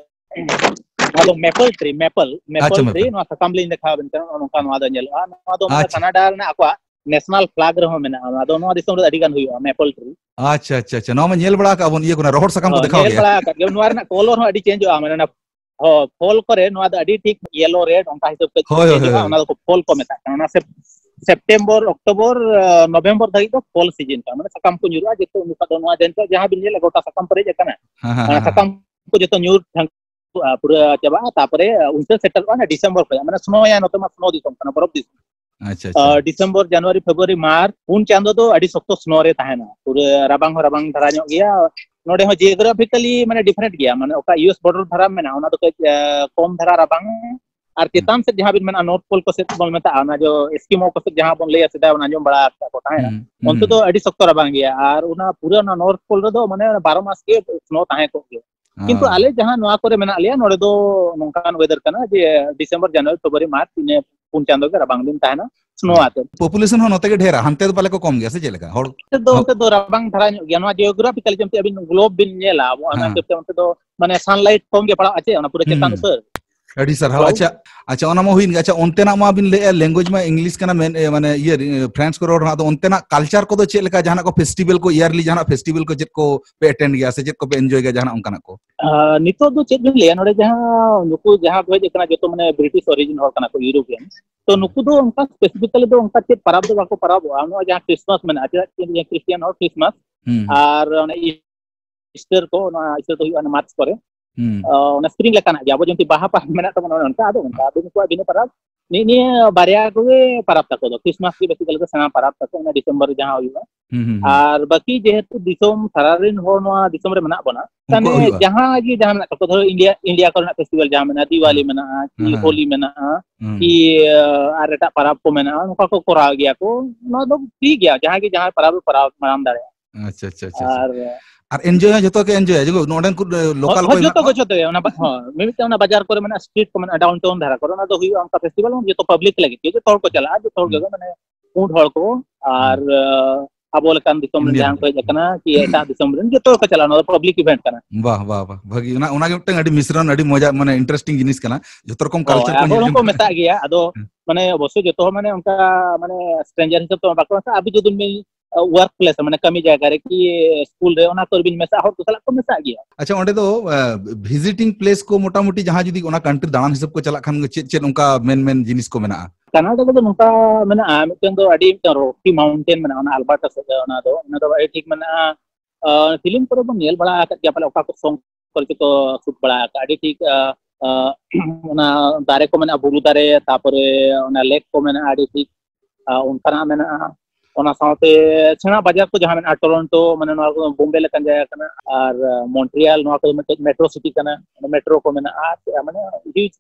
ᱚᱱᱟ ᱫᱚ maple tree, maple, maple tree᱾ ᱱᱚᱣᱟ ᱥᱟᱠᱟᱢ ᱞᱤᱧ ᱫᱮᱠᱷᱟᱣ ᱟᱵᱮᱱ ᱠᱟᱱᱟ, ᱱᱚᱜᱼᱚ ᱱᱚᱝᱠᱟ ᱱᱚᱣᱟ ᱫᱚ ᱧᱮᱞᱚᱜᱼᱟ᱾ ᱱᱚᱣᱟ ᱫᱚ ᱢᱟᱱᱮ ᱠᱟᱱᱟᱰᱟ ᱨᱮᱱᱟᱜ ᱟᱠᱚᱣᱟᱜ ᱱᱮᱥᱱᱟᱞ ᱯᱷᱞᱟᱜ ᱨᱮᱦᱚᱸ ᱢᱮᱱᱟᱜᱼᱟ᱾ ᱟᱫᱚ ᱱᱚᱣᱟ ᱫᱤᱥᱚᱢ ᱨᱮ ᱟᱹᱰᱤ ᱜᱟᱱ ᱦᱩᱭᱩᱜᱼᱟ, maple tree᱾ ᱟᱪᱪᱷᱟ, ᱟᱪᱪᱷᱟ, ᱟᱪᱪᱷᱟ᱾ ᱱᱚᱣᱟ ᱢᱟ ᱧᱮᱞ ᱵᱟᱲᱟ ᱟᱠᱟᱫ ᱵᱚᱱ, ᱤᱭᱟᱹ ᱠᱚᱨᱮ ᱨᱚᱦᱚᱲ ᱥᱟᱠᱟᱢ ᱠᱚ ᱦᱚᱸ, ᱫᱮᱠᱷᱟᱣ ᱧᱮᱞ ᱜᱮᱭᱟ᱾ ᱵᱟᱲᱟ ᱟᱠᱟᱫ ᱜᱮᱭᱟ᱾ ᱱᱚᱣᱟ ᱨᱮᱱᱟᱜ ᱠᱚᱞᱚᱨ ᱦᱚᱸ ᱟᱹᱰᱤ ᱪᱮᱧᱡᱚᱜᱼᱟ, ᱢᱟᱱᱮ ᱚᱱᱟ, ᱦᱚᱸ, ᱯᱷᱚᱞ ᱠᱚᱨᱮ ᱱᱚᱣᱟ ᱫᱚ ᱟᱹᱰᱤ ᱴᱷᱤᱠ ᱭᱮᱞᱳ ᱨᱮᱰ ᱚᱱᱠᱟ ᱦᱤᱥᱟᱹᱵ ᱛᱮ ᱦᱳᱭ, ᱦᱳᱭ, ᱪᱮᱧᱡᱚᱜᱼᱟ᱾ ᱦᱳᱭ᱾ ᱚᱱᱟ ᱫᱚᱠᱚ ᱯᱷᱚᱞ ᱠᱚ ᱢᱮᱛᱟᱜ ᱠᱟᱱᱟ᱾ ᱚᱱᱟ ᱥᱮᱯ-, ᱥᱮᱯᱴᱮᱢᱵᱚᱨ, ᱚᱠᱴᱳᱵᱚᱨ, ᱟᱸ, ᱱᱚᱵᱷᱮᱢᱵᱚᱨ ᱫᱷᱟᱹᱵᱤᱡ ᱫᱚ ᱯᱷᱚᱞ ᱥᱤᱡᱤᱱ ᱠᱟᱱᱟ, ᱢᱟᱱᱮ ᱥᱟᱠᱟᱢ ᱠᱚ ᱧᱩᱨᱩᱜᱼᱟ᱾ ᱡᱮᱦᱮᱛᱩ ᱩᱱ ᱡᱚᱠᱷᱟᱡ ᱫᱚ ᱱᱚᱣᱟ ᱡᱟᱦᱟᱸ ᱵᱤᱱ ᱧᱮᱞᱟ ᱜᱚᱴᱟ ᱥᱟᱠᱟᱢ ᱯᱮᱨᱮᱡ ᱟᱠᱟᱱᱟ, ᱦᱮᱸ, ᱦᱮᱸ, ᱚᱱᱟ ᱦᱮᱸ, ᱥᱟᱠᱟᱢ ᱦᱮᱸ᱾ ᱠᱚ ᱡᱚᱛᱚ ᱧᱩᱨ ᱡᱷᱟᱝᱠᱩᱜᱼᱟ, ᱯᱩᱨᱟᱹ ᱪᱟᱵᱟᱜᱼᱟ᱾ ᱛᱟᱯᱚᱨᱮ ᱩᱞᱴᱟᱹ ᱥᱮᱴᱮᱨᱚᱜᱼᱟ ᱚᱱᱟ ᱰᱤᱥᱮᱢᱵᱚᱨ ᱠᱷᱚᱱ, ᱢᱟᱱᱮ ᱥᱱᱳᱭᱟ, ᱱᱚᱛᱮ ᱢᱟ ᱥᱱᱳ ᱫᱤᱥᱚᱢ ᱠᱟᱱᱟ, ᱵᱚᱨᱚᱯᱷ ᱫᱤᱥᱚᱢ᱾ ᱟᱪᱪᱷᱟ, ᱟᱪᱪᱷᱟ᱾ ᱰᱤᱥᱮᱢᱵᱚᱨ, ᱡᱟᱱᱩᱣᱟᱨᱤ, ᱯᱷᱮᱵᱽᱨᱩᱣᱟᱨᱤ, ᱢᱟᱨᱪ, ᱯᱩᱱ ᱪᱟᱸᱫᱚ ᱫᱚ ᱟᱹᱰᱤ ᱥᱚᱠᱛᱚ ᱥᱱᱳ ᱨᱮ ᱛᱟᱦᱮᱱᱟ᱾ ᱯᱩᱨᱟᱹ ᱨᱟᱵᱟᱝ ᱦᱚᱸ ᱨᱟᱵᱟᱝ ᱫᱷᱟᱨᱟ ᱧᱚᱜ ᱜᱮᱭᱟ᱾ ᱱᱚᱰᱮ ᱦᱚᱸ ᱡᱤᱭᱳᱜᱨᱟᱯᱷᱤᱠᱟᱞᱤ ᱢᱟᱱᱮ ᱰᱤᱯᱷᱟᱨᱮᱱᱴ ᱜᱮᱭᱟ, ᱢᱟᱱᱮ ᱚᱠᱟ ᱤᱭᱩ ᱮᱥ ᱵᱚᱨᱰᱟᱨ ᱫᱷᱟᱨᱟ ᱢᱮᱱᱟᱜᱼᱟ, ᱚᱱᱟ ᱫᱚ ᱠᱟᱹᱡ ᱠᱚᱢ ᱫᱷᱟᱨᱟ ᱨᱟᱵᱟᱝ᱾ ᱟᱨ ᱪᱮᱛᱟᱱ ᱥᱮᱫ ᱡᱟᱦᱟᱸ ᱵᱤᱱ ᱢᱮᱱᱟ, ᱱᱚᱨᱛᱷ ᱯᱳᱞ ᱠᱚ ᱥᱮᱫ ᱵᱚᱱ ᱢᱮᱛᱟᱜᱼᱟ, ᱚᱱᱟ ᱡᱚ ᱮᱥᱠᱤᱢᱳ ᱠᱚ ᱥᱮᱫ ᱡᱟᱦᱟᱸ ᱵᱚᱱ ᱞᱟᱹᱭᱟ, ᱥᱮᱫᱟᱭ ᱚᱱᱟ ᱟᱸᱡᱚᱢ ᱵᱟᱲᱟ ᱟᱠᱟᱫ ᱠᱚ ᱛᱟᱦᱮᱸᱱᱟ, ᱚᱱᱛᱮ ᱫᱚ ᱟᱹᱰᱤ ᱥᱚᱠᱛᱚ ᱨᱟᱵᱟᱝ ᱜᱮᱭᱟ᱾ ᱟᱨ ᱚᱱᱟ ᱯᱩᱨᱟᱹ ᱚᱱᱟ ᱱᱚᱨᱛᱷ ᱯᱳᱞ ᱨᱮᱫᱚ ᱢᱟᱱᱮ ᱵᱟᱨᱚ ᱢᱟᱥ ᱜᱮ ᱥᱱᱳ ᱛᱟᱦᱮᱸ ᱠᱚᱜ ᱜᱮᱭᱟ᱾ ᱠᱤᱱᱛᱩ ᱟᱞᱮ ᱡᱟᱦᱟᱸ ᱱᱚᱣᱟ ᱠᱚᱨᱮ ᱢᱮᱱᱟᱜ ᱞᱮᱭᱟ, ᱱᱚᱰᱮ ᱫᱚ ᱱᱚᱝᱠᱟᱱ ᱣᱮᱫᱟᱨ ᱠᱟᱱᱟ ᱡᱮ ᱰᱤᱥᱮᱢᱵᱚᱨ, ᱡᱟᱱᱩᱣᱟᱨᱤ, ᱯᱷᱮᱵᱽᱨᱩᱣᱟᱨᱤ, ᱢᱟᱨᱪ, ᱤᱱᱟᱹ ᱯᱩᱱ ᱪᱟᱸᱫᱚ ᱜᱮ ᱨᱟᱵᱟᱝ ᱫᱤᱱ ᱛᱟᱦᱮᱱᱟ, ᱥᱱᱳ ᱟᱛᱮ᱾ ᱯᱚᱯᱩᱞᱮᱥᱚᱱ ᱦᱚᱸ ᱱᱚᱛᱮ ᱜᱮ ᱰᱷᱮᱨᱟ, ᱦᱟᱱᱛᱮ ᱫᱚ ᱯᱟᱞᱮ ᱠᱚ ᱠᱚᱢ ᱜᱮᱭᱟ, ᱥᱮ ᱪᱮᱫ ᱞᱮᱠᱟ? ᱦᱚᱲ ᱚᱱᱛᱮ ᱫᱚ, ᱦᱚᱸ᱾ ᱚᱱᱛᱮ ᱫᱚ ᱨᱟᱵᱟᱝ ᱫᱷᱟᱨᱟ ᱧᱚᱜ ᱜᱮᱭᱟ᱾ ᱱᱚᱣᱟ ᱡᱤᱭᱳᱜᱨᱟᱯᱷᱤᱠᱟᱞ ᱡᱩᱫᱤ ᱟᱹᱵᱤᱱ ᱜᱞᱳᱵ ᱵᱤᱱ ᱧᱮᱞᱟ, ᱟᱵᱚ ᱚᱱᱟ ᱦᱮᱸ᱾ ᱦᱤᱥᱟᱹᱵ ᱛᱮ ᱚᱱᱛᱮ ᱫᱚ ᱢᱟᱱᱮ ᱥᱟᱱᱞᱟᱭᱤᱴ ᱠᱚᱢ ᱜᱮ ᱯᱟᱲᱟᱜᱼᱟ ᱪᱮ, ᱚᱱᱟ ᱯᱩᱨᱟᱹ ᱪᱮᱛᱟᱱ ᱦᱩᱸ᱾ ᱩᱛᱟᱹᱨ᱾ ᱟᱹᱰᱤ ᱥᱟᱨᱦᱟᱣ᱾ ᱦᱮᱞᱳ᱾ ᱟᱪᱪᱷᱟ, ᱟᱪᱪᱷᱟ, ᱚᱱᱟ ᱢᱟ ᱦᱩᱭᱮᱱ ᱜᱮ᱾ ᱟᱪᱪᱷᱟ, ᱚᱱᱛᱮᱱᱟᱜ ᱢᱟ ᱵᱤᱱ ᱞᱟᱹᱭᱮᱫᱼᱟ, ᱞᱮᱝᱜᱩᱭᱮᱡᱽ ᱢᱟ ᱤᱝᱞᱤᱥ ᱠᱟᱱᱟ, ᱢᱮᱱ, ᱮ, ᱢᱟᱱᱮ ᱤᱭᱟᱹ, ᱮ, ᱯᱷᱨᱮᱱᱪ ᱠᱚ ᱨᱚᱲ ᱨᱮᱱᱟᱜ᱾ ᱟᱫᱚ ᱚᱱᱛᱮᱱᱟᱜ ᱠᱟᱞᱪᱟᱨ ᱠᱚᱫᱚ ᱪᱮᱫ ᱞᱮᱠᱟ? ᱡᱟᱦᱟᱱᱟᱜ ᱠᱚ ᱯᱷᱮᱥᱴᱤᱵᱮᱞ ᱠᱚ, ᱤᱭᱟᱨᱞᱤ ᱡᱟᱦᱟᱱᱟᱜ ᱯᱷᱮᱥᱴᱤᱵᱮᱞ ᱠᱚ ᱪᱮᱫ ᱠᱚ ᱯᱮ ᱮᱴᱮᱱᱰ ᱜᱮᱭᱟ ᱥᱮ ᱪᱮᱫ ᱠᱚᱯᱮ ᱮᱱᱡᱚᱭ ᱜᱮᱭᱟ, ᱡᱟᱦᱟᱱᱟᱜ ᱚᱱᱠᱟᱱᱟᱜ ᱠᱚ? ᱟᱨ ᱱᱤᱛᱚᱜ ᱫᱚ ᱪᱮᱫ ᱵᱤᱱ ᱞᱟᱹᱭᱟ, ᱱᱚᱰᱮ ᱡᱟᱦᱟᱸ ᱱᱩᱠᱩ ᱡᱟᱦᱟᱸ ᱠᱚ ᱦᱮᱡ ᱟᱠᱟᱱᱟ, ᱡᱚᱛᱚ ᱢᱟᱱᱮ ᱵᱨᱤᱴᱤᱥ ᱚᱨᱤᱡᱤᱱ ᱦᱚᱲ ᱠᱟᱱᱟ ᱠᱚ, ᱤᱭᱩᱨᱳᱯᱤᱭᱟᱱ᱾ ᱛᱚ ᱦᱩᱸ᱾ ᱱᱩᱠᱩ ᱫᱚ ᱚᱱᱠᱟ ᱥᱯᱮᱥᱤᱯᱷᱤᱠᱟᱞᱤ ᱫᱚ ᱚᱱᱠᱟ ᱪᱮᱫ ᱯᱟᱨᱟᱵᱽ ᱫᱚ ᱵᱟᱠᱚ ᱯᱟᱨᱟᱵᱚᱜᱼᱟ᱾ ᱱᱚᱣᱟ ᱡᱟᱦᱟᱸ ᱠᱨᱤᱥᱢᱟᱥ ᱢᱮᱱᱟᱜᱼᱟ, ᱪᱮᱫᱟᱜ ᱠᱤ ᱠᱨᱤᱥᱴᱤᱭᱟᱱ ᱦᱚᱲ ᱠᱨᱤᱥᱢᱟᱥ ᱦᱩᱸ, ᱦᱩᱸ᱾ ᱟᱨ ᱚᱱᱟ ᱤᱥᱴᱟᱨ ᱠᱚ, ᱚᱱᱟ ᱤᱥᱴᱟᱨ ᱫᱚ ᱦᱩᱭᱩᱜᱼᱟ ᱚᱱᱟ ᱢᱟᱨᱪ ᱠᱚᱨᱮ᱾ ᱦᱩᱸ᱾ ᱟᱸ, ᱚᱱᱟ ᱥᱯᱨᱤᱝ ᱞᱮᱠᱟᱱᱟᱜ ᱜᱮ, ᱟᱵᱚ ᱡᱮᱢᱚᱱ ᱵᱟᱦᱟ ᱯᱟᱨᱟᱵᱽ ᱢᱮᱱᱟᱜ ᱛᱟᱵᱚᱱᱟ, ᱚᱱᱮ ᱚᱱᱠᱟ᱾ ᱟᱫᱚ ᱚᱱᱠᱟ ᱟᱫᱚ ᱱᱩᱠᱩᱣᱟᱜ ᱵᱤᱱᱟᱹ ᱯᱟᱨᱟᱵᱽ, ᱱᱤᱜ ᱱᱤᱭᱟᱹ ᱵᱟᱨᱭᱟ ᱠᱚᱜᱮ ᱯᱟᱨᱟᱵᱽ ᱛᱟᱠᱚ ᱫᱚ, ᱠᱨᱤᱥᱢᱟᱥ ᱜᱮ ᱵᱮᱥᱤᱠᱟᱞᱤ ᱫᱚ ᱥᱮᱬᱟ ᱯᱟᱨᱟᱵᱽ ᱛᱟᱠᱚ, ᱚᱱᱟ ᱰᱤᱥᱮᱢᱵᱚᱨ ᱨᱮ ᱡᱟᱦᱟᱸ ᱦᱩᱭᱩᱜᱼᱟ᱾ ᱦᱩᱸ, ᱦᱩᱸ, ᱦᱩᱸ᱾ ᱟᱨ ᱵᱟᱹᱠᱤ ᱡᱮᱦᱮᱛᱩ ᱫᱤᱥᱚᱢ ᱥᱟᱨᱟ ᱨᱮᱱ ᱦᱚᱲ ᱱᱚᱣᱟ ᱫᱤᱥᱚᱢ ᱨᱮ ᱢᱮᱱᱟᱜ ᱵᱚᱱᱟ, ᱩᱱᱠᱩᱣᱟᱜ ᱛᱟᱦᱞᱮ ᱦᱩᱭᱩᱜᱼᱟ᱾ ᱡᱟᱦᱟᱸ ᱜᱮ ᱡᱟᱦᱟᱸ ᱢᱮᱱᱟᱜ ᱛᱟᱠᱚ, ᱫᱷᱚᱨᱚ ᱤᱱᱰᱤᱭᱟ, ᱤᱱᱰᱤᱭᱟ ᱠᱚᱨᱮᱱᱟᱜ ᱯᱷᱮᱥᱴᱤᱵᱮᱞ ᱡᱟᱦᱟᱸ ᱢᱮᱱᱟᱜᱼᱟ, ᱫᱤᱣᱟᱞᱤ ᱦᱮᱸ, ᱦᱮᱸ᱾ ᱢᱮᱱᱟᱜᱼᱟ, ᱦᱩᱸ᱾ ᱠᱤ, ᱟᱨ ᱮᱴᱟᱜ ᱯᱟᱨᱟᱵᱽ ᱠᱚ ᱢᱮᱱᱟᱜᱼᱟ, ᱱᱚᱝᱠᱟ ᱠᱚ ᱠᱚᱨᱟᱣ ᱜᱮᱭᱟ ᱠᱚ᱾ ᱱᱚᱣᱟ ᱫᱚ ᱴᱷᱤᱠ ᱜᱮᱭᱟ, ᱡᱟᱦᱟᱸᱭ ᱜᱮ ᱡᱟᱦᱟᱸᱭ ᱯᱟᱨᱟᱵᱽ ᱮ ᱯᱟᱨᱟᱵᱽ ᱢᱟᱲᱟᱝ ᱫᱟᱲᱮᱭᱟᱜᱼᱟ᱾ ᱟᱪᱪᱷᱟ, ᱟᱪᱪᱷᱟ, ᱟᱪᱪᱷᱟ, ᱟᱪᱪᱷᱟ᱾ ᱟᱨ ᱟᱨ ᱮᱱᱡᱚᱭ ᱦᱚᱸ ᱡᱚᱛᱚ ᱜᱮ ᱮᱱᱡᱚᱭᱟ, ᱡᱮ ᱱᱚᱰᱮᱱ ᱠᱚ, ᱞᱳᱠᱟᱞ ᱦᱳᱭ, ᱠᱚ ᱡᱚᱛᱚ ᱦᱮᱱᱟᱜ ᱠᱚ, ᱠᱚᱣᱟ? ᱡᱚᱛᱚ ᱜᱮ᱾ ᱚᱱᱟ ᱵᱟ-, ᱦᱚᱸ, ᱢᱤᱢᱤᱫᱴᱟᱝ ᱚᱱᱟ ᱵᱟᱡᱟᱨ ᱠᱚᱨᱮ ᱢᱮᱱᱟᱜᱼᱟ, ᱥᱴᱨᱤᱴ ᱠᱚ ᱢᱮᱱᱟᱜᱼᱟ, ᱰᱟᱣᱩᱱ ᱴᱟᱣᱩᱱ ᱫᱷᱟᱨᱟ ᱠᱚᱨᱮ, ᱚᱱᱟ ᱫᱚ ᱦᱩᱭᱩᱜᱼᱟ ᱚᱱᱠᱟ ᱯᱷᱮᱥᱴᱤᱵᱮᱞ, ᱡᱚᱛᱚ ᱯᱟᱵᱽᱞᱤᱠ ᱞᱟᱹᱜᱤᱫ ᱜᱮ, ᱡᱚᱛᱚ ᱦᱚᱲ ᱠᱚ ᱪᱟᱞᱟᱜᱼᱟ, ᱡᱚᱛᱚ ᱦᱚᱲ ᱜᱮ, ᱦᱩᱸ᱾ ᱢᱟᱱᱮ ᱯᱩᱸᱰ ᱦᱚᱲ ᱠᱚ ᱟᱨ, ᱦᱩᱸ᱾ ᱟᱵᱚ ᱞᱮᱠᱟᱱ ᱫᱤᱥᱚᱢ ᱨᱮᱱ ᱤᱱᱰᱤᱭᱟᱱ ᱡᱟᱦᱟᱸᱭ ᱠᱚ ᱦᱮᱡ ᱟᱠᱟᱱᱟ, ᱠᱤ ᱮᱴᱟᱜ ᱫᱤᱥᱚᱢ ᱨᱮᱱ, ᱡᱚᱛᱚ ᱜᱮᱠᱚ ᱪᱟᱞᱟᱜᱼᱟ, ᱱᱚᱣᱟ ᱫᱚ ᱯᱟᱵᱽᱞᱤᱠ ᱤᱵᱷᱮᱱᱴ ᱠᱟᱱᱟ᱾ ᱵᱟᱦ, ᱵᱟᱦ, ᱵᱟᱦ, ᱵᱷᱟᱹᱜᱤ᱾ ᱚᱱᱟ, ᱚᱱᱟ ᱜᱮ ᱢᱤᱫᱴᱟᱝ ᱟᱹᱰᱤ ᱢᱤᱥᱨᱚᱱ, ᱟᱹᱰᱤ ᱢᱚᱡᱟ, ᱢᱟᱱᱮ ᱤᱱᱴᱟᱨᱮᱥᱴᱤᱝ ᱡᱤᱱᱤᱥ ᱠᱟᱱᱟ᱾ ᱡᱚᱛᱚ ᱨᱚᱠᱚᱢ ᱦᱳᱭ, ᱠᱟᱞᱪᱟᱨ ᱠᱚ ᱟᱵᱚ ᱧᱮᱞ ᱦᱚᱸᱠᱚ ᱡᱚᱝ ᱢᱮᱛᱟᱜ ᱠᱟᱱᱟ᱾ ᱜᱮᱭᱟ, ᱟᱫᱚ ᱦᱮᱸ᱾ ᱢᱟᱱᱮ ᱚᱵᱚᱥᱥᱳᱭ ᱡᱚᱛᱚ ᱦᱚᱲ ᱢᱟᱱᱮ ᱚᱱᱠᱟ ᱢᱟᱱᱮ ᱥᱴᱨᱮᱱᱡᱟᱨ ᱦᱤᱥᱟᱹᱵ ᱛᱮ ᱵᱟᱠᱚ ᱢᱮᱥᱟᱜᱼᱟ, ᱟᱵᱚ ᱡᱩᱫᱤ ᱵᱤᱱ ᱳᱣᱟᱨᱠ ᱯᱞᱮᱥ, ᱢᱟᱱᱮ ᱠᱟᱹᱢᱤ ᱡᱟᱭᱜᱟ ᱨᱮ ᱠᱤ ᱥᱠᱩᱞ ᱨᱮ, ᱚᱱᱟ ᱠᱚᱨᱮ ᱵᱤᱱ ᱢᱮᱥᱟᱜ, ᱦᱚᱲ ᱠᱚ ᱥᱟᱞᱟᱜ ᱠᱚ ᱢᱮᱥᱟᱜ ᱜᱮᱭᱟ᱾ ᱟᱪᱪᱷᱟ, ᱚᱸᱰᱮ ᱫᱚ, ᱟ, ᱵᱷᱤᱡᱤᱴᱤᱝ ᱯᱞᱮᱥ ᱠᱚ ᱢᱚᱴᱟᱢᱩᱴᱤ ᱡᱟᱦᱟᱸ ᱡᱩᱫᱤ ᱚᱱᱟ ᱠᱟᱱᱴᱨᱤ ᱫᱟᱬᱟᱱ ᱦᱤᱥᱟᱹᱵ ᱠᱚ ᱪᱟᱞᱟᱜ ᱠᱷᱟᱱ ᱪᱮᱫ ᱪᱮᱫ ᱚᱱᱠᱟ ᱢᱮᱱ ᱢᱮᱱ ᱡᱤᱱᱤᱥ ᱠᱚ ᱢᱮᱱᱟᱜᱼᱟ? ᱠᱟᱱᱟᱰᱟ ᱨᱮᱫᱚ ᱱᱚᱝᱠᱟ ᱢᱮᱱᱟᱜᱼᱟ, ᱢᱤᱫᱴᱮᱱ ᱫᱚ ᱟᱹᱰᱤ ᱢᱤᱫᱴᱮᱱ ᱨᱚᱠᱤ ᱢᱟᱣᱩᱱᱴᱮᱱ ᱢᱮᱱᱟᱜᱼᱟ, ᱚᱱᱟ ᱟᱞᱵᱟᱨᱴᱟ ᱥᱮᱫ ᱨᱮ, ᱚᱱᱟ ᱫᱚ, ᱚᱱᱟ ᱫᱚ ᱟᱹᱰᱤ ᱴᱷᱤᱠ ᱢᱮᱱᱟᱜᱼᱟ᱾ ᱟ, ᱯᱷᱤᱞᱢ ᱠᱚᱨᱮ ᱵᱚᱱ ᱧᱮᱞ ᱵᱟᱲᱟ ᱟᱠᱟᱫ ᱜᱮᱭᱟ ᱯᱟᱞᱮ, ᱚᱠᱟ ᱠᱚ ᱥᱚᱝ ᱠᱚᱨᱮ ᱪᱚᱠᱚ ᱥᱩᱴ ᱵᱟᱲᱟ ᱟᱠᱟᱫᱼᱟ, ᱟᱹᱰᱤ ᱴᱷᱤᱠ, ᱟ, ᱟᱸ, ᱚᱱᱟ ᱫᱟᱨᱮ ᱠᱚ ᱢᱮᱱᱟᱜᱼᱟ, ᱵᱩᱨᱩ ᱫᱟᱨᱮ, ᱛᱟᱯᱚᱨᱮ ᱚᱱᱟ ᱞᱮᱠ ᱠᱚ ᱢᱮᱱᱟᱜᱼᱟ ᱟᱹᱰᱤ ᱴᱷᱤᱠ, ᱟᱸ, ᱚᱱᱠᱟᱱᱟᱜ ᱢᱮᱱᱟᱜᱼᱟ᱾ ᱚᱱᱟ ᱥᱟᱶᱛᱮ ᱥᱮᱬᱟ ᱵᱟᱡᱟᱨ ᱠᱚ ᱡᱟᱦᱟᱸ ᱢᱮᱱᱟᱜᱼᱟ, ᱴᱚᱨᱚᱱᱴᱳ, ᱢᱟᱱᱮ ᱱᱚᱣᱟ ᱠᱚ ᱵᱳᱢᱵᱮ ᱞᱮᱠᱟᱱ ᱡᱟᱭᱜᱟ ᱠᱟᱱᱟ, ᱟᱨ ᱢᱚᱱᱴᱨᱤᱭᱟᱞ, ᱱᱚᱣᱟ ᱠᱚᱫᱚ ᱢᱤᱫᱴᱮᱡ ᱢᱮᱴᱨᱳ ᱥᱤᱴᱤ ᱠᱟᱱᱟ, ᱢᱮᱴᱨᱳ ᱠᱚ ᱢᱮᱱᱟᱜᱼᱟ, ᱟᱨ ᱢᱟᱱᱮ ᱦᱤᱭᱩᱡᱽ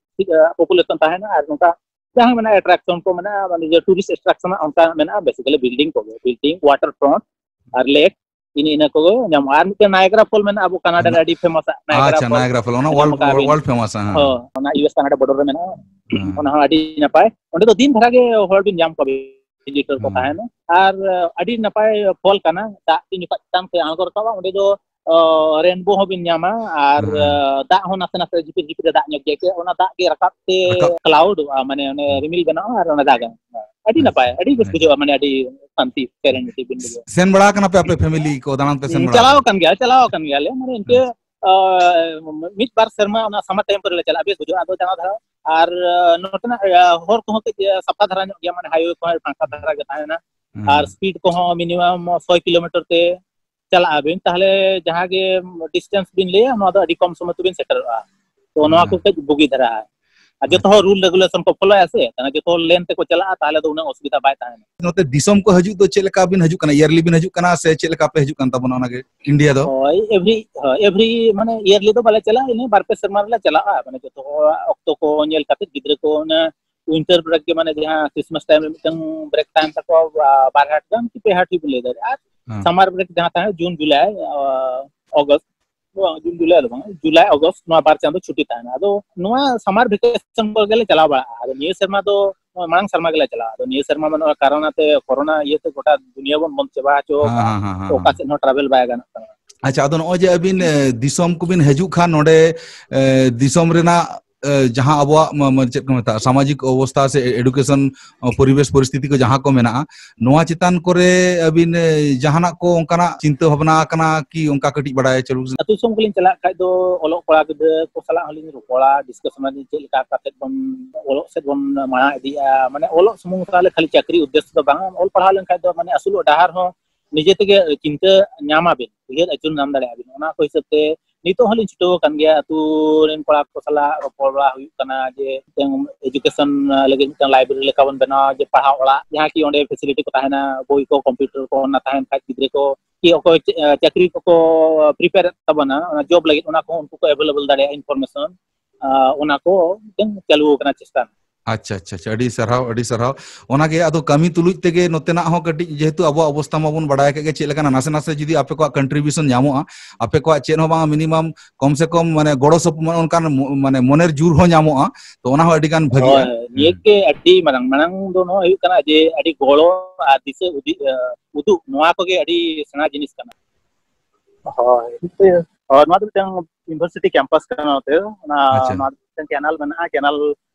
ᱯᱚᱯᱩᱞᱮᱥᱚᱱ ᱛᱟᱦᱮᱱᱟ, ᱟᱨ ᱱᱚᱝᱠᱟ ᱡᱟᱦᱟᱸ ᱢᱮᱱᱟᱜᱼᱟ ᱮᱴᱨᱟᱠᱥᱚᱱ ᱠᱚ ᱢᱮᱱᱟᱜᱼᱟ, ᱢᱟᱱᱮ ᱡᱮ ᱴᱩᱨᱤᱥᱴ ᱮᱴᱨᱟᱠᱥᱚᱱ ᱚᱱᱠᱟ ᱢᱮᱱᱟᱜᱼᱟ, ᱵᱮᱥᱤᱠᱟᱞᱤ ᱵᱤᱞᱰᱤᱝ ᱠᱚᱜᱮ, ᱵᱤᱞᱰᱤᱝ, ᱣᱟᱴᱟᱨ ᱯᱷᱨᱚᱱᱴ ᱟᱨ ᱞᱮᱠ, ᱤᱱᱟᱹ ᱤᱱᱟᱹ ᱠᱚᱜᱮ ᱧᱟᱢᱚᱜᱼᱟ᱾ ᱟᱨ ᱢᱤᱫᱴᱮᱱ ᱱᱟᱭᱟᱜᱨᱟ ᱯᱷᱚᱞ ᱢᱮᱱᱟᱜᱼᱟ, ᱟᱵᱚ ᱠᱟᱱᱟᱰᱟ ᱨᱮ ᱟᱹᱰᱤ ᱯᱷᱮᱢᱟᱥ ᱱᱟᱭᱟᱜᱨᱟ ᱟᱪᱪᱷᱟ, ᱯᱷᱚᱞ᱾ ᱱᱟᱭᱟᱜᱨᱟ ᱯᱷᱚᱞ, ᱚᱱᱟ ᱟᱸᱡᱚᱢ ᱣᱟᱨᱞᱰ, ᱟᱠᱟᱫ ᱵᱤᱱ? ᱣᱟᱨᱞᱰ ᱯᱷᱮᱢᱟᱥ, ᱦᱮᱸ᱾ ᱦᱳᱭ, ᱚᱱᱟ ᱤᱭᱩ ᱮᱥ ᱠᱟᱱᱟᱰᱟ ᱵᱚᱰᱟᱨ ᱨᱮ ᱢᱮᱱᱟᱜᱼᱟ᱾ ᱦᱮᱸ᱾ ᱚᱱᱟ ᱦᱚᱸ ᱟᱹᱰᱤ ᱱᱟᱯᱟᱭ, ᱚᱸᱰᱮ ᱫᱚ ᱫᱤᱱ ᱫᱷᱟᱨᱟ ᱜᱮ ᱦᱚᱲ ᱵᱤᱱ ᱧᱟᱢ ᱠᱚᱣᱟ, ᱵᱷᱤᱡᱤᱴᱚᱨ ᱠᱚ ᱦᱮᱸ᱾ ᱛᱟᱦᱮᱱᱟ᱾ ᱟᱨ ᱟᱹᱰᱤ ᱱᱟᱯᱟᱭ ᱯᱷᱚᱞ ᱠᱟᱱᱟ, ᱫᱟᱜ ᱛᱤᱧ ᱡᱚᱠᱷᱚᱱ ᱪᱮᱛᱟᱱ ᱥᱮᱫ ᱟᱬᱜᱚ ᱨᱟᱠᱟᱵᱼᱟ, ᱚᱸᱰᱮ ᱫᱚ ᱨᱮᱱᱵᱳ ᱦᱚᱸᱵᱤᱱ ᱧᱟᱢᱟ, ᱟᱨ ᱦᱮᱸ᱾ ᱫᱟᱜ ᱦᱚᱸ ᱱᱟᱥᱮ ᱱᱟᱥᱮ ᱡᱷᱤᱯᱤᱨ ᱡᱷᱤᱯᱤᱨ ᱮ ᱫᱟᱜ ᱧᱚᱜ ᱜᱮᱭᱟ, ᱥᱮ ᱚᱱᱟ ᱫᱟᱜ ᱜᱮ ᱨᱟᱠᱟᱵ ᱛᱮ ᱨᱟᱠᱟᱵ᱾ ᱠᱞᱟᱣᱩᱰᱚᱜᱼᱟ, ᱢᱟᱱᱮ ᱚᱱᱮ ᱦᱮᱸ᱾ ᱨᱤᱢᱤᱞ ᱵᱮᱱᱟᱜᱼᱟ ᱟᱨ ᱚᱱᱟ ᱫᱟᱜᱟ᱾ ᱟᱹᱰᱤ ᱟᱪᱪᱷᱟ, ᱱᱟᱯᱟᱭ, ᱟᱹᱰᱤ ᱵᱮᱥ ᱟᱪᱪᱷᱟ᱾ ᱵᱩᱡᱷᱟᱹᱜᱼᱟ, ᱢᱟᱱᱮ ᱟᱹᱰᱤ ᱥᱟᱱᱛᱤ, ᱥᱮᱨᱮᱱᱤᱴᱤ ᱵᱤᱱ ᱵᱩᱡᱷᱟᱹᱣᱟ᱾ ᱥᱮᱱ ᱵᱟᱲᱟ ᱠᱟᱱᱟ ᱯᱮ ᱟᱯᱮ ᱯᱷᱮᱢᱤᱞᱤ ᱠᱚ ᱫᱟᱬᱟᱱ ᱯᱮ ᱥᱮᱱ ᱦᱩᱸ, ᱵᱟᱲᱟ ᱪᱟᱞᱟᱣ ᱟᱠᱟᱱᱟ? ᱟᱠᱟᱱ ᱜᱮᱭᱟ, ᱪᱟᱞᱟᱣ ᱟᱠᱟᱱ ᱜᱮᱭᱟᱞᱮ, ᱢᱟᱱᱮ ᱤᱱᱠᱟᱹ, ᱟᱪᱪᱷᱟ᱾ ᱟᱸ, ᱢᱤᱫ ᱵᱟᱨ ᱥᱮᱨᱢᱟ ᱚᱱᱟ ᱥᱟᱢᱟᱨ ᱴᱟᱭᱤᱢ ᱠᱚᱨᱮ ᱞᱮ ᱪᱟᱞᱟᱜᱼᱟ, ᱟᱹᱰᱤ ᱵᱮᱥ ᱵᱩᱡᱷᱟᱹᱜᱼᱟ᱾ ᱟᱫᱚ ᱡᱟᱦᱟᱸ ᱫᱷᱟᱨᱟ ᱟᱨ, ᱟᱸ, ᱱᱚᱛᱮᱱᱟᱜ, ᱟᱸ, ᱦᱚᱨ ᱠᱚᱦᱚᱸ ᱠᱟᱹᱡ, ᱟᱸ, ᱥᱟᱯᱷᱟ ᱫᱷᱟᱨᱟ ᱧᱚᱜ ᱜᱮᱭᱟ, ᱢᱟᱱᱮ ᱦᱟᱭᱣᱮ ᱠᱚᱦᱚᱸ ᱯᱷᱟᱸᱠᱟ ᱫᱷᱟᱨᱟ ᱜᱮ ᱛᱟᱦᱮᱱᱟ᱾ ᱦᱩᱸ᱾ ᱟᱨ ᱥᱯᱤᱰ ᱠᱚᱦᱚᱸ ᱢᱤᱱᱤᱢᱟᱢ ᱥᱚᱭ ᱠᱤᱞᱳᱢᱤᱴᱟᱨ ᱛᱮ ᱪᱟᱞᱟᱜ ᱟᱵᱤᱱ, ᱛᱟᱦᱞᱮ ᱡᱟᱦᱟᱸ ᱜᱮ ᱰᱤᱥᱴᱮᱱᱥ ᱵᱤᱱ ᱞᱟᱹᱭᱟ, ᱱᱚᱣᱟ ᱫᱚ ᱟᱹᱰᱤ ᱠᱚᱢ ᱥᱚᱢᱚᱭ ᱛᱮᱵᱤᱱ ᱥᱮᱴᱮᱨᱚᱜᱼᱟ᱾ ᱛᱚ ᱱᱚᱣᱟ ᱠᱚ ᱦᱮᱸ᱾ ᱠᱟᱹᱡ ᱵᱩᱜᱤ ᱫᱷᱟᱨᱟ᱾ ᱟᱨ ᱡᱚᱛᱚ ᱟᱪᱪᱷᱟ᱾ ᱦᱚᱲ ᱨᱩᱞ ᱨᱮᱜᱩᱞᱮᱥᱚᱱ ᱠᱚ ᱯᱷᱚᱞᱳᱭᱟ ᱥᱮ, ᱛᱟᱦᱞᱮ ᱡᱚᱛᱚ ᱦᱚᱲ ᱞᱮᱱ ᱛᱮᱠᱚ ᱪᱟᱞᱟᱜᱼᱟ, ᱛᱟᱦᱞᱮ ᱫᱚ ᱩᱱᱟᱹᱜ ᱚᱥᱩᱵᱤᱫᱷᱟ ᱵᱟᱭ ᱛᱟᱦᱮᱱᱟ᱾ ᱱᱚᱛᱮ ᱫᱤᱥᱚᱢ ᱠᱚ ᱦᱤᱡᱩᱜ ᱫᱚ ᱪᱮᱫ ᱞᱮᱠᱟ ᱵᱤᱱ ᱦᱤᱡᱩᱜ ᱠᱟᱱᱟ? ᱤᱭᱟᱨᱞᱤ ᱵᱤᱱ ᱦᱤᱡᱩᱜ ᱠᱟᱱᱟ ᱥᱮ ᱪᱮᱫ ᱞᱮᱠᱟ ᱯᱮ ᱦᱤᱡᱩᱜ ᱠᱟᱱ ᱛᱟᱵᱚᱱᱟ ᱚᱱᱟᱜᱮ ᱤᱱᱰᱤᱭᱟ ᱫᱚ? ᱦᱳᱭ, ᱮᱵᱷᱨᱤ, ᱦᱳᱭ, ᱮᱵᱷᱨᱤ, ᱢᱟᱱᱮ, ᱤᱭᱟᱨᱞᱤ ᱫᱚ ᱵᱟᱞᱮ ᱪᱟᱞᱟᱜᱼᱟ, ᱤᱱᱟᱹ ᱵᱟᱨ ᱯᱮ ᱥᱮᱨᱢᱟ ᱨᱮᱞᱮ ᱪᱟᱞᱟᱜᱼᱟ᱾ ᱢᱟᱱᱮ, ᱡᱚᱛᱚ ᱦᱚᱲᱟᱜ ᱚᱠᱛᱚ ᱠᱚ ᱧᱮᱞ ᱠᱟᱛᱮ, ᱜᱤᱫᱽᱨᱟᱹ ᱠᱚ ᱚᱱᱟ ᱣᱤᱱᱴᱟᱨ ᱵᱨᱮᱠ ᱜᱮ, ᱢᱟᱱᱮ, ᱡᱟᱦᱟᱸ ᱠᱨᱤᱥᱢᱟᱥ ᱴᱟᱭᱤᱢ ᱨᱮ ᱢᱤᱫᱴᱟᱝ ᱵᱨᱮᱠ ᱛᱟᱦᱮᱱ ᱛᱟᱠᱚᱣᱟ, ᱵᱟ-, ᱵᱟᱨ ᱦᱟᱴ ᱜᱟᱱ ᱠᱤ ᱯᱮ ᱦᱟᱴ ᱦᱩᱭ ᱵᱤᱱ ᱞᱟᱹᱭ ᱫᱟᱲᱮᱭᱟᱜᱼᱟ᱾ ᱟᱨ ᱦᱮᱸ᱾ ᱥᱟᱢᱟᱨ ᱵᱨᱮᱠ ᱡᱟᱦᱟᱸ ᱛᱟᱦᱮᱸ ᱡᱩᱱ, ᱡᱩᱞᱟᱭ, ᱟᱸ, ᱚᱜᱚᱥᱴ, ᱵᱟᱝ, ᱡᱩᱱ, ᱡᱩᱞᱟᱭ ᱫᱚ ᱵᱟᱝ, ᱡᱩᱞᱟᱭ, ᱚᱜᱚᱥᱴ, ᱱᱚᱣᱟ ᱵᱟᱨ ᱪᱟᱸᱫᱚ ᱪᱷᱩᱴᱤ ᱛᱟᱦᱮᱱᱟ᱾ ᱟᱫᱚ ᱱᱚᱣᱟ ᱥᱟᱢᱟᱨ ᱵᱷᱮᱠᱮᱥᱚᱱ ᱠᱚᱨᱮ ᱜᱮᱞᱮ ᱪᱟᱞᱟᱣ ᱵᱟᱲᱟᱜᱼᱟ᱾ ᱟᱫᱚ ᱱᱤᱭᱟᱹ ᱥᱮᱨᱢᱟ ᱫᱚ ᱱᱚᱣᱟ ᱢᱟᱲᱟᱝ ᱥᱮᱨᱢᱟ ᱜᱮᱞᱮ ᱪᱟᱞᱟᱜᱼᱟ᱾ ᱟᱫᱚ ᱱᱤᱭᱟᱹ ᱥᱮᱨᱢᱟ ᱢᱟ ᱱᱚᱣᱟ ᱠᱟᱨᱚᱱᱟ ᱛᱮ, ᱠᱚᱨᱳᱱᱟ ᱤᱭᱟᱹᱛᱮ ᱜᱚᱴᱟ ᱫᱩᱱᱤᱭᱟᱹ ᱵᱚᱱ ᱵᱚᱱᱫ ᱪᱟᱵᱟ ᱦᱚᱪᱚ ᱦᱮᱸ, ᱟᱠᱟᱫᱼᱟ᱾ ᱦᱮᱸ, ᱦᱮᱸ, ᱛᱚ ᱦᱮᱸ, ᱚᱠᱟ ᱦᱮᱸ᱾ ᱥᱮᱫ ᱦᱚᱸ ᱴᱨᱟᱵᱷᱮᱞ ᱵᱟᱭ ᱜᱟᱱᱚᱜ ᱠᱟᱱᱟ᱾ ᱟᱪᱪᱷᱟ, ᱟᱫᱚ ᱱᱚᱜᱼᱚᱭ ᱡᱮ ᱟᱹᱵᱤᱱ, ᱮ, ᱫᱤᱥᱚᱢ ᱠᱚᱵᱤᱱ ᱦᱤᱡᱩᱜ ᱠᱷᱟᱱ ᱱᱚᱰᱮ, ᱮ, ᱫᱤᱥᱚᱢ ᱨᱮᱱᱟᱜ, ᱮ, ᱡᱟᱦᱟᱸ ᱟᱵᱚᱣᱟᱜ ᱢᱟ-, ᱢᱟ-, ᱪᱮᱫ ᱠᱚ ᱢᱮᱛᱟᱜᱼᱟ, ᱥᱟᱢᱟᱡᱤᱠ ᱚᱵᱚᱥᱛᱷᱟ ᱥᱮ ᱮᱰᱩᱠᱮᱥᱚᱱ, ᱚ, ᱯᱚᱨᱤᱵᱮᱥ ᱯᱚᱨᱤᱥᱛᱷᱤᱛᱤ ᱠᱚ ᱡᱟᱦᱟᱸ ᱠᱚ ᱢᱮᱱᱟᱜᱼᱟ, ᱱᱚᱣᱟ ᱪᱮᱛᱟᱱ ᱠᱚᱨᱮ ᱟᱹᱵᱤᱱ, ᱮ, ᱡᱟᱦᱟᱱᱟᱜ ᱠᱚ ᱚᱱᱠᱟᱱᱟᱜ ᱪᱤᱱᱛᱟᱹ ᱵᱷᱟᱵᱽᱱᱟ ᱟᱠᱟᱱᱟ ᱠᱤ? ᱚᱱᱠᱟ ᱠᱟᱹᱴᱤᱡ ᱵᱟᱲᱟᱭ ᱪᱟᱹᱞᱩ᱾ ᱟᱹᱛᱩ ᱫᱤᱥᱚᱢ ᱠᱚᱞᱤᱧ ᱪᱟᱞᱟᱜ ᱠᱷᱟᱡ ᱫᱚ ᱚᱞᱚᱜ ᱠᱚᱲᱟ ᱜᱤᱫᱽᱨᱟᱹ ᱠᱚ ᱥᱟᱞᱟᱜ ᱦᱚᱸᱞᱤᱧ ᱨᱚᱯᱚᱲᱟ, ᱰᱤᱥᱠᱟᱥᱚᱱ ᱟᱹᱞᱤᱧ ᱪᱮᱫ ᱞᱮᱠᱟ ᱠᱟᱛᱮᱫ ᱵᱚᱱ ᱚᱞᱚᱜ ᱥᱮᱫ ᱵᱚᱱ ᱢᱟᱲᱟᱝ ᱤᱫᱤᱜᱼᱟ᱾ ᱢᱟᱱᱮ ᱚᱞᱚᱜ ᱥᱩᱢᱩᱝ ᱛᱟᱦᱞᱮ ᱠᱷᱟᱹᱞᱤ ᱪᱟᱹᱠᱨᱤ ᱩᱫᱽᱫᱮᱥᱥᱚ ᱫᱚ ᱵᱟᱝ, ᱚᱞ ᱯᱟᱲᱦᱟᱣ ᱞᱮᱱᱠᱷᱟᱡ ᱫᱚ ᱢᱟᱱᱮ ᱟᱹᱥᱩᱞᱚᱜ ᱰᱟᱦᱟᱨ ᱦᱚᱸ ᱱᱤᱡᱮ ᱛᱮᱜᱮ ᱪᱤᱱᱛᱟᱹ ᱧᱟᱢᱟᱵᱤᱱ, ᱩᱭᱦᱟᱹᱨ ᱟᱹᱪᱩᱨ ᱧᱟᱢ ᱫᱟᱲᱮᱭᱟᱜᱼᱟ ᱵᱤᱱ᱾ ᱚᱱᱟ ᱠᱚ ᱦᱤᱥᱟᱹᱵ ᱛᱮ ᱱᱤᱛᱚᱜ ᱦᱚᱸᱞᱤᱧ ᱪᱷᱩᱴᱟᱹᱣ ᱟᱠᱟᱱ ᱜᱮᱭᱟ᱾ ᱟᱹᱛᱩ ᱨᱮᱱ ᱠᱚᱲᱟ ᱠᱚ ᱥᱟᱞᱟᱜ ᱨᱚᱯᱚᱲ ᱵᱟᱲᱟ ᱦᱩᱭᱩᱜ ᱠᱟᱱᱟ ᱡᱮ ᱢᱤᱫᱴᱟᱝ ᱮᱡᱩᱠᱮᱥᱚᱱ ᱞᱟᱹᱜᱤᱫ ᱢᱤᱫᱴᱟᱝ ᱞᱟᱭᱵᱨᱮᱨᱤ ᱞᱮᱠᱟ ᱵᱚᱱ ᱵᱮᱱᱟᱣᱟ, ᱡᱮ ᱯᱟᱲᱦᱟᱣ ᱚᱲᱟᱜ ᱡᱟᱦᱟᱸ ᱠᱤ ᱚᱸᱰᱮ ᱯᱷᱮᱥᱤᱞᱤᱴᱤ ᱠᱚ ᱛᱟᱦᱮᱱᱟ, ᱵᱳᱭ ᱠᱚ, ᱠᱚᱢᱯᱤᱭᱩᱴᱟᱨ ᱠᱚ, ᱚᱱᱟ ᱛᱟᱦᱮᱱ ᱠᱷᱟᱡ ᱜᱤᱫᱽᱨᱟᱹ ᱠᱚ ᱠᱤ ᱚᱠᱚᱭ ᱪᱮ-, ᱪᱟᱹᱠᱨᱤ ᱠᱚᱠᱚ ᱯᱨᱤᱯᱮᱭᱟᱨᱮᱫ ᱛᱟᱵᱚᱱᱟ, ᱚᱱᱟ ᱡᱚᱵ ᱞᱟᱹᱜᱤᱫ, ᱚᱱᱟ ᱠᱚᱦᱚᱸ ᱩᱱᱠᱩ ᱠᱚ ᱮᱵᱮᱞᱮᱵᱮᱞ ᱫᱟᱲᱮᱭᱟᱜᱼᱟ ᱤᱱᱯᱷᱚᱨᱢᱮᱥᱚᱱ᱾ ᱟᱨ ᱚᱱᱟ ᱠᱚ ᱢᱤᱫᱴᱟᱝ ᱪᱟᱹᱞᱩ ᱟᱠᱟᱱᱟ ᱪᱮᱥᱴᱟ᱾ ᱟᱪᱪᱷᱟ, ᱟᱪᱪᱷᱟ, ᱟᱪᱪᱷᱟ, ᱟᱹᱰᱤ ᱥᱟᱨᱦᱟᱣ, ᱟᱹᱰᱤ ᱥᱟᱨᱦᱟᱣ᱾ ᱚᱱᱟᱜᱮ ᱟᱫᱚ ᱠᱟᱹᱢᱤ ᱛᱩᱞᱩᱡ ᱛᱮᱜᱮ ᱱᱚᱛᱮᱱᱟᱜ ᱦᱚᱸ ᱠᱟᱹᱴᱤᱡ, ᱡᱮᱦᱮᱛᱩ ᱟᱵᱚᱣᱟᱜ ᱚᱵᱚᱥᱛᱟ ᱢᱟᱵᱚᱱ ᱵᱟᱲᱟᱭ ᱟᱠᱟᱫ ᱜᱮ ᱪᱮᱫ ᱞᱮᱠᱟᱱᱟ, ᱱᱟᱥᱮ ᱱᱟᱥᱮ ᱡᱩᱫᱤ ᱟᱯᱮ ᱠᱚᱣᱟᱜ ᱠᱚᱱᱴᱨᱤᱵᱤᱭᱩᱥᱚᱱ ᱧᱟᱢᱚᱜᱼᱟ, ᱟᱯᱮ ᱠᱚᱣᱟᱜ ᱪᱮᱫ ᱦᱚᱸ ᱵᱟᱝ, ᱢᱤᱱᱤᱢᱟᱢ ᱠᱚᱢ ᱥᱮ ᱠᱚᱢ ᱢᱟᱱᱮ ᱜᱚᱲᱚ ᱥᱚᱯᱚᱦᱚᱫ, ᱚᱱᱠᱟᱱ ᱢᱚ-, ᱢᱟᱱᱮ ᱢᱚᱱᱮᱨ ᱡᱩᱨ ᱦᱚᱸ ᱧᱟᱢᱚᱜᱼᱟ, ᱛᱚ ᱚᱱᱟ ᱦᱚᱸ ᱟᱹᱰᱤ ᱜᱟᱱ ᱵᱷᱟᱹᱜᱤᱜᱼᱟ᱾ ᱦᱳᱭ, ᱱᱤᱭᱟᱹ ᱦᱮᱸ᱾ ᱜᱮ ᱟᱹᱰᱤ ᱢᱟᱨᱟᱝ, ᱢᱟᱲᱟᱝ ᱫᱚ ᱱᱚᱣᱟ ᱦᱩᱭᱩᱜ ᱠᱟᱱᱟ ᱡᱮ ᱟᱹᱰᱤ ᱜᱚᱲᱚ ᱟᱨ ᱫᱤᱥᱟᱹ ᱩᱫᱤ-, ᱟᱹ, ᱩᱫᱩᱜ, ᱱᱚᱣᱟ ᱠᱚᱜᱮ ᱟᱹᱰᱤ ᱥᱮᱬᱟ ᱡᱤᱱᱤᱥ ᱠᱟᱱᱟ᱾ ᱦᱳᱭ, ᱦᱳᱭ, ᱱᱚᱣᱟ ᱫᱚ ᱢᱤᱫᱴᱟᱝ ᱤᱭᱩᱱᱤᱵᱷᱟᱨᱥᱤᱴᱤ ᱠᱮᱢᱯᱟᱥ ᱠᱟᱱᱟ ᱱᱚᱛᱮ᱾ ᱚᱱᱟ, ᱟᱪᱪᱷᱟ᱾ ᱱᱚᱣᱟ ᱫᱚ ᱢᱤᱫᱴᱟᱝ ᱠᱮᱱᱟᱞ ᱢᱮᱱᱟᱜᱼᱟ, ᱠᱮᱱᱟᱞ,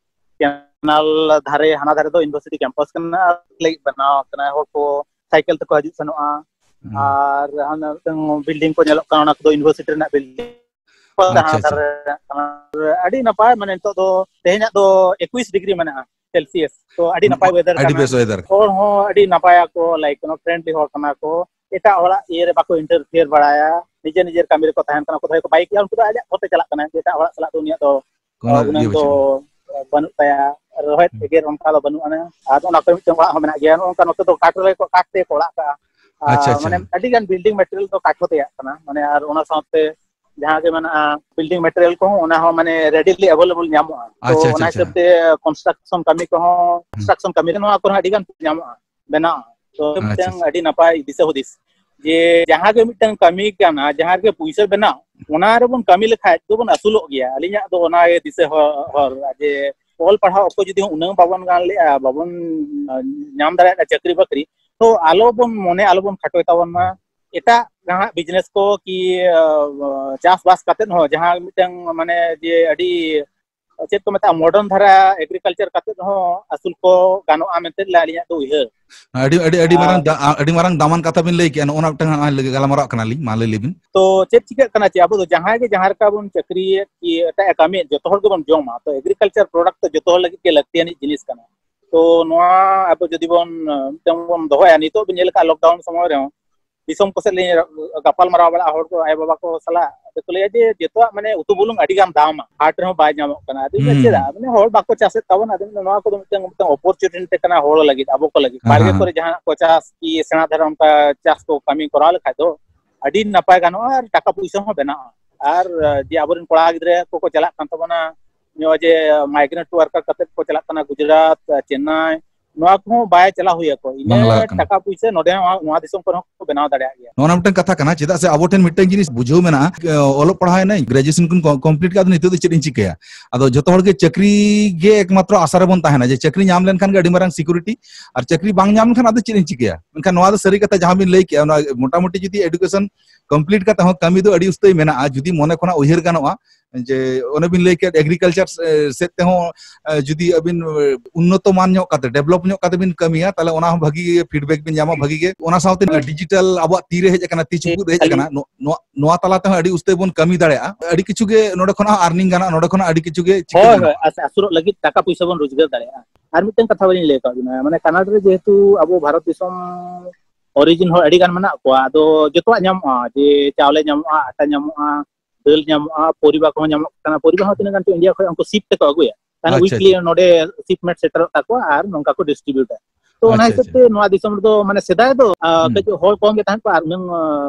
ᱠᱮᱱᱟᱞ ᱫᱷᱟᱨᱮ, ᱦᱟᱱᱟ ᱫᱷᱟᱨᱮ ᱫᱚ ᱤᱭᱩᱱᱤᱵᱷᱟᱨᱥᱤᱴᱤ ᱠᱮᱢᱯᱟᱥ ᱠᱟᱱᱟ, ᱞᱟᱹᱜᱤᱫ ᱵᱮᱱᱟᱣ ᱠᱟᱱᱟ᱾ ᱦᱚᱲ ᱠᱚ ᱥᱟᱭᱠᱮᱞ ᱛᱮᱠᱚ ᱦᱤᱡᱩᱜ ᱥᱮᱱᱚᱜᱼᱟ᱾ ᱦᱩᱸ᱾ ᱟᱨ ᱦᱟᱱᱟ ᱢᱤᱫᱴᱟᱝ ᱵᱤᱞᱰᱤᱝ ᱠᱚ ᱧᱮᱞᱚᱜ ᱠᱟᱱᱟ, ᱚᱱᱟ ᱠᱚᱫᱚ ᱤᱭᱩᱱᱤᱵᱷᱟᱨᱥᱤᱴᱤ ᱨᱮᱱᱟᱜ ᱵᱤᱞᱰᱤᱝ᱾ ᱟᱪᱪᱷᱟ, ᱦᱟᱱᱟ ᱟᱪᱪᱷᱟ᱾ ᱫᱷᱟᱨᱮ, ᱟᱹᱰᱤ ᱱᱟᱯᱟᱭ, ᱢᱟᱱᱮ ᱱᱤᱛᱚᱜ ᱫᱚ ᱛᱮᱦᱮᱧᱟᱜ ᱫᱚ ᱮᱠᱩᱥ ᱰᱤᱜᱽᱨᱤ ᱢᱮᱱᱟᱜᱼᱟ ᱥᱮᱞᱥᱤᱭᱟᱥ, ᱛᱚ ᱟᱹᱰᱤ ᱱᱟᱯᱟᱭ ᱚ, ᱣᱮᱫᱟᱨ ᱟᱹᱰᱤ ᱠᱟᱱᱟ᱾ ᱵᱮᱥ ᱣᱮᱫᱟᱨ᱾ ᱦᱚᱲ ᱦᱚᱸ ᱟᱹᱰᱤ ᱱᱟᱯᱟᱭ ᱟᱠᱚ, ᱞᱟᱭᱤᱠ ᱠᱳᱱᱳ ᱯᱷᱨᱮᱱᱰᱞᱤ ᱦᱚᱲ ᱠᱟᱱᱟ ᱠᱚ, ᱮᱴᱟᱜ ᱦᱚᱲᱟᱜ ᱤᱭᱟᱹ ᱨᱮ ᱵᱟᱠᱚ ᱤᱱᱴᱟᱨᱯᱷᱤᱭᱟᱨ ᱵᱟᱲᱟᱭᱟ, ᱱᱤᱡᱮᱨ ᱱᱤᱡᱮᱨ ᱠᱟᱹᱢᱤ ᱨᱮᱠᱚ ᱛᱟᱦᱮᱱ ᱠᱟᱱᱟ᱾ ᱚᱠᱚᱭ ᱠᱚ ᱵᱟᱭᱤᱠ ᱜᱮᱭᱟ, ᱩᱱᱠᱩ ᱫᱚ ᱟᱡᱟᱜ ᱦᱚᱨᱛᱮ ᱪᱟᱞᱟᱜ ᱠᱟᱱᱟ, ᱡᱮ ᱮᱴᱟᱜ ᱦᱚᱲᱟᱜ ᱥᱟᱞᱟᱜ ᱫᱚ ᱩᱱᱤᱭᱟᱜ ᱫᱚ ᱠᱳᱱᱳ ᱩᱱᱟᱹᱝ ᱤᱭᱟᱹ ᱫᱚ ᱵᱟᱹᱪᱩᱜᱼᱟ᱾ ᱵᱟᱹᱱᱩᱜ ᱛᱟᱭᱟ, ᱨᱚᱦᱮᱫ ᱦᱩᱸ᱾ ᱮᱜᱮᱨ ᱚᱱᱠᱟ ᱫᱚ ᱵᱟᱹᱱᱩᱜ ᱟᱱᱟ᱾ ᱟᱨ ᱚᱱᱟ ᱠᱚᱨᱮ ᱢᱤᱫᱴᱟᱝ ᱚᱲᱟᱜ ᱦᱚᱸ ᱢᱮᱱᱟᱜ ᱜᱮᱭᱟ᱾ ᱱᱚᱜᱼᱚ ᱱᱚᱝᱠᱟ ᱱᱚᱛᱮ ᱫᱚ ᱠᱟᱴ ᱨᱮ ᱠᱚ, ᱠᱟᱴ ᱛᱮ ᱠᱚ ᱚᱲᱟᱜ ᱠᱟᱜᱼᱟ᱾ ᱟᱨ ᱟᱪᱪᱷᱟ, ᱟᱪᱪᱷᱟ᱾ ᱢᱟᱱᱮ ᱟᱹᱰᱤ ᱜᱟᱱ ᱵᱤᱞᱰᱤᱝ ᱢᱮᱴᱮᱨᱤᱭᱟᱞ ᱫᱚ ᱠᱟᱴ ᱠᱚ ᱛᱮᱭᱟᱜ ᱠᱟᱱᱟ, ᱢᱟᱱᱮ, ᱟᱨ ᱚᱱᱟ ᱥᱟᱶᱛᱮ ᱡᱟᱦᱟᱸ ᱜᱮ ᱢᱮᱱᱟᱜᱼᱟ, ᱵᱤᱞᱰᱤᱝ ᱢᱮᱴᱮᱨᱤᱭᱟᱞ ᱠᱚᱦᱚᱸ, ᱚᱱᱟ ᱦᱚᱸ ᱢᱟᱱᱮ ᱨᱮᱰᱤᱞᱤ ᱮᱵᱮᱞᱮᱵᱮᱞ ᱧᱟᱢᱚᱜᱼᱟ᱾ ᱛᱚ ᱟᱪᱪᱷᱟ, ᱟᱪᱪᱷᱟ, ᱚᱱᱟ ᱟᱪᱪᱷᱟ᱾ ᱦᱤᱥᱟᱹᱵ ᱛᱮ ᱠᱚᱱᱥᱴᱨᱟᱠᱥᱚᱱ ᱠᱟᱹᱢᱤ ᱠᱚᱦᱚᱸ, ᱦᱩᱸ᱾ ᱠᱚᱱᱥᱴᱨᱟᱠᱥᱚᱱ ᱠᱟᱹᱢᱤ ᱨᱮ ᱱᱚᱣᱟ ᱠᱚᱨᱮ ᱦᱚᱸ ᱟᱹᱰᱤ ᱜᱟᱱ ᱧᱟᱢᱚᱜᱼᱟ, ᱵᱮᱱᱟᱜᱼᱟ᱾ ᱛᱚ ᱟᱪᱪᱷᱟ, ᱢᱤᱫᱴᱟᱝ ᱟᱪᱪᱷᱟ᱾ ᱟᱹᱰᱤ ᱱᱟᱯᱟᱭ ᱫᱤᱥᱟᱹ ᱦᱩᱫᱤᱥ ᱡᱮ ᱡᱟᱦᱟᱸ ᱜᱮ ᱢᱤᱫᱴᱟᱝ ᱠᱟᱹᱢᱤ ᱠᱟᱱᱟ, ᱡᱟᱦᱟᱸ ᱨᱮᱜᱮ ᱯᱩᱭᱥᱟᱹ ᱵᱮᱱᱟᱣ, ᱚᱱᱟ ᱨᱮᱵᱚᱱ ᱠᱟᱹᱢᱤ ᱞᱮᱠᱷᱟᱡ ᱫᱚᱵᱚᱱ ᱟᱹᱥᱩᱞᱚᱜ ᱜᱮᱭᱟ᱾ ᱟᱹᱞᱤᱧᱟᱜ ᱫᱚ ᱚᱱᱟ ᱜᱮ ᱫᱤᱥᱟᱹ ᱦᱚ-, ᱦᱚᱨ, ᱡᱮ ᱚᱞ ᱯᱟᱲᱦᱟᱣ ᱚᱠᱛᱚ ᱡᱩᱫᱤ ᱩᱱᱟᱹᱝ ᱵᱟᱵᱚᱱ ᱜᱟᱱ ᱞᱮᱜᱼᱟ, ᱵᱟᱵᱚᱱ, ᱟ, ᱧᱟᱢ ᱫᱟᱲᱮᱭᱟᱜᱼᱟ ᱪᱟᱹᱠᱨᱤ ᱵᱟᱹᱠᱨᱤ, ᱛᱚ ᱟᱞᱚ ᱵᱚᱱ ᱢᱚᱱᱮ, ᱟᱞᱚ ᱵᱚᱱ ᱠᱷᱟᱴᱚᱭ ᱛᱟᱵᱚᱱ ᱢᱟ᱾ ᱮᱴᱟᱜ ᱡᱟᱦᱟᱸ ᱵᱤᱡᱽᱱᱮᱥ ᱠᱚ ᱠᱤ, ᱟ, ᱪᱟᱥᱵᱟᱥ ᱠᱟᱛᱮᱫ ᱦᱚᱸ ᱡᱟᱦᱟᱸ ᱢᱤᱫᱴᱟᱝ, ᱢᱟᱱᱮ, ᱡᱮ ᱟᱹᱰᱤ, ᱪᱮᱫ ᱠᱚ ᱢᱮᱛᱟᱜᱼᱟ, ᱢᱚᱰᱟᱨᱱ ᱫᱷᱟᱨᱟ ᱮᱜᱽᱨᱤᱠᱟᱞᱪᱟᱨ ᱠᱟᱛᱮᱫ ᱦᱚᱸ ᱟᱹᱥᱩᱞ ᱠᱚ ᱜᱟᱱᱚᱜᱼᱟ ᱢᱮᱱᱛᱮ ᱟᱹᱞᱤᱧᱟᱜ ᱫᱚ ᱩᱭᱦᱟᱹᱨ᱾ ᱟᱹᱰᱤ, ᱟᱹᱰᱤ, ᱟᱹᱰᱤ ᱢᱟᱨᱟᱝ ᱟᱨ ᱫᱟ-, ᱟᱹᱰᱤ ᱢᱟᱨᱟᱝ ᱫᱟᱢᱟᱱ ᱠᱟᱛᱷᱟ ᱵᱤᱱ ᱞᱟᱹᱭ ᱠᱮᱜᱼᱟ᱾ ᱱᱚᱜᱼᱚ ᱱᱟ ᱢᱤᱫᱴᱟᱝ ᱦᱟᱸᱜ ᱜᱟᱞᱢᱟᱨᱟᱜ ᱠᱟᱱᱟᱞᱤᱧ, ᱢᱟ ᱞᱟᱹᱭ ᱞᱮᱵᱤᱱ᱾ ᱛᱚ ᱪᱮᱫ ᱪᱤᱠᱟᱹᱜ ᱠᱟᱱᱟ, ᱪᱮ ᱟᱵᱚ ᱫᱚ ᱡᱟᱦᱟᱸᱭ ᱜᱮ ᱡᱟᱦᱟᱸ ᱞᱮᱠᱟ ᱵᱚᱱ ᱪᱟᱹᱠᱨᱤᱭᱮᱫ ᱠᱤ ᱮᱴᱟᱜ ᱮ ᱠᱟᱹᱢᱤᱭᱮᱫ, ᱡᱚᱛᱚ ᱦᱚᱲ ᱜᱮᱵᱚᱱ ᱡᱚᱢᱟ᱾ ᱛᱚ ᱮᱜᱽᱨᱤᱠᱟᱞᱪᱟᱨ ᱯᱨᱚᱰᱟᱠᱴ ᱫᱚ ᱡᱚᱛᱚ ᱦᱚᱲ ᱞᱟᱹᱜᱤᱫ ᱜᱮ ᱞᱟᱹᱠᱛᱤᱭᱟᱱᱤᱡ ᱡᱤᱱᱤᱥ ᱠᱟᱱᱟ᱾ ᱛᱚ ᱱᱚᱣᱟ ᱟᱵᱚ ᱡᱩᱫᱤ ᱵᱚᱱ, ᱢᱤᱫᱴᱟᱝ ᱵᱚᱱ ᱫᱚᱦᱚᱭᱟ, ᱱᱤᱛᱚᱜ ᱵᱚᱱ ᱧᱮᱞ ᱟᱠᱟᱫ ᱞᱚᱠᱰᱟᱣᱩᱱ ᱥᱚᱢᱚᱭ ᱨᱮᱦᱚᱸ ᱫᱤᱥᱚᱢ ᱠᱚᱥᱮᱫ ᱞᱤᱧ ᱜᱟᱯᱟᱞ ᱢᱟᱨᱟᱣ ᱵᱟᱲᱟᱜᱼᱟ ᱦᱚᱲ ᱠᱚ, ᱟᱭᱳ ᱵᱟᱵᱟ ᱠᱚ ᱥᱟᱞᱟᱜ᱾ ᱟᱫᱚ ᱠᱚ ᱞᱟᱹᱭᱟ ᱡᱮ ᱡᱚᱛᱚᱣᱟᱜ ᱢᱟᱱᱮ ᱩᱛᱩ ᱵᱩᱞᱩᱝ ᱟᱹᱰᱤ ᱜᱟᱱ ᱫᱟᱢᱟ, ᱦᱟᱴ ᱨᱮᱦᱚᱸ ᱵᱟᱭ ᱧᱟᱢᱚᱜ ᱠᱟᱱᱟ᱾ ᱟᱫᱚ ᱦᱩᱸ᱾ ᱪᱮᱫᱟᱜ ᱢᱟᱱᱮ ᱦᱚᱲ ᱵᱟᱠᱚ ᱪᱟᱥᱮᱫ ᱛᱟᱵᱚᱱᱟ? ᱟᱫᱚ ᱱᱚᱣᱟ ᱠᱚᱫᱚ ᱢᱤᱫᱴᱟᱝ ᱢᱤᱫᱴᱟᱝ ᱚᱯᱚᱨᱪᱩᱱᱤᱴᱤ ᱠᱟᱱᱟ ᱦᱚᱲ ᱞᱟᱹᱜᱤᱫ, ᱟᱵᱚ ᱠᱚ ᱞᱟᱹᱜᱤᱫ᱾ ᱦᱮᱸ, ᱵᱟᱲᱜᱮ ᱦᱮᱸ᱾ ᱠᱚᱨᱮ ᱡᱟᱦᱟᱸ ᱠᱚ ᱪᱟᱥ ᱠᱤ ᱥᱮᱬᱟ ᱫᱷᱟᱨᱟ ᱚᱱᱠᱟ ᱪᱟᱥ ᱠᱚ ᱠᱟᱹᱢᱤ ᱠᱚᱨᱟᱣ ᱞᱮᱠᱷᱟᱡ ᱫᱚ ᱟᱹᱰᱤ ᱱᱟᱯᱟᱭ ᱜᱟᱱᱚᱜᱼᱟ ᱟᱨ ᱴᱟᱠᱟ ᱯᱩᱭᱥᱟᱹ ᱦᱚᱸ ᱵᱮᱱᱟᱜᱼᱟ᱾ ᱟᱨ ᱡᱮ ᱟᱵᱚᱨᱮᱱ ᱠᱚᱲᱟ ᱜᱤᱫᱽᱨᱟᱹ ᱠᱚᱠᱚ ᱪᱟᱞᱟᱜ ᱠᱟᱱ ᱛᱟᱵᱚᱱᱟ, ᱱᱚᱜᱼᱚᱭ ᱡᱮ migrant worker ᱠᱟᱛᱮ ᱠᱚ ᱪᱟᱞᱟᱜ ᱠᱟᱱᱟ ᱜᱩᱡᱽᱨᱟᱴ, ᱪᱮᱱᱱᱟᱭ, ᱱᱚᱣᱟ ᱠᱚᱦᱚᱸ ᱵᱟᱭ ᱪᱟᱞᱟᱣ ᱦᱩᱭ ᱟᱠᱚ᱾ ᱤᱱᱟᱹ ᱵᱟᱝ ᱞᱟᱜᱟᱜ ᱠᱟᱱᱟ᱾ ᱴᱟᱠᱟ ᱯᱩᱭᱥᱟᱹ ᱱᱚᱰᱮ ᱦᱚᱸ ᱱᱚᱣᱟ ᱫᱤᱥᱚᱢ ᱠᱚᱨᱮ ᱦᱚᱸ ᱠᱚ ᱵᱮᱱᱟᱣ ᱫᱟᱲᱮᱭᱟᱜ ᱜᱮᱭᱟ᱾ ᱱᱚᱣᱟ ᱢᱤᱫᱴᱟᱝ ᱠᱟᱛᱷᱟ ᱠᱟᱱᱟ, ᱪᱮᱫᱟᱜ ᱥᱮ ᱟᱵᱚ ᱴᱷᱮᱱ ᱢᱤᱫᱴᱟᱝ ᱡᱤᱱᱤᱥ ᱵᱩᱡᱷᱟᱹᱣ ᱢᱮᱱᱟᱜᱼᱟ, ᱚᱞᱚᱜ ᱯᱟᱲᱦᱟᱣ ᱮᱱᱟᱹᱧ, graduation ᱠᱚᱧ ᱠᱚ-, complete ᱠᱟᱜᱼᱟ, ᱟᱫᱚ ᱱᱤᱛᱚᱜ ᱫᱚ ᱪᱮᱫ ᱤᱧ ᱪᱤᱠᱟᱹᱭᱟ? ᱟᱫᱚ ᱡᱚᱛᱚ ᱦᱚᱲ ᱜᱮ ᱪᱟᱹᱠᱨᱤ ᱜᱮ ᱮᱠᱢᱟᱛᱨᱚ ᱟᱥᱟ ᱨᱮᱵᱚᱱ ᱛᱟᱦᱮᱱᱟ, ᱡᱮ ᱪᱟᱹᱠᱨᱤ ᱧᱟᱢ ᱞᱮᱱᱠᱷᱟᱱ ᱜᱮ ᱟᱹᱰᱤ ᱢᱟᱨᱟᱝ security, ᱟᱨ ᱪᱟᱹᱠᱨᱤ ᱵᱟᱝ ᱧᱟᱢ ᱞᱮᱱᱠᱷᱟᱱ ᱟᱫᱚ ᱪᱮᱫ ᱤᱧ ᱪᱤᱠᱟᱹᱭᱟ? ᱢᱮᱱᱠᱷᱟᱱ ᱱᱚᱣᱟ ᱫᱚ ᱥᱟᱹᱨᱤ ᱠᱟᱛᱷᱟ ᱡᱟᱦᱟᱸ ᱵᱤᱱ ᱞᱟᱹᱭ ᱠᱮᱜᱼᱟ, ᱚᱱᱟ ᱢᱚᱴᱟᱢᱩᱴᱤ ᱡᱩᱫᱤ education complete ᱠᱟᱛᱮ ᱦᱚᱸ ᱠᱟᱹᱢᱤ ᱫᱚ ᱟᱹᱰᱤ ᱩᱥᱛᱟᱹᱭ ᱢᱮᱱᱟᱜᱼᱟ, ᱡᱩᱫᱤ ᱢᱚᱱᱮ ᱠᱷᱚᱱᱟᱜ ᱩᱭᱦᱟᱹᱨ ᱜᱟᱱᱚᱜᱼᱟ, ᱡᱮ ᱚᱱᱮ ᱵᱤᱱ ᱞᱟᱹᱭ ᱠᱮᱫ agriculture, ᱮ, ᱥᱮᱫ ᱛᱮᱦᱚᱸ, ᱮ, ᱡᱩᱫᱤ ᱟᱹᱵᱤᱱ, ᱮ, ᱩᱱᱱᱚᱛᱚ ᱢᱟᱱ ᱧᱚᱜ ᱠᱟᱛᱮ, develop ᱧᱚᱜ ᱠᱟᱛᱮ ᱵᱤᱱ ᱠᱟᱹᱢᱤᱭᱟ, ᱛᱟᱦᱞᱮ ᱚᱱᱟ ᱦᱚᱸ ᱵᱷᱟᱹᱜᱤ ᱜᱮ feedback ᱵᱤᱱ ᱧᱟᱢᱟ, ᱵᱷᱟᱹᱜᱤ ᱜᱮ᱾ ᱚᱱᱟ ᱥᱟᱶᱛᱮ digital ᱟᱵᱚᱣᱟᱜ ᱛᱤᱨᱮ ᱦᱮᱡ ᱟᱠᱟᱱᱟ, ᱛᱤ ᱪᱩᱯᱩᱫ ᱨᱮ ᱦᱮᱡ ᱠᱷᱟᱹᱞᱤ ᱟᱠᱟᱱᱟ, ᱱᱚ-, ᱱᱚᱣᱟ, ᱱᱚᱣᱟ ᱛᱟᱞᱟ ᱛᱮᱦᱚᱸ ᱟᱹᱰᱤ ᱩᱥᱛᱟᱹᱭ ᱵᱚᱱ ᱠᱟᱹᱢᱤ ᱫᱟᱲᱮᱭᱟᱜᱼᱟ᱾ ᱟᱹᱰᱤ ᱠᱤᱪᱷᱩ ᱜᱮ ᱱᱚᱰᱮ ᱠᱷᱚᱱᱟᱜ ᱦᱚᱸ earning ᱜᱟᱱᱚᱜᱼᱟ, ᱱᱚᱰᱮ ᱠᱷᱚᱱᱟᱜ ᱟᱹᱰᱤ ᱠᱤᱪᱷᱩ ᱜᱮ ᱪᱤᱠᱟᱹ ᱦᱳᱭ, ᱜᱟᱱᱚᱜᱼᱟ᱾ ᱦᱳᱭ, ᱟᱥ-, ᱟᱹᱥᱩᱞᱚᱜ ᱞᱟᱹᱜᱤᱫ ᱴᱟᱠᱟ ᱯᱩᱭᱥᱟᱹ ᱵᱚᱱ ᱨᱳᱡᱽᱜᱟᱨ ᱫᱟᱲᱮᱭᱟᱜᱼᱟ᱾ ᱟᱨ ᱢᱤᱫᱴᱮᱱ ᱠᱟᱛᱷᱟ ᱵᱟᱹᱞᱤᱧ ᱞᱟᱹᱭ ᱟᱠᱟᱫ ᱵᱤᱱᱟ, ᱢᱟᱱᱮ ᱠᱟᱱᱟᱰᱟ ᱨᱮ ᱡᱮᱦᱮᱛᱩ ᱟᱵᱚ ᱵᱷᱟᱨᱚᱛ ᱫᱤᱥᱚᱢ origin ᱦᱚᱲ ᱟᱹᱰᱤ ᱜᱟᱱ ᱢᱮᱱᱟᱜ ᱠᱚᱣᱟ, ᱟᱫᱚ ᱡᱚᱛᱚᱣᱟᱜ ᱧᱟᱢᱚᱜᱼᱟ, ᱡᱮ ᱪᱟᱣᱞᱮ ᱧᱟᱢᱚᱜᱼᱟ, ᱟᱴᱟ ᱧᱟᱢᱚᱜᱼᱟ, ᱫᱟᱹᱞ ᱧᱟᱢᱚᱜᱼᱟ, ᱯᱚᱨᱤᱵᱟ ᱠᱚᱦᱚᱸ ᱧᱟᱢᱚᱜ ᱠᱟᱱᱟ᱾ ᱯᱚᱨᱤᱵᱟ ᱦᱚᱸ ᱛᱤᱱᱟᱹᱜ ᱜᱟᱱ ᱪᱚ India ᱠᱷᱚᱱ ᱩᱱᱠᱩ ship ᱛᱮᱠᱚ ᱟᱹᱜᱩᱭᱟ᱾ ᱛᱟᱦᱞᱮ ᱟᱪᱪᱷᱟ, weekly ᱟᱪᱪᱷᱟ᱾ ᱱᱚᱰᱮ shipment ᱥᱮᱴᱮᱨᱚᱜ ᱛᱟᱠᱚᱣᱟ ᱟᱨ ᱱᱚᱝᱠᱟ ᱠᱚ distributeᱟ᱾ ᱛᱚ ᱚᱱᱟ ᱟᱪᱪᱷᱟ, ᱦᱤᱥᱟᱹᱵ ᱟᱪᱪᱷᱟ᱾ ᱛᱮ ᱱᱚᱣᱟ ᱫᱤᱥᱚᱢ ᱨᱮᱫᱚ ᱢᱟᱱᱮ ᱥᱮᱫᱟᱭ ᱫᱚ, ᱟ, ᱦᱩᱸ᱾ ᱠᱟᱹᱡ ᱦᱚᱲ ᱠᱚᱢ ᱜᱮ ᱛᱟᱦᱮᱸ ᱠᱚᱜᱼᱟ ᱟᱨ ᱩᱱᱟᱹᱝ, ᱟ,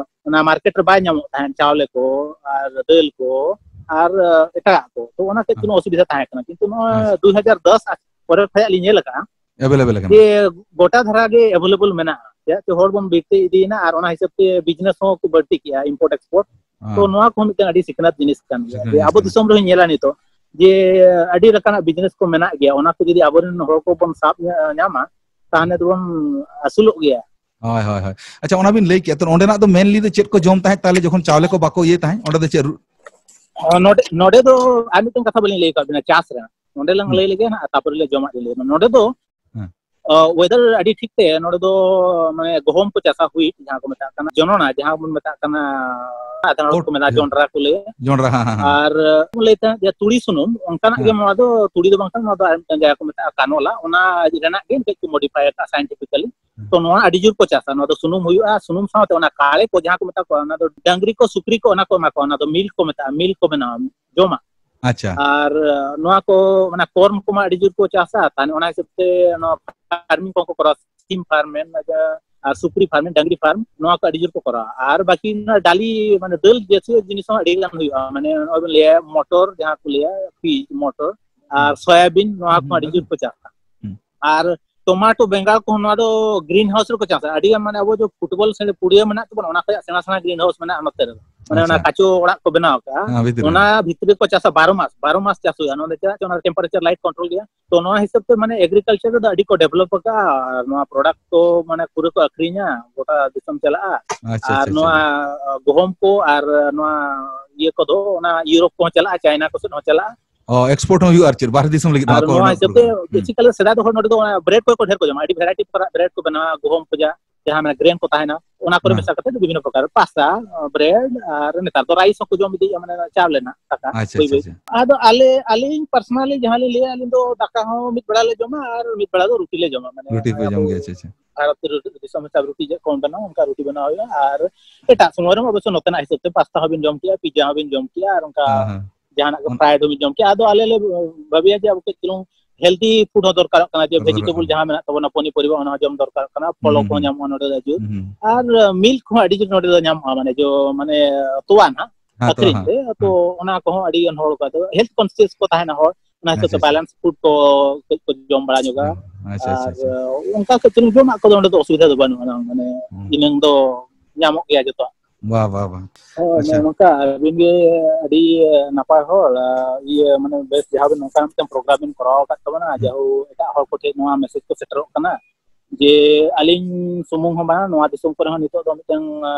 ᱚᱱᱟ market ᱨᱮ ᱵᱟᱭ ᱧᱟᱢᱚᱜ ᱛᱟᱦᱮᱸᱫ ᱪᱟᱣᱞᱮ ᱠᱚ ᱟᱨ ᱫᱟᱹᱞ ᱠᱚ ᱟᱨ, ᱟ, ᱮᱴᱟᱜᱟᱜ ᱠᱚ᱾ ᱛᱚ ᱚᱱᱟ ᱠᱟᱹᱡ ᱦᱮᱸ᱾ ᱪᱩᱞᱩᱝ ᱚᱥᱩᱵᱤᱫᱷᱟ ᱛᱟᱦᱮᱸ ᱠᱟᱱᱟ᱾ ᱠᱤᱱᱛᱩ ᱱᱚᱜᱼᱚᱭ ᱟᱪᱪᱷᱟ᱾ ᱫᱩᱭ ᱦᱟᱡᱟᱨ ᱫᱚᱥ ᱯᱚᱨᱮ ᱠᱷᱚᱱᱟᱜ ᱞᱤᱧ ᱧᱮᱞ ᱟᱠᱟᱫᱼᱟ available ᱟᱠᱟᱱᱟ᱾ ᱡᱮ ᱜᱚᱴᱟ ᱫᱷᱟᱨᱟ ᱜᱮ available ᱢᱮᱱᱟᱜᱼᱟ᱾ ᱪᱮᱫᱟᱜ ᱥᱮ ᱦᱚᱲ ᱵᱚᱱ ᱵᱟᱹᱲᱛᱤ ᱤᱫᱤᱭᱮᱱᱟ ᱟᱨ ᱚᱱᱟ ᱦᱤᱥᱟᱹᱵ ᱛᱮ business ᱦᱚᱸ ᱠᱚ ᱵᱟᱹᱲᱛᱤ ᱠᱮᱜᱼᱟ, import export᱾ ᱛᱚ ᱦᱮᱸ᱾ ᱱᱚᱣᱟ ᱠᱚᱦᱚᱸ ᱢᱤᱫᱴᱟᱝ ᱟᱹᱰᱤ ᱥᱤᱠᱷᱱᱟᱹᱛ ᱡᱤᱱᱤᱥ ᱠᱟᱱ ᱜᱮᱭᱟ᱾ ᱥᱤᱠᱷᱱᱟᱹᱛ ᱡᱮ ᱡᱤᱱᱤᱥ ᱟᱵᱚ ᱠᱟᱱᱟ᱾ ᱫᱤᱥᱚᱢ ᱨᱮᱦᱚᱸ ᱧᱮᱞᱟ ᱱᱤᱛᱚᱜ ᱡᱮ ᱟᱹᱰᱤ ᱞᱮᱠᱟᱱᱟᱜ business ᱠᱚ ᱢᱮᱱᱟᱜ ᱜᱮᱭᱟ, ᱚᱱᱟ ᱠᱚ ᱡᱩᱫᱤ ᱟᱵᱚᱨᱮᱱ ᱦᱚᱲ ᱠᱚᱵᱚᱱ ᱥᱟᱵ ᱧᱟ-, ᱧᱟᱢᱟ, ᱛᱟᱦᱞᱮ ᱫᱚᱵᱚᱱ ᱟᱹᱥᱩᱞᱚᱜ ᱜᱮᱭᱟ᱾ ᱦᱳᱭ, ᱦᱳᱭ, ᱦᱳᱭ᱾ ᱟᱪᱪᱷᱟ, ᱚᱱᱟ ᱵᱤᱱ ᱞᱟᱹᱭ ᱠᱮᱫ, ᱛᱚ ᱚᱸᱰᱮᱱᱟᱜ ᱫᱚ mainly ᱫᱚ ᱪᱮᱫ ᱠᱚ ᱡᱚᱢ ᱛᱟᱦᱮᱸᱫ ᱛᱟᱦᱞᱮ ᱡᱚᱠᱷᱚᱱ ᱪᱟᱣᱞᱮ ᱠᱚ ᱵᱟᱠᱚ ᱤᱭᱟᱹᱭ ᱛᱟᱦᱮᱸᱫ, ᱚᱸᱰᱮ ᱫᱚ ᱪᱮᱫ ᱨᱩ-? ᱚ, ᱱᱚᱰᱮ, ᱱᱚᱰᱮ ᱫᱚ ᱟᱨ ᱢᱤᱫᱴᱮᱱ ᱠᱟᱛᱷᱟ ᱵᱟᱹᱞᱤᱧ ᱞᱟᱹᱭ ᱟᱠᱟᱫ ᱵᱤᱱᱟ, ᱪᱟᱥ ᱨᱮᱱᱟᱜ᱾ ᱱᱚᱰᱮ ᱞᱟᱝ ᱦᱩᱸ᱾ ᱞᱟᱹᱭ ᱞᱮᱜᱮ ᱦᱟᱸᱜ, ᱛᱟᱨᱯᱚᱨᱮ ᱞᱮ ᱡᱚᱢᱟᱜ ᱞᱤᱧ ᱞᱟᱹᱭ ᱟᱵᱤᱱᱟ᱾ ᱱᱚᱰᱮ ᱫᱚ ᱦᱮᱸ᱾ ᱚ, weather ᱟᱹᱰᱤ ᱴᱷᱤᱠ ᱛᱮ ᱱᱚᱰᱮ ᱫᱚ ᱢᱟᱱᱮ ᱜᱩᱦᱩᱢ ᱠᱚ ᱪᱟᱥᱟ, wheat ᱡᱟᱦᱟᱸ ᱠᱚ ᱢᱮᱛᱟᱜ ᱠᱟᱱᱟ, ᱡᱚᱱᱚᱲᱟ ᱡᱟᱦᱟᱸ ᱵᱚᱱ ᱢᱮᱛᱟᱜ ᱠᱟᱱᱟ, ᱟᱫᱷᱟᱱ ᱦᱚᱲ ᱠᱚ ᱢᱮᱱᱟ ᱡᱚᱱᱰᱨᱟ ᱠᱚ ᱞᱟᱹᱭᱟ᱾ ᱡᱚᱱᱰᱨᱟ, ᱦᱮᱸ, ᱦᱮᱸ, ᱦᱮᱸ᱾ ᱟᱨ ᱵᱚᱱ ᱞᱟᱹᱭ ᱛᱟᱦᱮᱸᱫ ᱡᱮ ᱛᱩᱲᱤ ᱥᱩᱱᱩᱢ, ᱚᱱᱠᱟᱱᱟᱜ ᱜᱮ ᱦᱮᱸ᱾ ᱱᱚᱣᱟ ᱫᱚ ᱛᱩᱲᱤ ᱫᱚ ᱵᱟᱝ ᱠᱟᱱᱟ, ᱱᱚᱣᱟ ᱫᱚ ᱟᱨ ᱢᱤᱫᱴᱟᱝ ᱡᱟᱭᱜᱟ ᱠᱚ ᱢᱮᱛᱟᱜᱼᱟ ᱠᱟᱱᱳᱞᱟ, ᱚᱱᱟ ᱨᱮᱱᱟᱜ ᱜᱮ ᱠᱟᱹᱡ ᱠᱚ modify ᱟᱠᱟᱫᱼᱟ scientifically᱾ ᱦᱮᱸ᱾ ᱛᱚ ᱱᱚᱣᱟ ᱟᱹᱰᱤ ᱡᱳᱨ ᱠᱚ ᱪᱟᱥᱟ, ᱱᱚᱣᱟ ᱫᱚ ᱥᱩᱱᱩᱢ ᱦᱩᱭᱩᱜᱼᱟ, ᱥᱩᱱᱩᱢ ᱥᱟᱶᱛᱮ ᱚᱱᱟ ᱠᱟᱲᱮ ᱠᱚ ᱡᱟᱦᱟᱸ ᱠᱚ ᱢᱮᱛᱟ ᱠᱚᱣᱟ, ᱚᱱᱟ ᱫᱚ ᱰᱟᱝᱨᱤ ᱠᱚ ᱥᱩᱠᱨᱤ ᱠᱚ ᱚᱱᱟ ᱠᱚ ᱮᱢᱟ ᱠᱚᱣᱟ, ᱚᱱᱟ ᱫᱚ meal ᱠᱚ ᱢᱮᱛᱟᱜᱼᱟ, meal ᱠᱚ ᱵᱮᱱᱟᱣᱟ, ᱡᱚᱢᱟᱜ᱾ ᱟᱪᱪᱷᱟ᱾ ᱟᱨ ᱱᱚᱣᱟ ᱠᱚ, ᱚᱱᱟ corn ᱠᱚᱢᱟ ᱟᱹᱰᱤ ᱡᱳᱨ ᱠᱚ ᱪᱟᱥᱟ, ᱛᱟᱦᱞᱮ ᱚᱱᱟ ᱦᱤᱥᱟᱹᱵ ᱛᱮ ᱱᱚᱣᱟ farming ᱠᱚᱦᱚᱸ ᱠᱚ ᱠᱚᱨᱟᱣᱟ, ᱥᱤᱢ farm ᱢᱮᱱ, ᱟᱨ ᱥᱩᱠᱨᱤ farm ᱢᱮᱱ, ᱰᱟᱝᱨᱤ farm, ᱱᱚᱣᱟ ᱠᱚ ᱟᱹᱰᱤ ᱡᱳᱨ ᱠᱚ ᱠᱚᱨᱟᱣᱟ᱾ ᱟᱨ ᱵᱟᱹᱠᱤ ᱚᱱᱟ ᱰᱟᱹᱞᱤ, ᱢᱟᱱᱮ ᱫᱟᱹᱞ ᱡᱟᱹᱛᱤᱭᱚ ᱡᱤᱱᱤᱥ ᱦᱚᱸ ᱟᱹᱰᱤ ᱜᱟᱱ ᱦᱩᱭᱩᱜᱼᱟ, ᱢᱟᱱᱮ ᱱᱚᱜᱼᱚᱭ ᱵᱚᱱ ᱞᱟᱹᱭᱟ ᱢᱚᱴᱚᱨ, ᱡᱟᱦᱟᱸ ᱠᱚ ᱞᱟᱹᱭᱟ ᱯᱤᱡᱽ ᱢᱚᱴᱚᱨ, ᱟᱨ ᱦᱩᱸ᱾ ᱥᱚᱭᱟᱵᱤᱱ, ᱱᱚᱣᱟ ᱦᱩᱸ, ᱠᱚ ᱟᱹᱰᱤ ᱦᱩᱸ, ᱡᱳᱨ ᱠᱚ ᱪᱟᱥᱟ᱾ ᱦᱩᱸ᱾ ᱟᱨ ᱴᱚᱢᱟᱴᱳ, ᱵᱮᱸᱜᱟᱲ ᱠᱚᱦᱚᱸ ᱱᱚᱣᱟ ᱫᱚ green house ᱨᱮᱠᱚ ᱪᱟᱥᱟ᱾ ᱟᱹᱰᱤ ᱜᱟᱱ, ᱢᱟᱱᱮ ᱟᱵᱚ ᱡᱮ football ᱥᱮ ᱯᱩᱲᱤᱭᱟᱹ ᱢᱮᱱᱟᱜ ᱛᱟᱵᱚᱱᱟ, ᱚᱱᱟ ᱠᱷᱚᱱᱟᱜ ᱥᱮᱬᱟ ᱥᱮᱬᱟ green house ᱢᱮᱱᱟᱜᱼᱟ ᱱᱚᱛᱮ ᱨᱮ᱾ ᱢᱟᱱᱮ ᱚᱱᱟ ᱟᱪᱪᱷᱟ᱾ ᱠᱟᱪᱚ ᱚᱲᱟᱜ ᱠᱚ ᱵᱮᱱᱟᱣ ᱠᱟᱜᱼᱟ, ᱦᱮᱸ, ᱵᱷᱤᱛᱨᱤ ᱨᱮ᱾ ᱚᱱᱟ ᱵᱷᱤᱛᱨᱤ ᱨᱮᱠᱚ ᱪᱟᱥᱟ ᱵᱟᱨᱚ ᱢᱟᱥ, ᱵᱟᱨᱚ ᱢᱟᱥ ᱪᱟᱥ ᱦᱩᱭᱩᱜᱼᱟ᱾ ᱱᱚᱸᱰᱮ ᱪᱮᱫᱟᱜ ᱪᱮ ᱚᱱᱟ temperature light control ᱜᱮᱭᱟ᱾ ᱛᱚ ᱱᱚᱣᱟ ᱦᱤᱥᱟᱹᱵ ᱛᱮ ᱢᱟᱱᱮ agriculture ᱨᱮᱫᱚ ᱟᱹᱰᱤ ᱠᱚ develop ᱟᱠᱟᱜᱼᱟ, ᱟᱨ ᱱᱚᱣᱟ product ᱠᱚ ᱢᱟᱱᱮ ᱯᱩᱨᱟᱹ ᱠᱚ ᱟᱹᱠᱷᱨᱤᱧᱟ, ᱜᱚᱴᱟ ᱫᱤᱥᱚᱢ ᱪᱟᱞᱟᱜᱼᱟ᱾ ᱟᱪᱪᱷᱟ, ᱟᱨ ᱟᱪᱪᱷᱟ, ᱱᱚᱣᱟ ᱟᱪᱪᱷᱟ᱾ ᱜᱩᱦᱩᱢ ᱠᱚ ᱟᱨ ᱱᱚᱣᱟ ᱤᱭᱟᱹ ᱠᱚᱫᱚ ᱚᱱᱟ ᱤᱭᱩᱨᱳᱯ ᱠᱚᱦᱚᱸ ᱪᱟᱞᱟᱜᱼᱟ, ᱪᱟᱭᱱᱟ ᱠᱚ ᱥᱮᱫ ᱦᱚᱸ ᱪᱟᱞᱟᱜᱼᱟ᱾ ᱚ, export ᱦᱚᱸ ᱦᱩᱭᱩᱜᱼᱟ ᱟᱨ ᱪᱮᱫ, ᱵᱟᱦᱨᱮ ᱫᱤᱥᱚᱢ ᱞᱟᱹᱜᱤᱫ ᱱᱚᱣᱟ ᱟᱨ ᱠᱚ ᱱᱚᱣᱟ ᱚᱱᱟ ᱦᱤᱥᱟᱹᱵ ᱯᱩᱨᱟᱹ ᱛᱮ ᱠᱚ᱾ ᱦᱩᱸ᱾ basically ᱥᱮᱫᱟᱭ ᱫᱚ ᱦᱚᱲ ᱱᱚᱰᱮ ᱫᱚ ᱚᱱᱟ bread ᱠᱚ ᱰᱷᱮᱨ ᱠᱚ ᱡᱚᱢᱟ, ᱟᱹᱰᱤ variety ᱠᱚᱨᱮᱱᱟᱜ bread ᱠᱚ ᱵᱮᱱᱟᱣᱟ, ᱜᱩᱦᱩᱢ ᱠᱚ ᱡᱟ-, ᱡᱟᱦᱟᱸ ᱢᱟᱱᱮ grain ᱠᱚ ᱛᱟᱦᱮᱱᱟ, ᱚᱱᱟ ᱠᱚᱨᱮ ᱦᱮᱸ᱾ ᱢᱮᱥᱟ ᱠᱟᱛᱮ ᱵᱤᱵᱷᱤᱱᱱᱚ ᱯᱨᱚᱠᱟᱨ pasta, bread, ᱟᱨ ᱱᱮᱛᱟᱨ ᱫᱚ rice ᱦᱚᱸᱠᱚ ᱡᱚᱢ ᱤᱫᱤᱭᱮᱫᱼᱟ, ᱢᱟᱱᱮ ᱪᱟᱣᱞᱮ ᱨᱮᱱᱟᱜ ᱫᱟᱠᱟ᱾ ᱟᱪᱪᱷᱟ, ᱵᱟᱹᱭ ᱟᱪᱪᱷᱟ, ᱵᱟᱹᱭ᱾ ᱟᱪᱪᱷᱟ᱾ ᱟᱫᱚ ᱟᱞᱮ, ᱟᱹᱞᱤᱧ personally ᱡᱟᱦᱟᱸ ᱞᱤᱧ ᱞᱟᱹᱭᱟ, ᱟᱹᱞᱤᱧ ᱫᱚ ᱫᱟᱠᱟ ᱦᱚᱸ ᱢᱤᱫ ᱵᱮᱲᱟ ᱞᱮ ᱡᱚᱢᱟ ᱟᱨ ᱢᱤᱫ ᱵᱮᱲᱟ ᱫᱚ ᱨᱩᱴᱤ ᱞᱮ ᱡᱚᱢᱟ, ᱢᱟᱱᱮ ᱨᱩᱴᱤ ᱯᱮ ᱟᱵᱚ ᱡᱚᱢ ᱜᱮᱭᱟ, ᱟᱪᱪᱷᱟ, ᱟᱪᱪᱷᱟ᱾ ᱵᱷᱟᱨᱚᱛ ᱨᱩᱴᱤ ᱪᱮᱫ ᱠᱚ ᱵᱮᱱᱟᱣᱟ, ᱚᱱᱠᱟ ᱨᱩᱴᱤ ᱵᱮᱱᱟᱣ ᱦᱩᱭᱩᱜᱼᱟ᱾ ᱟᱨ ᱮᱴᱟᱜ ᱥᱚᱢᱚᱭ ᱨᱮᱦᱚᱸ ᱚᱵᱚᱥᱥᱚ ᱱᱚᱛᱮᱱᱟᱜ ᱦᱤᱥᱟᱹᱵ ᱛᱮ pasta ᱦᱚᱸᱵᱤᱱ ᱡᱚᱢ ᱠᱮᱜᱼᱟ, pizza ᱦᱚᱸᱵᱤᱱ ᱡᱚᱢ ᱠᱮᱜᱼᱟ, ᱟᱨ ᱚᱱᱠᱟ ᱦᱮᱸ, ᱦᱮᱸ᱾ ᱡᱟᱦᱟᱱᱟᱜ ᱜᱮ ᱚᱱ- fried ᱦᱚᱸᱵᱤᱱ ᱡᱚᱢ ᱠᱮᱜᱼᱟ᱾ ᱟᱫᱚ ᱟᱞᱮ ᱞᱮ ᱵᱷᱟᱹᱵᱤᱭᱟ ᱡᱮ ᱟᱵᱚ ᱠᱟᱹᱡ ᱪᱩᱞᱩᱝ healthy food ᱦᱚᱸ ᱫᱚᱨᱠᱟᱨᱚᱜ ᱠᱟᱱᱟ, ᱡᱮ ᱫᱚᱨᱠᱟᱨᱚᱜ vegetable ᱠᱟᱱᱟ᱾ ᱡᱟᱦᱟᱸ ᱢᱮᱱᱟᱜ ᱛᱟᱵᱚᱱᱟ, ᱯᱚᱱᱤᱯᱚᱨᱤᱵᱟ, ᱚᱱᱟ ᱦᱚᱸ ᱡᱚᱢ ᱫᱚᱨᱠᱟᱨᱚᱜ ᱠᱟᱱᱟ, ᱦᱩᱸ, ᱯᱷᱚᱞᱚ ᱦᱩᱸ, ᱠᱚᱦᱚᱸ ᱦᱩᱸ᱾ ᱧᱟᱢᱚᱜᱼᱟ ᱱᱚᱰᱮ ᱫᱚ ᱡᱩᱛ᱾ ᱦᱩᱸ, ᱦᱩᱸ᱾ ᱟᱨ milk ᱦᱚᱸ ᱟᱹᱰᱤ ᱡᱳᱨ ᱱᱚᱰᱮ ᱫᱚ ᱧᱟᱢᱚᱜᱼᱟ, ᱢᱟᱱᱮ ᱡᱚ, ᱢᱟᱱᱮ ᱛᱚᱣᱟ ᱱᱟᱦᱟᱜ ᱦᱮᱸ, ᱛᱚ, ᱟᱹᱠᱷᱨᱤᱧ ᱦᱮᱸ, ᱛᱮ, ᱛᱚ ᱦᱮᱸ᱾ ᱚᱱᱟ ᱠᱚᱦᱚᱸ ᱟᱹᱰᱤ ᱜᱟᱱ ᱦᱚᱲ ᱠᱚ, ᱟᱫᱚ health conscious ᱠᱚ ᱛᱟᱦᱮᱱᱟ ᱦᱚᱲ, ᱚᱱᱟ ᱦᱤᱥᱟᱹᱵ ᱟᱪᱪᱷᱟ, ᱛᱮ ᱟᱪᱪᱷᱟ᱾ balance food ᱠᱚ ᱠᱟᱹᱡ ᱠᱚ ᱡᱚᱢ ᱵᱟᱲᱟ ᱧᱚᱜᱟ᱾ ᱦᱮᱸ, ᱟᱪᱪᱷᱟ, ᱟᱪᱪᱷᱟ, ᱟᱨ ᱟᱪᱪᱷᱟ᱾ ᱚᱱᱠᱟ ᱠᱟᱹᱡ ᱪᱩᱞᱩᱝ ᱡᱚᱢᱟᱜ ᱠᱚᱫᱚ ᱚᱸᱰᱮ ᱫᱚ ᱚᱥᱩᱵᱤᱫᱷᱟ ᱫᱚ ᱵᱟᱹᱱᱩᱜᱼᱟ, ᱢᱟᱱᱮ ᱦᱩᱸ᱾ ᱤᱱᱟᱹᱝ ᱫᱚ ᱧᱟᱢᱚᱜ ᱜᱮᱭᱟ ᱡᱚᱛᱚᱣᱟᱜ᱾ ᱵᱟᱦ, ᱵᱟᱦ, ᱵᱟᱦ᱾ ᱦᱳᱭ, ᱟᱪᱪᱷᱟ᱾ ᱱᱚᱜᱼᱚ ᱱᱚᱝᱠᱟ ᱟᱹᱵᱤᱱ ᱜᱮ ᱟᱹᱰᱤ ᱱᱟᱯᱟᱭ ᱦᱚᱲ, ᱟᱨ ᱤᱭᱟᱹ, ᱢᱟᱱᱮ, ᱵᱮᱥ ᱡᱟᱦᱟᱸ ᱵᱤᱱ ᱱᱚᱝᱠᱟᱱ ᱢᱤᱫᱴᱟᱝ program ᱵᱤᱱ ᱠᱚᱨᱟᱣ ᱟᱠᱟᱫ ᱛᱟᱵᱚᱱᱟ, ᱦᱩᱸ᱾ ᱡᱟᱦᱳ, ᱮᱴᱟᱜ ᱦᱚᱲ ᱠᱚᱴᱷᱮᱱ ᱱᱚᱣᱟ message ᱠᱚ ᱥᱮᱴᱮᱨᱚᱜ ᱠᱟᱱᱟ ᱡᱮ ᱟᱹᱞᱤᱧ ᱥᱩᱢᱩᱝ ᱦᱚᱸ ᱵᱟᱝ, ᱱᱚᱣᱟ ᱫᱤᱥᱚᱢ ᱠᱚᱨᱮ ᱦᱚᱸ ᱱᱤᱛᱚᱜ ᱫᱚ ᱢᱤᱫᱴᱟᱝ, ᱟ,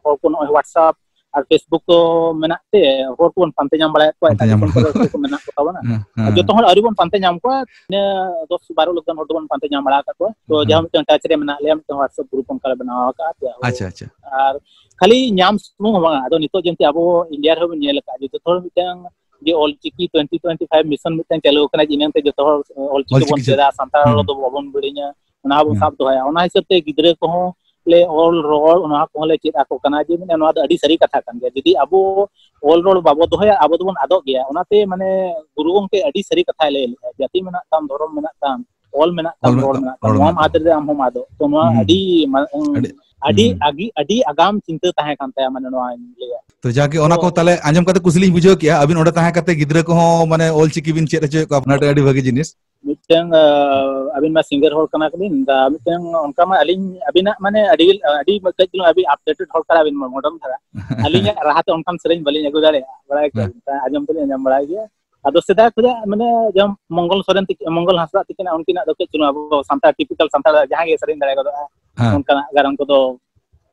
ᱦᱚᱲ ᱠᱚ ᱱᱚᱜᱼᱚᱭ WhatsApp ᱟᱨ Facebook ᱠᱚ ᱢᱮᱱᱟᱜ ᱛᱮ ᱦᱚᱲ ᱠᱚᱵᱚᱱ ᱯᱟᱱᱛᱮ ᱧᱟᱢ ᱵᱟᱲᱟᱭᱮᱫ ᱠᱚᱣᱟ, ᱯᱟᱱᱛᱮ ᱮᱴᱟᱜ ᱧᱟᱢ ᱫᱤᱥᱚᱢ ᱠᱚᱨᱮ ᱵᱟᱲᱟ-, ᱦᱚᱲ ᱠᱚ ᱢᱮᱱᱟᱜ ᱠᱚ ᱛᱟᱵᱚᱱᱟ᱾ ᱦᱮᱸ, ᱟᱨ ᱦᱮᱸ᱾ ᱡᱚᱛᱚ ᱦᱚᱲ ᱟᱹᱣᱨᱤ ᱵᱚᱱ ᱯᱟᱱᱛᱮ ᱧᱟᱢ ᱠᱚᱣᱟ, ᱤᱱᱟᱹ ᱫᱚᱥ ᱵᱟᱨᱚ ᱞᱮᱠᱟᱱ ᱦᱚᱲ ᱫᱚᱵᱚᱱ ᱯᱟᱱᱛᱮ ᱧᱟᱢ ᱵᱟᱲᱟ ᱟᱠᱟᱫ ᱠᱚᱣᱟ᱾ ᱛᱚ, ᱦᱮᱸ᱾ ᱡᱟᱦᱟᱸ ᱢᱤᱫᱴᱟᱝ touch ᱨᱮ ᱢᱮᱱᱟᱜ ᱞᱮᱭᱟ, ᱢᱤᱫᱴᱟᱝ WhatsApp group ᱚᱱᱠᱟ ᱞᱮ ᱵᱮᱱᱟᱣ ᱟᱠᱟᱫᱼᱟ᱾ ᱟᱪᱪᱷᱟ, ᱟᱪᱪᱷᱟ᱾ ᱟᱨ ᱠᱷᱟᱹᱞᱤ ᱧᱟᱢ ᱥᱩᱢᱩᱝ ᱦᱚᱸ ᱵᱟᱝᱟ, ᱟᱫᱚ ᱱᱤᱛᱚᱜ ᱡᱮᱢᱛᱤ ᱟᱵᱚ ᱤᱱᱰᱤᱭᱟ ᱨᱮᱦᱚᱸ ᱵᱚᱱ ᱧᱮᱞ ᱟᱠᱟᱫᱼᱟ ᱡᱮ ᱡᱚᱛᱚ ᱦᱚᱲ ᱢᱤᱫᱴᱟᱝ ᱡᱮ Ol Chiki twenty twenty five mission ᱢᱤᱫᱴᱟᱝ ᱪᱟᱹᱞᱩ ᱟᱠᱟᱱᱟ, ᱡᱮ ᱤᱱᱟᱹᱝ ᱛᱮ ᱡᱚᱛᱚ ᱦᱚᱲ ᱚᱞ ᱪᱤᱠᱤ ᱚᱞᱪᱤᱠᱤ ᱵᱚᱱ ᱪᱮᱫ? ᱪᱮᱫᱟ, ᱥᱟᱱᱛᱟᱲ ᱦᱩᱸ, ᱨᱚᱲ ᱦᱩᱸ᱾ ᱫᱚ ᱵᱟᱵᱚᱱ ᱦᱤᱲᱤᱧᱟ, ᱚᱱᱟ ᱦᱚᱸᱵᱚᱱ ᱦᱩᱸ᱾ ᱥᱟᱵ ᱫᱚᱦᱚᱭᱟ᱾ ᱚᱱᱟ ᱦᱤᱥᱟᱹᱵ ᱛᱮ ᱜᱤᱫᱽᱨᱟᱹ ᱠᱚᱦᱚᱸ ᱞᱮ ᱚᱞ ᱨᱚᱲ ᱚᱱᱟ ᱠᱚᱦᱚᱸ ᱞᱮ ᱪᱮᱫ ᱟᱠᱚ ᱠᱟᱱᱟ, ᱡᱮ ᱢᱟᱱᱮ ᱱᱚᱣᱟ ᱫᱚ ᱟᱹᱰᱤ ᱥᱟᱹᱨᱤ ᱠᱟᱛᱷᱟ ᱠᱟᱱ ᱜᱮᱭᱟ᱾ ᱡᱩᱫᱤ ᱟᱵᱚ ᱚᱞ ᱨᱚᱲ ᱵᱟᱵᱚ ᱫᱚᱦᱚᱭᱟ, ᱟᱵᱚ ᱫᱚᱵᱚᱱ ᱟᱫᱚᱜ ᱜᱮᱭᱟ᱾ ᱚᱱᱟᱛᱮ ᱢᱟᱱᱮ ᱜᱩᱨᱩ ᱜᱚᱢᱠᱮ ᱟᱹᱰᱤ ᱥᱟᱹᱨᱤ ᱠᱟᱛᱷᱟᱭ ᱞᱟᱹᱭ ᱞᱮᱫᱼᱟ, ᱡᱟᱹᱛᱤ ᱢᱮᱱᱟᱜ ᱛᱟᱢ, ᱫᱷᱚᱨᱚᱢ ᱢᱮᱱᱟᱜ ᱛᱟᱢ, ᱚᱞ ᱢᱮᱱᱟᱜ ᱛᱟᱢ, ᱚᱞ ᱢᱮᱱᱟᱜ ᱨᱚᱲ ᱛᱟᱢ, ᱢᱮᱱᱟᱜ ᱛᱟᱢ, ᱨᱚᱲ ᱱᱚᱣᱟᱢ ᱢᱮᱱᱟᱜ ᱟᱫ ᱛᱟᱢ᱾ ᱨᱮ ᱟᱢ ᱦᱚᱸᱢ ᱟᱫᱚᱜ᱾ ᱛᱚ ᱱᱚᱣᱟ ᱦᱩᱸ, ᱟᱹᱰᱤ ᱦᱩᱸ᱾ ᱢᱟ-, ᱩᱸ, ᱟᱹᱰᱤ, ᱟᱹᱰᱤ ᱦᱩᱸ᱾ ᱟᱹᱰᱤ, ᱟᱹᱰᱤ ᱟᱜᱟᱢ ᱪᱤᱱᱛᱟᱹ ᱛᱟᱦᱮᱸ ᱠᱟᱱ ᱛᱟᱭᱟ, ᱢᱟᱱᱮ ᱱᱚᱣᱟᱧ ᱞᱟᱹᱭᱟ᱾ ᱛᱚ ᱡᱟᱜᱮ ᱚᱱᱟ ᱛᱚ ᱠᱚ ᱛᱟᱦᱞᱮ ᱟᱸᱡᱚᱢ ᱠᱟᱛᱮ ᱠᱩᱥᱤ ᱞᱤᱧ ᱵᱩᱡᱷᱟᱹᱣ ᱠᱮᱜᱼᱟ, ᱟᱹᱵᱤᱱ ᱚᱸᱰᱮ ᱛᱟᱦᱮᱸ ᱠᱟᱛᱮ ᱜᱤᱫᱽᱨᱟᱹ ᱠᱚᱦᱚᱸ ᱢᱟᱱᱮ ᱚᱞ ᱪᱤᱠᱤ ᱵᱤᱱ ᱪᱮᱫ ᱦᱚᱪᱚᱭᱮᱫ ᱠᱚᱣᱟ, ᱚᱱᱟᱴᱟᱜ ᱟᱹᱰᱤ ᱵᱷᱟᱹᱜᱤ ᱡᱤᱱᱤᱥ᱾ ᱢᱤᱫᱴᱟᱝ, ᱟᱸ, ᱟᱹᱵᱤᱱ ᱢᱟ singer ᱦᱚᱲ ᱠᱟᱱᱟ ᱵᱤᱱ, ᱫᱟ, ᱢᱤᱫᱴᱟᱝ ᱚᱱᱠᱟ ᱢᱟ ᱟᱹᱞᱤᱧ, ᱟᱹᱵᱤᱱᱟᱜ ᱢᱟᱱᱮ ᱟᱹᱰᱤ, ᱟᱹᱰᱤ ᱠᱟᱹᱡ ᱪᱩᱞᱩᱝ ᱟᱹᱵᱤᱱ updated ᱦᱚᱲ ᱠᱟᱱᱟ ᱵᱤᱱ, modern ᱫᱷᱟᱨᱟ᱾ ᱟᱹᱞᱤᱧᱟᱜ ᱨᱟᱦᱟ ᱛᱮ ᱚᱱᱠᱟᱱ ᱥᱮᱨᱮᱧ ᱵᱟᱹᱞᱤᱧ ᱟᱹᱜᱩ ᱫᱟᱲᱮᱭᱟᱜᱼᱟ, ᱵᱟᱲᱟᱭ ᱦᱮᱸ᱾ ᱜᱮᱭᱟᱵᱤᱱ, ᱟᱸᱡᱚᱢ ᱫᱚᱞᱤᱧ ᱟᱸᱡᱚᱢ ᱵᱟᱲᱟᱭ ᱜᱮᱭᱟ᱾ ᱟᱫᱚ ᱥᱮᱫᱟᱭ ᱠᱷᱚᱱᱟᱜ ᱢᱟᱱᱮ ᱡᱮᱢᱚᱱ ᱢᱚᱝᱜᱚᱞ ᱥᱚᱨᱮᱱ ᱛᱤᱠᱤ-, ᱢᱚᱝᱜᱚᱞ ᱦᱟᱸᱥᱫᱟ ᱛᱤᱠᱤᱱᱟᱜ ᱩᱱᱠᱤᱱᱟᱜ ᱫᱚ ᱠᱟᱹᱡ ᱪᱩᱞᱩᱝ ᱟᱵᱚ ᱥᱟᱱᱛᱟᱲ, typical ᱥᱟᱱᱛᱟᱲ ᱡᱟᱦᱟᱸᱭ ᱜᱮ ᱥᱮᱨᱮᱧ ᱫᱟᱲᱮ ᱜᱚᱫᱚᱜᱼᱟ, ᱦᱮᱸ᱾ ᱚᱱᱠᱟᱱᱟᱜ ᱜᱟᱨᱟᱝ ᱠᱚᱫᱚ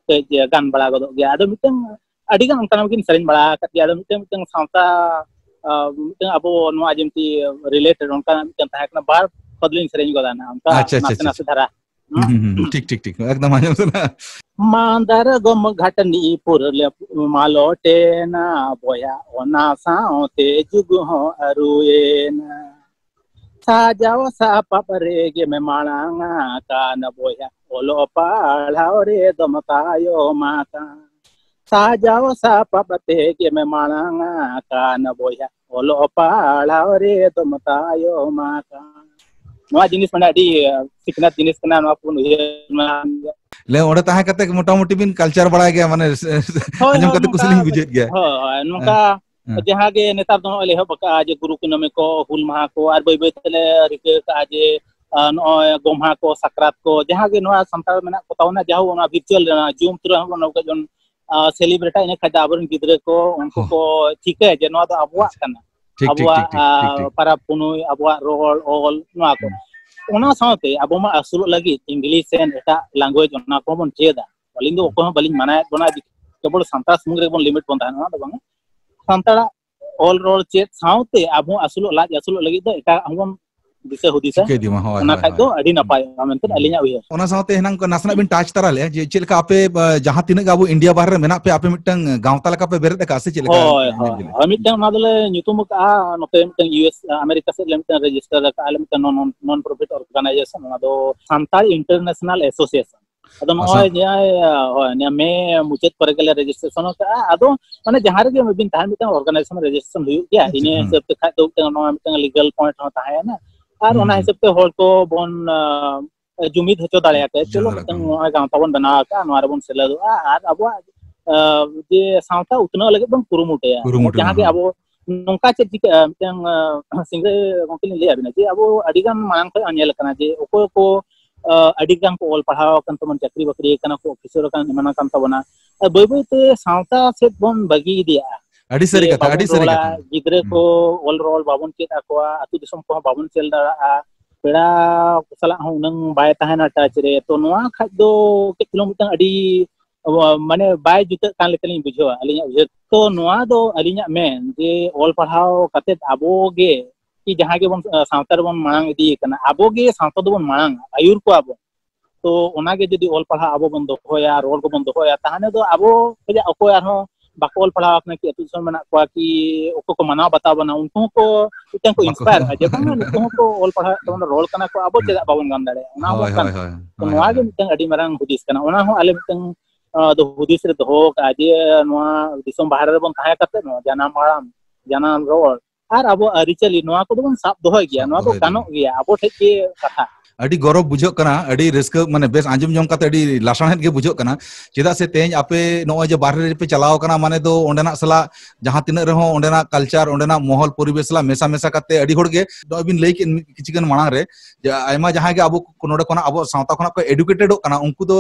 ᱠᱟᱹᱡ ᱜᱟᱱ ᱵᱟᱲᱟ ᱜᱚᱫᱚᱜ ᱜᱮᱭᱟ᱾ ᱟᱫᱚ ᱢᱤᱫᱴᱟᱝ ᱟᱹᱰᱤ ᱜᱟᱱ ᱚᱱᱠᱟᱱᱟᱜ ᱵᱤᱱ ᱥᱮᱨᱮᱧ ᱵᱟᱲᱟ ᱟᱠᱟᱫ ᱜᱮᱭᱟ᱾ ᱟᱫᱚ ᱢᱤᱫᱴᱟᱝ, ᱢᱤᱫᱴᱟᱝ ᱥᱟᱶᱛᱟ, ᱟᱸ, ᱢᱤᱫᱴᱟᱝ ᱟᱵᱚ ᱱᱚᱣᱟ ᱡᱮᱢᱛᱤ related ᱚᱱᱠᱟᱱᱟᱜ ᱢᱤᱫᱴᱟᱝ ᱛᱟᱦᱮᱸ ᱠᱟᱱᱟ, ᱵᱟᱨ ᱯᱚᱫ ᱞᱤᱧ ᱥᱮᱨᱮᱧ ᱜᱚᱫᱟ ᱱᱟᱦᱟᱜ, ᱚᱱᱠᱟ ᱟᱪᱪᱷᱟ, ᱟᱪᱪᱷᱟ, ᱱᱟᱥᱮ ᱟᱪᱪᱷᱟ, ᱱᱟᱥᱮ ᱟᱪᱪᱷᱟ᱾ ᱫᱷᱟᱨᱟ᱾ ᱦᱩᱸ, ᱦᱩᱸ, ᱦᱩᱸ, ᱦᱩᱸ᱾ ᱴᱷᱤᱠ, ᱴᱷᱤᱠ, ᱴᱷᱤᱠ᱾ ᱮᱠᱫᱚᱢ ᱟᱸᱡᱚᱢ ᱥᱟᱱᱟ᱾ ᱢᱟᱱᱫᱟᱨ ᱜᱚᱢ ᱜᱷᱟᱴᱱᱤ ᱯᱩᱨᱞᱮ ᱢᱟᱞᱚᱴᱮᱱᱟ ᱵᱚᱭᱦᱟ, ᱚᱱᱟ ᱥᱟᱶᱛᱮ ᱡᱩᱜᱽ ᱦᱚᱸ ᱟᱹᱨᱩᱭᱮᱱᱟ᱾ ᱥᱟᱡᱟᱣ ᱥᱟᱯᱟᱵ ᱨᱮᱜᱮ ᱢᱮ ᱢᱟᱲᱟᱝ ᱟᱠᱟᱱ ᱵᱚᱭᱦᱟ, ᱚᱞᱚᱜ ᱯᱟᱲᱦᱟᱣ ᱨᱮ ᱫᱚᱢ ᱛᱟᱭᱚᱢ ᱟᱠᱟᱱ᱾ ᱥᱟᱡᱟᱣ ᱥᱟᱯᱟᱵ ᱛᱮᱜᱮ ᱢᱮ ᱢᱟᱲᱟᱝ ᱟᱠᱟᱱ ᱵᱚᱭᱦᱟ, ᱚᱞᱚᱜ ᱯᱟᱲᱦᱟᱣ ᱨᱮ ᱫᱚᱢ ᱛᱟᱭᱚᱢ ᱟᱠᱟᱱ᱾ ᱱᱚᱣᱟ ᱡᱤᱱᱤᱥ ᱢᱟᱱᱮ ᱟᱹᱰᱤ, ᱟᱹ, ᱥᱤᱠᱷᱱᱟᱹᱛ ᱡᱤᱱᱤᱥ ᱠᱟᱱᱟ, ᱱᱚᱣᱟ ᱠᱚᱵᱚᱱ ᱩᱭᱦᱟᱹᱨ ᱢᱟ᱾ ᱞᱮ, ᱚᱸᱰᱮ ᱛᱟᱦᱮᱸ ᱠᱟᱛᱮ ᱢᱚᱴᱟᱢᱩᱴᱤ ᱵᱤᱱ culture ᱵᱟᱲᱟᱭ ᱜᱮᱭᱟ, ᱢᱟᱱᱮ, ᱦᱳᱭ, ᱟᱸᱡᱚᱢ ᱦᱳᱭ, ᱠᱟᱛᱮ ᱠᱩᱥᱤ ᱱᱚᱝᱠᱟ, ᱞᱤᱧ ᱵᱩᱡᱷᱟᱹᱣᱮᱫ ᱜᱮᱭᱟ᱾ ᱦᱳᱭ, ᱦᱳᱭ, ᱦᱮᱸ, ᱱᱚᱝᱠᱟ ᱦᱮᱸ᱾ ᱡᱟᱦᱟᱸ ᱜᱮ ᱱᱮᱛᱟᱨ ᱫᱚ ᱱᱚᱜᱼᱚᱭ ᱞᱮ ᱮᱦᱚᱵ ᱟᱠᱟᱫᱼᱟ ᱡᱮ ᱜᱩᱨᱩ ᱠᱩᱱᱟᱹᱢᱤ ᱠᱚ, ᱦᱩᱞ ᱢᱟᱦᱟ ᱠᱚ, ᱟᱨ ᱵᱟᱹᱭ ᱵᱟᱹᱭ ᱛᱮᱞᱮ ᱨᱤᱠᱟᱹ ᱟᱠᱟᱫᱼᱟ ᱡᱮ, ᱟᱸ, ᱱᱚᱜᱼᱚᱭ ᱜᱚᱢᱦᱟ ᱠᱚ, ᱥᱟᱠᱨᱟᱛ ᱠᱚ, ᱡᱟᱦᱟᱸ ᱜᱮ ᱱᱚᱣᱟ ᱥᱟᱱᱛᱟᱲ ᱢᱮᱱᱟᱜ ᱠᱚ ᱛᱟᱵᱚᱱᱟ, ᱡᱟᱦᱳᱠ ᱚᱱᱟ virtual ᱨᱮ, ᱚᱱᱟ Zoom ᱛᱮ ᱨᱮᱦᱚᱸ ᱵᱚᱱ ᱱᱚᱝᱠᱟ ᱡᱮᱢᱚᱱ, ᱟᱸ, celebrate ᱟ, ᱤᱱᱟᱹ ᱠᱷᱟᱡ ᱫᱚ ᱟᱵᱚᱨᱮᱱ ᱜᱤᱫᱽᱨᱟᱹ ᱠᱚ ᱩᱱᱠᱩ ᱦᱚᱸ᱾ ᱠᱚ ᱴᱷᱤᱠᱟᱹᱭᱟ ᱡᱮ ᱱᱚᱣᱟ ᱫᱚ ᱟᱵᱚᱣᱟᱜ ᱟᱪᱪᱷᱟ᱾ ᱠᱟᱱᱟ᱾ ᱴᱷᱤᱠ, ᱴᱷᱤᱠ, ᱟᱵᱚᱣᱟᱜ, ᱴᱷᱤᱠ, ᱴᱷᱤᱠ, ᱴᱷᱤᱠ, ᱟᱸ, ᱴᱷᱤᱠ᱾ ᱯᱟᱨᱟᱵᱽ ᱯᱩᱱᱟᱹᱭ, ᱟᱵᱚᱣᱟᱜ ᱨᱚᱲ, ᱚᱞ, ᱱᱚᱣᱟ ᱠᱚ᱾ ᱦᱩᱸ᱾ ᱚᱱᱟ ᱥᱟᱶᱛᱮ ᱟᱵᱚ ᱢᱟ ᱟᱹᱥᱩᱞᱚᱜ ᱞᱟᱹᱜᱤᱫ English and ᱮᱴᱟᱜ language ᱚᱱᱟ ᱠᱚᱦᱚᱸ ᱵᱚᱱ ᱪᱮᱫᱟ᱾ ᱟᱹᱞᱤᱧ ᱫᱚ ᱦᱩᱸ᱾ ᱚᱠᱚᱭ ᱦᱚᱸ ᱵᱟᱹᱞᱤᱧ ᱢᱟᱱᱟᱭᱮᱫ ᱵᱚᱱᱟ ᱡᱮ ᱠᱮᱵᱚᱞ ᱥᱟᱱᱛᱟᱲ ᱥᱩᱢᱩᱝ ᱨᱮᱜᱮ ᱵᱚᱱ ᱞᱤᱢᱤᱴ ᱵᱚᱱ ᱛᱟᱦᱮᱱᱟ, ᱚᱱᱟ ᱫᱚ ᱵᱟᱝᱟ᱾ ᱥᱟᱱᱛᱟᱲᱟᱜ ᱚᱞ ᱨᱚᱲ ᱪᱮᱫ ᱥᱟᱶᱛᱮ ᱟᱵᱚ ᱟᱹᱥᱩᱞᱚᱜ, ᱞᱟᱡ ᱟᱹᱥᱩᱞᱚᱜ ᱞᱟᱹᱜᱤᱫ ᱫᱚ ᱮᱴᱟᱜ ᱦᱚᱸᱵᱚᱱ ᱫᱤᱥᱟᱹ ᱦᱩᱫᱤᱥᱟ᱾ ᱪᱤᱠᱟᱹ ᱤᱫᱤ ᱢᱟ, ᱦᱳᱭ, ᱚᱱᱟ ᱦᱳᱭ, ᱠᱷᱟᱡ ᱦᱳᱭ᱾ ᱫᱚ ᱟᱹᱰᱤ ᱱᱟᱯᱟᱭᱚᱜᱼᱟ ᱢᱮᱱᱛᱮ ᱟᱹᱞᱤᱧᱟᱜ ᱩᱭᱦᱟᱹᱨ᱾ ᱚᱱᱟ ᱥᱟᱶᱛᱮ ᱦᱮᱱᱟᱝ ᱠᱚ ᱱᱟᱥᱮᱱᱟᱜ ᱵᱤᱱ ᱴᱟᱪ ᱛᱟᱨᱟ ᱞᱮᱜᱼᱟ ᱡᱮ ᱪᱮᱫ ᱞᱮᱠᱟ ᱟᱯᱮ, ᱵᱟ, ᱡᱟᱦᱟᱸ ᱛᱤᱱᱟᱹᱜ ᱜᱮ ᱟᱵᱚ ᱤᱱᱰᱤᱭᱟ ᱵᱟᱦᱨᱮ ᱨᱮ ᱢᱮᱱᱟᱜ ᱯᱮ, ᱟᱯᱮ ᱢᱤᱫᱴᱟᱝ ᱜᱟᱶᱛᱟ ᱞᱮᱠᱟ ᱯᱮ ᱵᱮᱨᱮᱫ ᱟᱠᱟᱫᱼᱟ ᱥᱮ ᱪᱮᱫ ᱞᱮᱠᱟ? ᱦᱳᱭ, ᱦᱳᱭ, ᱦᱳᱭ᱾ ᱢᱤᱫᱴᱟᱝ ᱚᱱᱟ ᱫᱚᱞᱮ ᱧᱩᱛᱩᱢ ᱟᱠᱟᱫᱼᱟ ᱱᱚᱛᱮ ᱢᱤᱫᱴᱟᱝ ᱤᱭᱩ ᱮᱥ, ᱟᱢᱮᱨᱤᱠᱟ ᱥᱮᱫ ᱞᱮ ᱢᱤᱫᱴᱟᱝ ᱨᱮᱡᱤᱥᱴᱟᱨ ᱟᱠᱟᱫᱼᱟ ᱞᱮ ᱢᱤᱫᱴᱟᱝ ᱱᱚᱱ, ᱱᱚᱱ ᱯᱨᱚᱯᱷᱤᱴ ᱚᱨᱜᱟᱱᱟᱭᱡᱮᱥᱚᱱ, ᱚᱱᱟ ᱫᱚ ᱥᱟᱱᱛᱟᱲ ᱤᱱᱴᱟᱨᱱᱮᱥᱱᱟᱞ ᱮᱥᱳᱥᱤᱭᱮᱥᱚᱱ᱾ ᱟᱫᱚ ᱱᱚᱜᱼᱚᱭ ᱟᱪᱪᱷᱟ᱾ ᱱᱤᱭᱟᱹ, ᱦᱳᱭ, ᱱᱤᱭᱟᱹ ᱢᱮ ᱢᱩᱪᱟᱹᱫ ᱠᱚᱨᱮ ᱜᱮᱞᱮ ᱨᱮᱡᱤᱥᱴᱨᱮᱥᱚᱱ ᱟᱠᱟᱫᱼᱟ᱾ ᱟᱫᱚ ᱢᱟᱱᱮ ᱡᱟᱦᱟᱸ ᱨᱮᱜᱮ ᱢᱤᱫ ᱫᱤᱱ ᱛᱟᱦᱮᱱ ᱢᱤᱫᱴᱟᱝ ᱚᱨᱜᱟᱱᱟᱭᱡᱮᱥᱚᱱ ᱨᱮᱡᱤᱥᱴᱨᱮᱥᱚᱱ ᱦᱩᱭᱩᱜ ᱜᱮᱭᱟ᱾ ᱟᱪᱪᱷᱟ, ᱤᱱᱟᱹ ᱦᱮᱸ᱾ ᱦᱤᱥᱟᱹᱵ ᱛᱮ ᱠᱷᱟᱡ ᱫᱚ ᱢᱤᱫᱴᱟᱝ ᱱᱚᱣᱟ ᱢᱤᱫᱴᱟᱝ ᱞᱤᱜᱟᱞ ᱯᱚᱭᱮᱱᱴ ᱦᱚᱸ ᱛᱟᱦᱮᱸᱭᱮᱱᱟ᱾ ᱟᱨ ᱦᱩᱸ, ᱚᱱᱟ ᱦᱩᱸ᱾ ᱦᱤᱥᱟᱹᱵ ᱛᱮ ᱦᱚᱲ ᱠᱚ ᱵᱚᱱ, ᱟᱸ, ᱡᱩᱢᱤᱫ ᱦᱚᱪᱚ ᱫᱟᱲᱮᱭᱟᱠᱚᱣᱟ᱾ ᱡᱩᱢᱤᱫ ᱪᱚᱞᱚ ᱫᱟᱲᱮ ᱢᱤᱫᱴᱟᱝ ᱠᱚᱣᱟ᱾ ᱱᱚᱣᱟ ᱜᱟᱶᱛᱟ ᱵᱚᱱ ᱵᱮᱱᱟᱣ ᱟᱠᱟᱫᱼᱟ, ᱱᱚᱣᱟ ᱨᱮᱵᱚᱱ ᱥᱮᱞᱮᱫᱚᱜᱼᱟ ᱟᱨ ᱟᱵᱚᱣᱟᱜ, ᱟᱸ, ᱡᱮ ᱥᱟᱶᱛᱟ ᱩᱛᱱᱟᱹᱣ ᱞᱟᱹᱜᱤᱫ ᱵᱚᱱ ᱠᱩᱨᱩᱢᱩᱴᱩᱭᱟ᱾ ᱢᱟᱱᱮ ᱠᱩᱨᱩᱢᱩᱴᱩᱭᱟ, ᱡᱟᱦᱟᱸ ᱜᱮ ᱦᱮᱸ᱾ ᱟᱵᱚ ᱱᱚᱝᱠᱟ ᱪᱮᱫ ᱪᱤᱠᱟᱹᱜᱼᱟ, ᱢᱤᱫᱴᱟᱝ, ᱟᱸ, ᱥᱤᱸᱜᱟᱹ ᱜᱚᱢᱠᱮ ᱞᱤᱧ ᱞᱟᱹᱭᱟᱵᱤᱱᱟ ᱡᱮ ᱟᱵᱚ ᱟᱹᱰᱤ ᱜᱟᱱ ᱢᱟᱲᱟᱝ ᱠᱷᱚᱱ ᱧᱮᱞ ᱟᱠᱟᱱᱟ ᱡᱮ ᱚᱠᱚᱭ ᱠᱚ, ᱟᱸ, ᱟᱹᱰᱤ ᱜᱟᱱ ᱠᱚ ᱚᱞ ᱯᱟᱲᱦᱟᱣ ᱟᱠᱟᱱ ᱛᱟᱵᱚᱱ, ᱪᱟᱹᱠᱨᱤ ᱵᱟᱹᱠᱨᱤ ᱟᱠᱟᱱᱟ ᱠᱚ, ᱚᱯᱷᱤᱥᱟᱨ ᱟᱠᱟᱱ, ᱮᱢᱟᱱ ᱟᱠᱟᱱ ᱛᱟᱵᱚᱱᱟ᱾ ᱟᱨ ᱵᱟᱹᱭ ᱵᱟᱹᱭ ᱛᱮ ᱥᱟᱶᱛᱟ ᱥᱮᱫ ᱵᱚᱱ ᱵᱟᱹᱜᱤ ᱤᱫᱤᱭᱟᱜᱼᱟ᱾ ᱟᱹᱰᱤ ᱥᱟᱹᱨᱤ ᱡᱮ ᱠᱟᱛᱷᱟ, ᱵᱟᱵᱚᱱ ᱟᱹᱰᱤ ᱥᱟᱹᱨᱤ ᱨᱚᱲᱟ, ᱠᱟᱛᱷᱟ᱾ ᱜᱤᱫᱽᱨᱟᱹ ᱦᱩᱸ᱾ ᱠᱚ ᱚᱞ ᱨᱚᱲ ᱵᱟᱵᱚᱱ ᱪᱮᱫ ᱟᱠᱚᱣᱟ, ᱟᱹᱛᱩ ᱫᱤᱥᱚᱢ ᱠᱚᱦᱚᱸ ᱵᱟᱵᱚᱱ ᱥᱮᱱ ᱫᱟᱲᱮᱭᱟᱜᱼᱟ, ᱯᱮᱲᱟ ᱠᱚ ᱥᱟᱞᱟᱜ ᱦᱚᱸ ᱩᱱᱟᱹᱝ ᱵᱟᱭ ᱛᱟᱦᱮᱱᱟ ᱴᱟᱪ ᱨᱮ᱾ ᱛᱚ ᱱᱚᱣᱟ ᱠᱷᱟᱡ ᱫᱚ ᱠᱟᱹᱡ ᱪᱩᱞᱩᱝ ᱢᱤᱫᱴᱟᱝ ᱟᱹᱰᱤ, ᱢᱟᱱᱮ ᱵᱟᱭ ᱡᱩᱛᱟᱹᱜ ᱠᱟᱱ ᱞᱮᱠᱟᱞᱤᱧ ᱵᱩᱡᱷᱟᱹᱣᱟ ᱟᱹᱞᱤᱧᱟᱜ ᱩᱭᱦᱟᱹᱨ᱾ ᱛᱚ ᱱᱚᱣᱟ ᱫᱚ ᱟᱹᱞᱤᱧᱟᱜ ᱢᱮᱱ ᱡᱮ ᱚᱞ ᱯᱟᱲᱦᱟᱣ ᱠᱟᱛᱮᱫ ᱟᱵᱚ ᱜᱮ ᱠᱤ ᱡᱟᱦᱟᱸ ᱜᱮᱵᱚᱱ, ᱟᱸ, ᱥᱟᱶᱛᱟ ᱨᱮᱵᱚᱱ ᱢᱟᱲᱟᱝ ᱤᱫᱤ ᱠᱟᱱᱟ, ᱟᱵᱚ ᱜᱮ ᱥᱟᱶᱛᱟ ᱫᱚᱵᱚᱱ ᱢᱟᱲᱟᱝᱟ, ᱟᱹᱭᱩᱨ ᱠᱚᱣᱟ ᱵᱚᱱ᱾ ᱛᱚ ᱚᱱᱟ ᱜᱮ ᱡᱩᱫᱤ ᱚᱞ ᱯᱟᱲᱦᱟᱣ ᱟᱵᱚ ᱵᱚᱱ ᱫᱚᱦᱚᱭᱟ, ᱨᱚᱲ ᱠᱚᱵᱚᱱ ᱫᱚᱦᱚᱭᱟ, ᱛᱟᱦᱚᱞᱮ ᱫᱚ ᱟᱵᱚ ᱠᱷᱚᱱᱟᱜ ᱚᱠᱚᱭ ᱟᱨᱦᱚᱸ ᱵᱟᱠᱚ ᱚᱞ ᱯᱟᱲᱦᱟᱣ ᱟᱠᱟᱱᱟ ᱠᱤ ᱟᱹᱛᱩ ᱫᱤᱥᱚᱢ ᱢᱮᱱᱟᱜ ᱠᱚᱣᱟ ᱠᱤ ᱚᱠᱚᱭ ᱠᱚ ᱢᱟᱱᱟᱣ ᱵᱟᱛᱟᱣ ᱵᱚᱱᱟ, ᱩᱱᱠᱩ ᱦᱚᱸᱠᱚ ᱢᱤᱫᱴᱟᱝ ᱠᱚ ᱵᱟᱠᱚ ᱤᱱᱥᱯᱟᱭᱟᱨᱚᱜᱼᱟ ᱡᱮ ᱵᱟᱝᱟ ᱱᱩᱠᱩ ᱦᱚᱸᱠᱚ ᱚᱞ ᱯᱟᱲᱦᱟᱣ ᱛᱟᱵᱚᱱᱟ, ᱨᱚᱲ ᱠᱟᱱᱟ ᱠᱚ, ᱟᱵᱚ ᱪᱮᱫᱟᱜ ᱵᱟᱵᱚᱱ ᱜᱟᱱ ᱫᱟᱲᱮᱭᱟᱜᱼᱟ? ᱚᱱᱟ ᱦᱚᱸ ᱦᱳᱭ, ᱵᱟᱝ ᱠᱟᱱᱟ᱾ ᱦᱳᱭ, ᱦᱳᱭ, ᱛᱚ ᱦᱳᱭ, ᱱᱚᱣᱟ ᱦᱳᱭ, ᱜᱮ ᱦᱳᱭ᱾ ᱢᱤᱫᱴᱟᱝ ᱟᱹᱰᱤ ᱢᱟᱨᱟᱝ ᱦᱩᱫᱤᱥ ᱠᱟᱱᱟ, ᱚᱱᱟ ᱦᱚᱸ ᱟᱞᱮ ᱢᱤᱫᱴᱟᱝ, ᱟᱸ, ᱫᱚ ᱦᱩᱫᱤᱥ ᱨᱮ ᱫᱚᱦᱚ ᱠᱟᱜᱼᱟ ᱡᱮ ᱱᱚᱣᱟ ᱫᱤᱥᱚᱢ ᱵᱟᱦᱨᱮ ᱨᱮᱵᱚᱱ ᱛᱟᱦᱮᱸ ᱠᱟᱛᱮ ᱱᱚᱣᱟ ᱡᱟᱱᱟᱢ ᱟᱲᱟᱝ, ᱡᱟᱱᱟᱢ ᱨᱚᱲ ᱟᱨ ᱟᱵᱚ ᱟᱹᱨᱤᱪᱟᱹᱞᱤ ᱱᱚᱣᱟ ᱠᱚᱫᱚ ᱵᱚᱱ ᱥᱟᱵ ᱫᱚᱦᱚᱭ ᱜᱮᱭᱟ, ᱥᱟᱵ ᱱᱚᱣᱟ ᱫᱚ ᱫᱚᱦᱚᱭ ᱫᱟᱵᱚᱱ᱾ ᱜᱟᱱᱚᱜ ᱜᱮᱭᱟ, ᱟᱵᱚ ᱴᱷᱮᱡ ᱜᱮ ᱠᱟᱛᱷᱟ᱾ ᱟᱹᱰᱤ ᱜᱚᱨᱚᱵᱽ ᱵᱩᱡᱷᱟᱹᱜ ᱠᱟᱱᱟ, ᱟᱹᱰᱤ ᱨᱟᱹᱥᱠᱟᱹ, ᱢᱟᱱᱮ ᱵᱮᱥ ᱟᱸᱡᱚᱢ ᱡᱚᱝ ᱠᱟᱛᱮ ᱟᱹᱰᱤ ᱞᱟᱥᱟᱲᱦᱮᱫ ᱜᱮ ᱵᱩᱡᱷᱟᱹᱜ ᱠᱟᱱᱟ᱾ ᱪᱮᱫᱟᱜ ᱥᱮ ᱛᱮᱦᱮᱧ ᱟᱯᱮ ᱱᱚᱜᱼᱚᱭ ᱡᱮ ᱵᱟᱦᱨᱮ ᱨᱮᱯᱮ ᱪᱟᱞᱟᱣ ᱠᱟᱱᱟ, ᱢᱟᱱᱮ ᱫᱚ ᱚᱸᱰᱮᱱᱟᱜ ᱥᱟᱞᱟᱜ ᱡᱟᱦᱟᱸ ᱛᱤᱱᱟᱹᱜ ᱨᱮᱦᱚᱸ ᱚᱸᱰᱮᱱᱟᱜ ᱠᱟᱞᱪᱟᱨ, ᱚᱸᱰᱮᱱᱟᱜ ᱢᱚᱦᱚᱞ ᱯᱚᱨᱤᱵᱮᱥ ᱥᱟᱞᱟᱜ ᱢᱮᱥᱟ ᱢᱮᱥᱟ ᱠᱟᱛᱮ ᱟᱹᱰᱤ ᱦᱚᱲ ᱜᱮ ᱱᱚᱜᱼᱚᱭ ᱵᱤᱱ ᱞᱟᱹᱭ ᱠᱮᱫ ᱢᱤᱫ ᱠᱤᱪᱷᱩ ᱜᱟᱱ ᱢᱟᱲᱟᱝ ᱨᱮ ᱡᱮ ᱟᱭᱢᱟ ᱡᱟᱦᱟᱸᱭ ᱜᱮ ᱟᱵᱚ ᱠᱚ ᱱᱚᱰᱮ ᱠᱷᱚᱱᱟᱜ ᱟᱵᱚ ᱥᱟᱶᱛᱟ ᱠᱷᱚᱱᱟᱜ ᱠᱚ ᱮᱰᱩᱠᱮᱴᱮᱰᱚᱜ ᱠᱟᱱᱟ, ᱩᱱᱠᱩ ᱫᱚ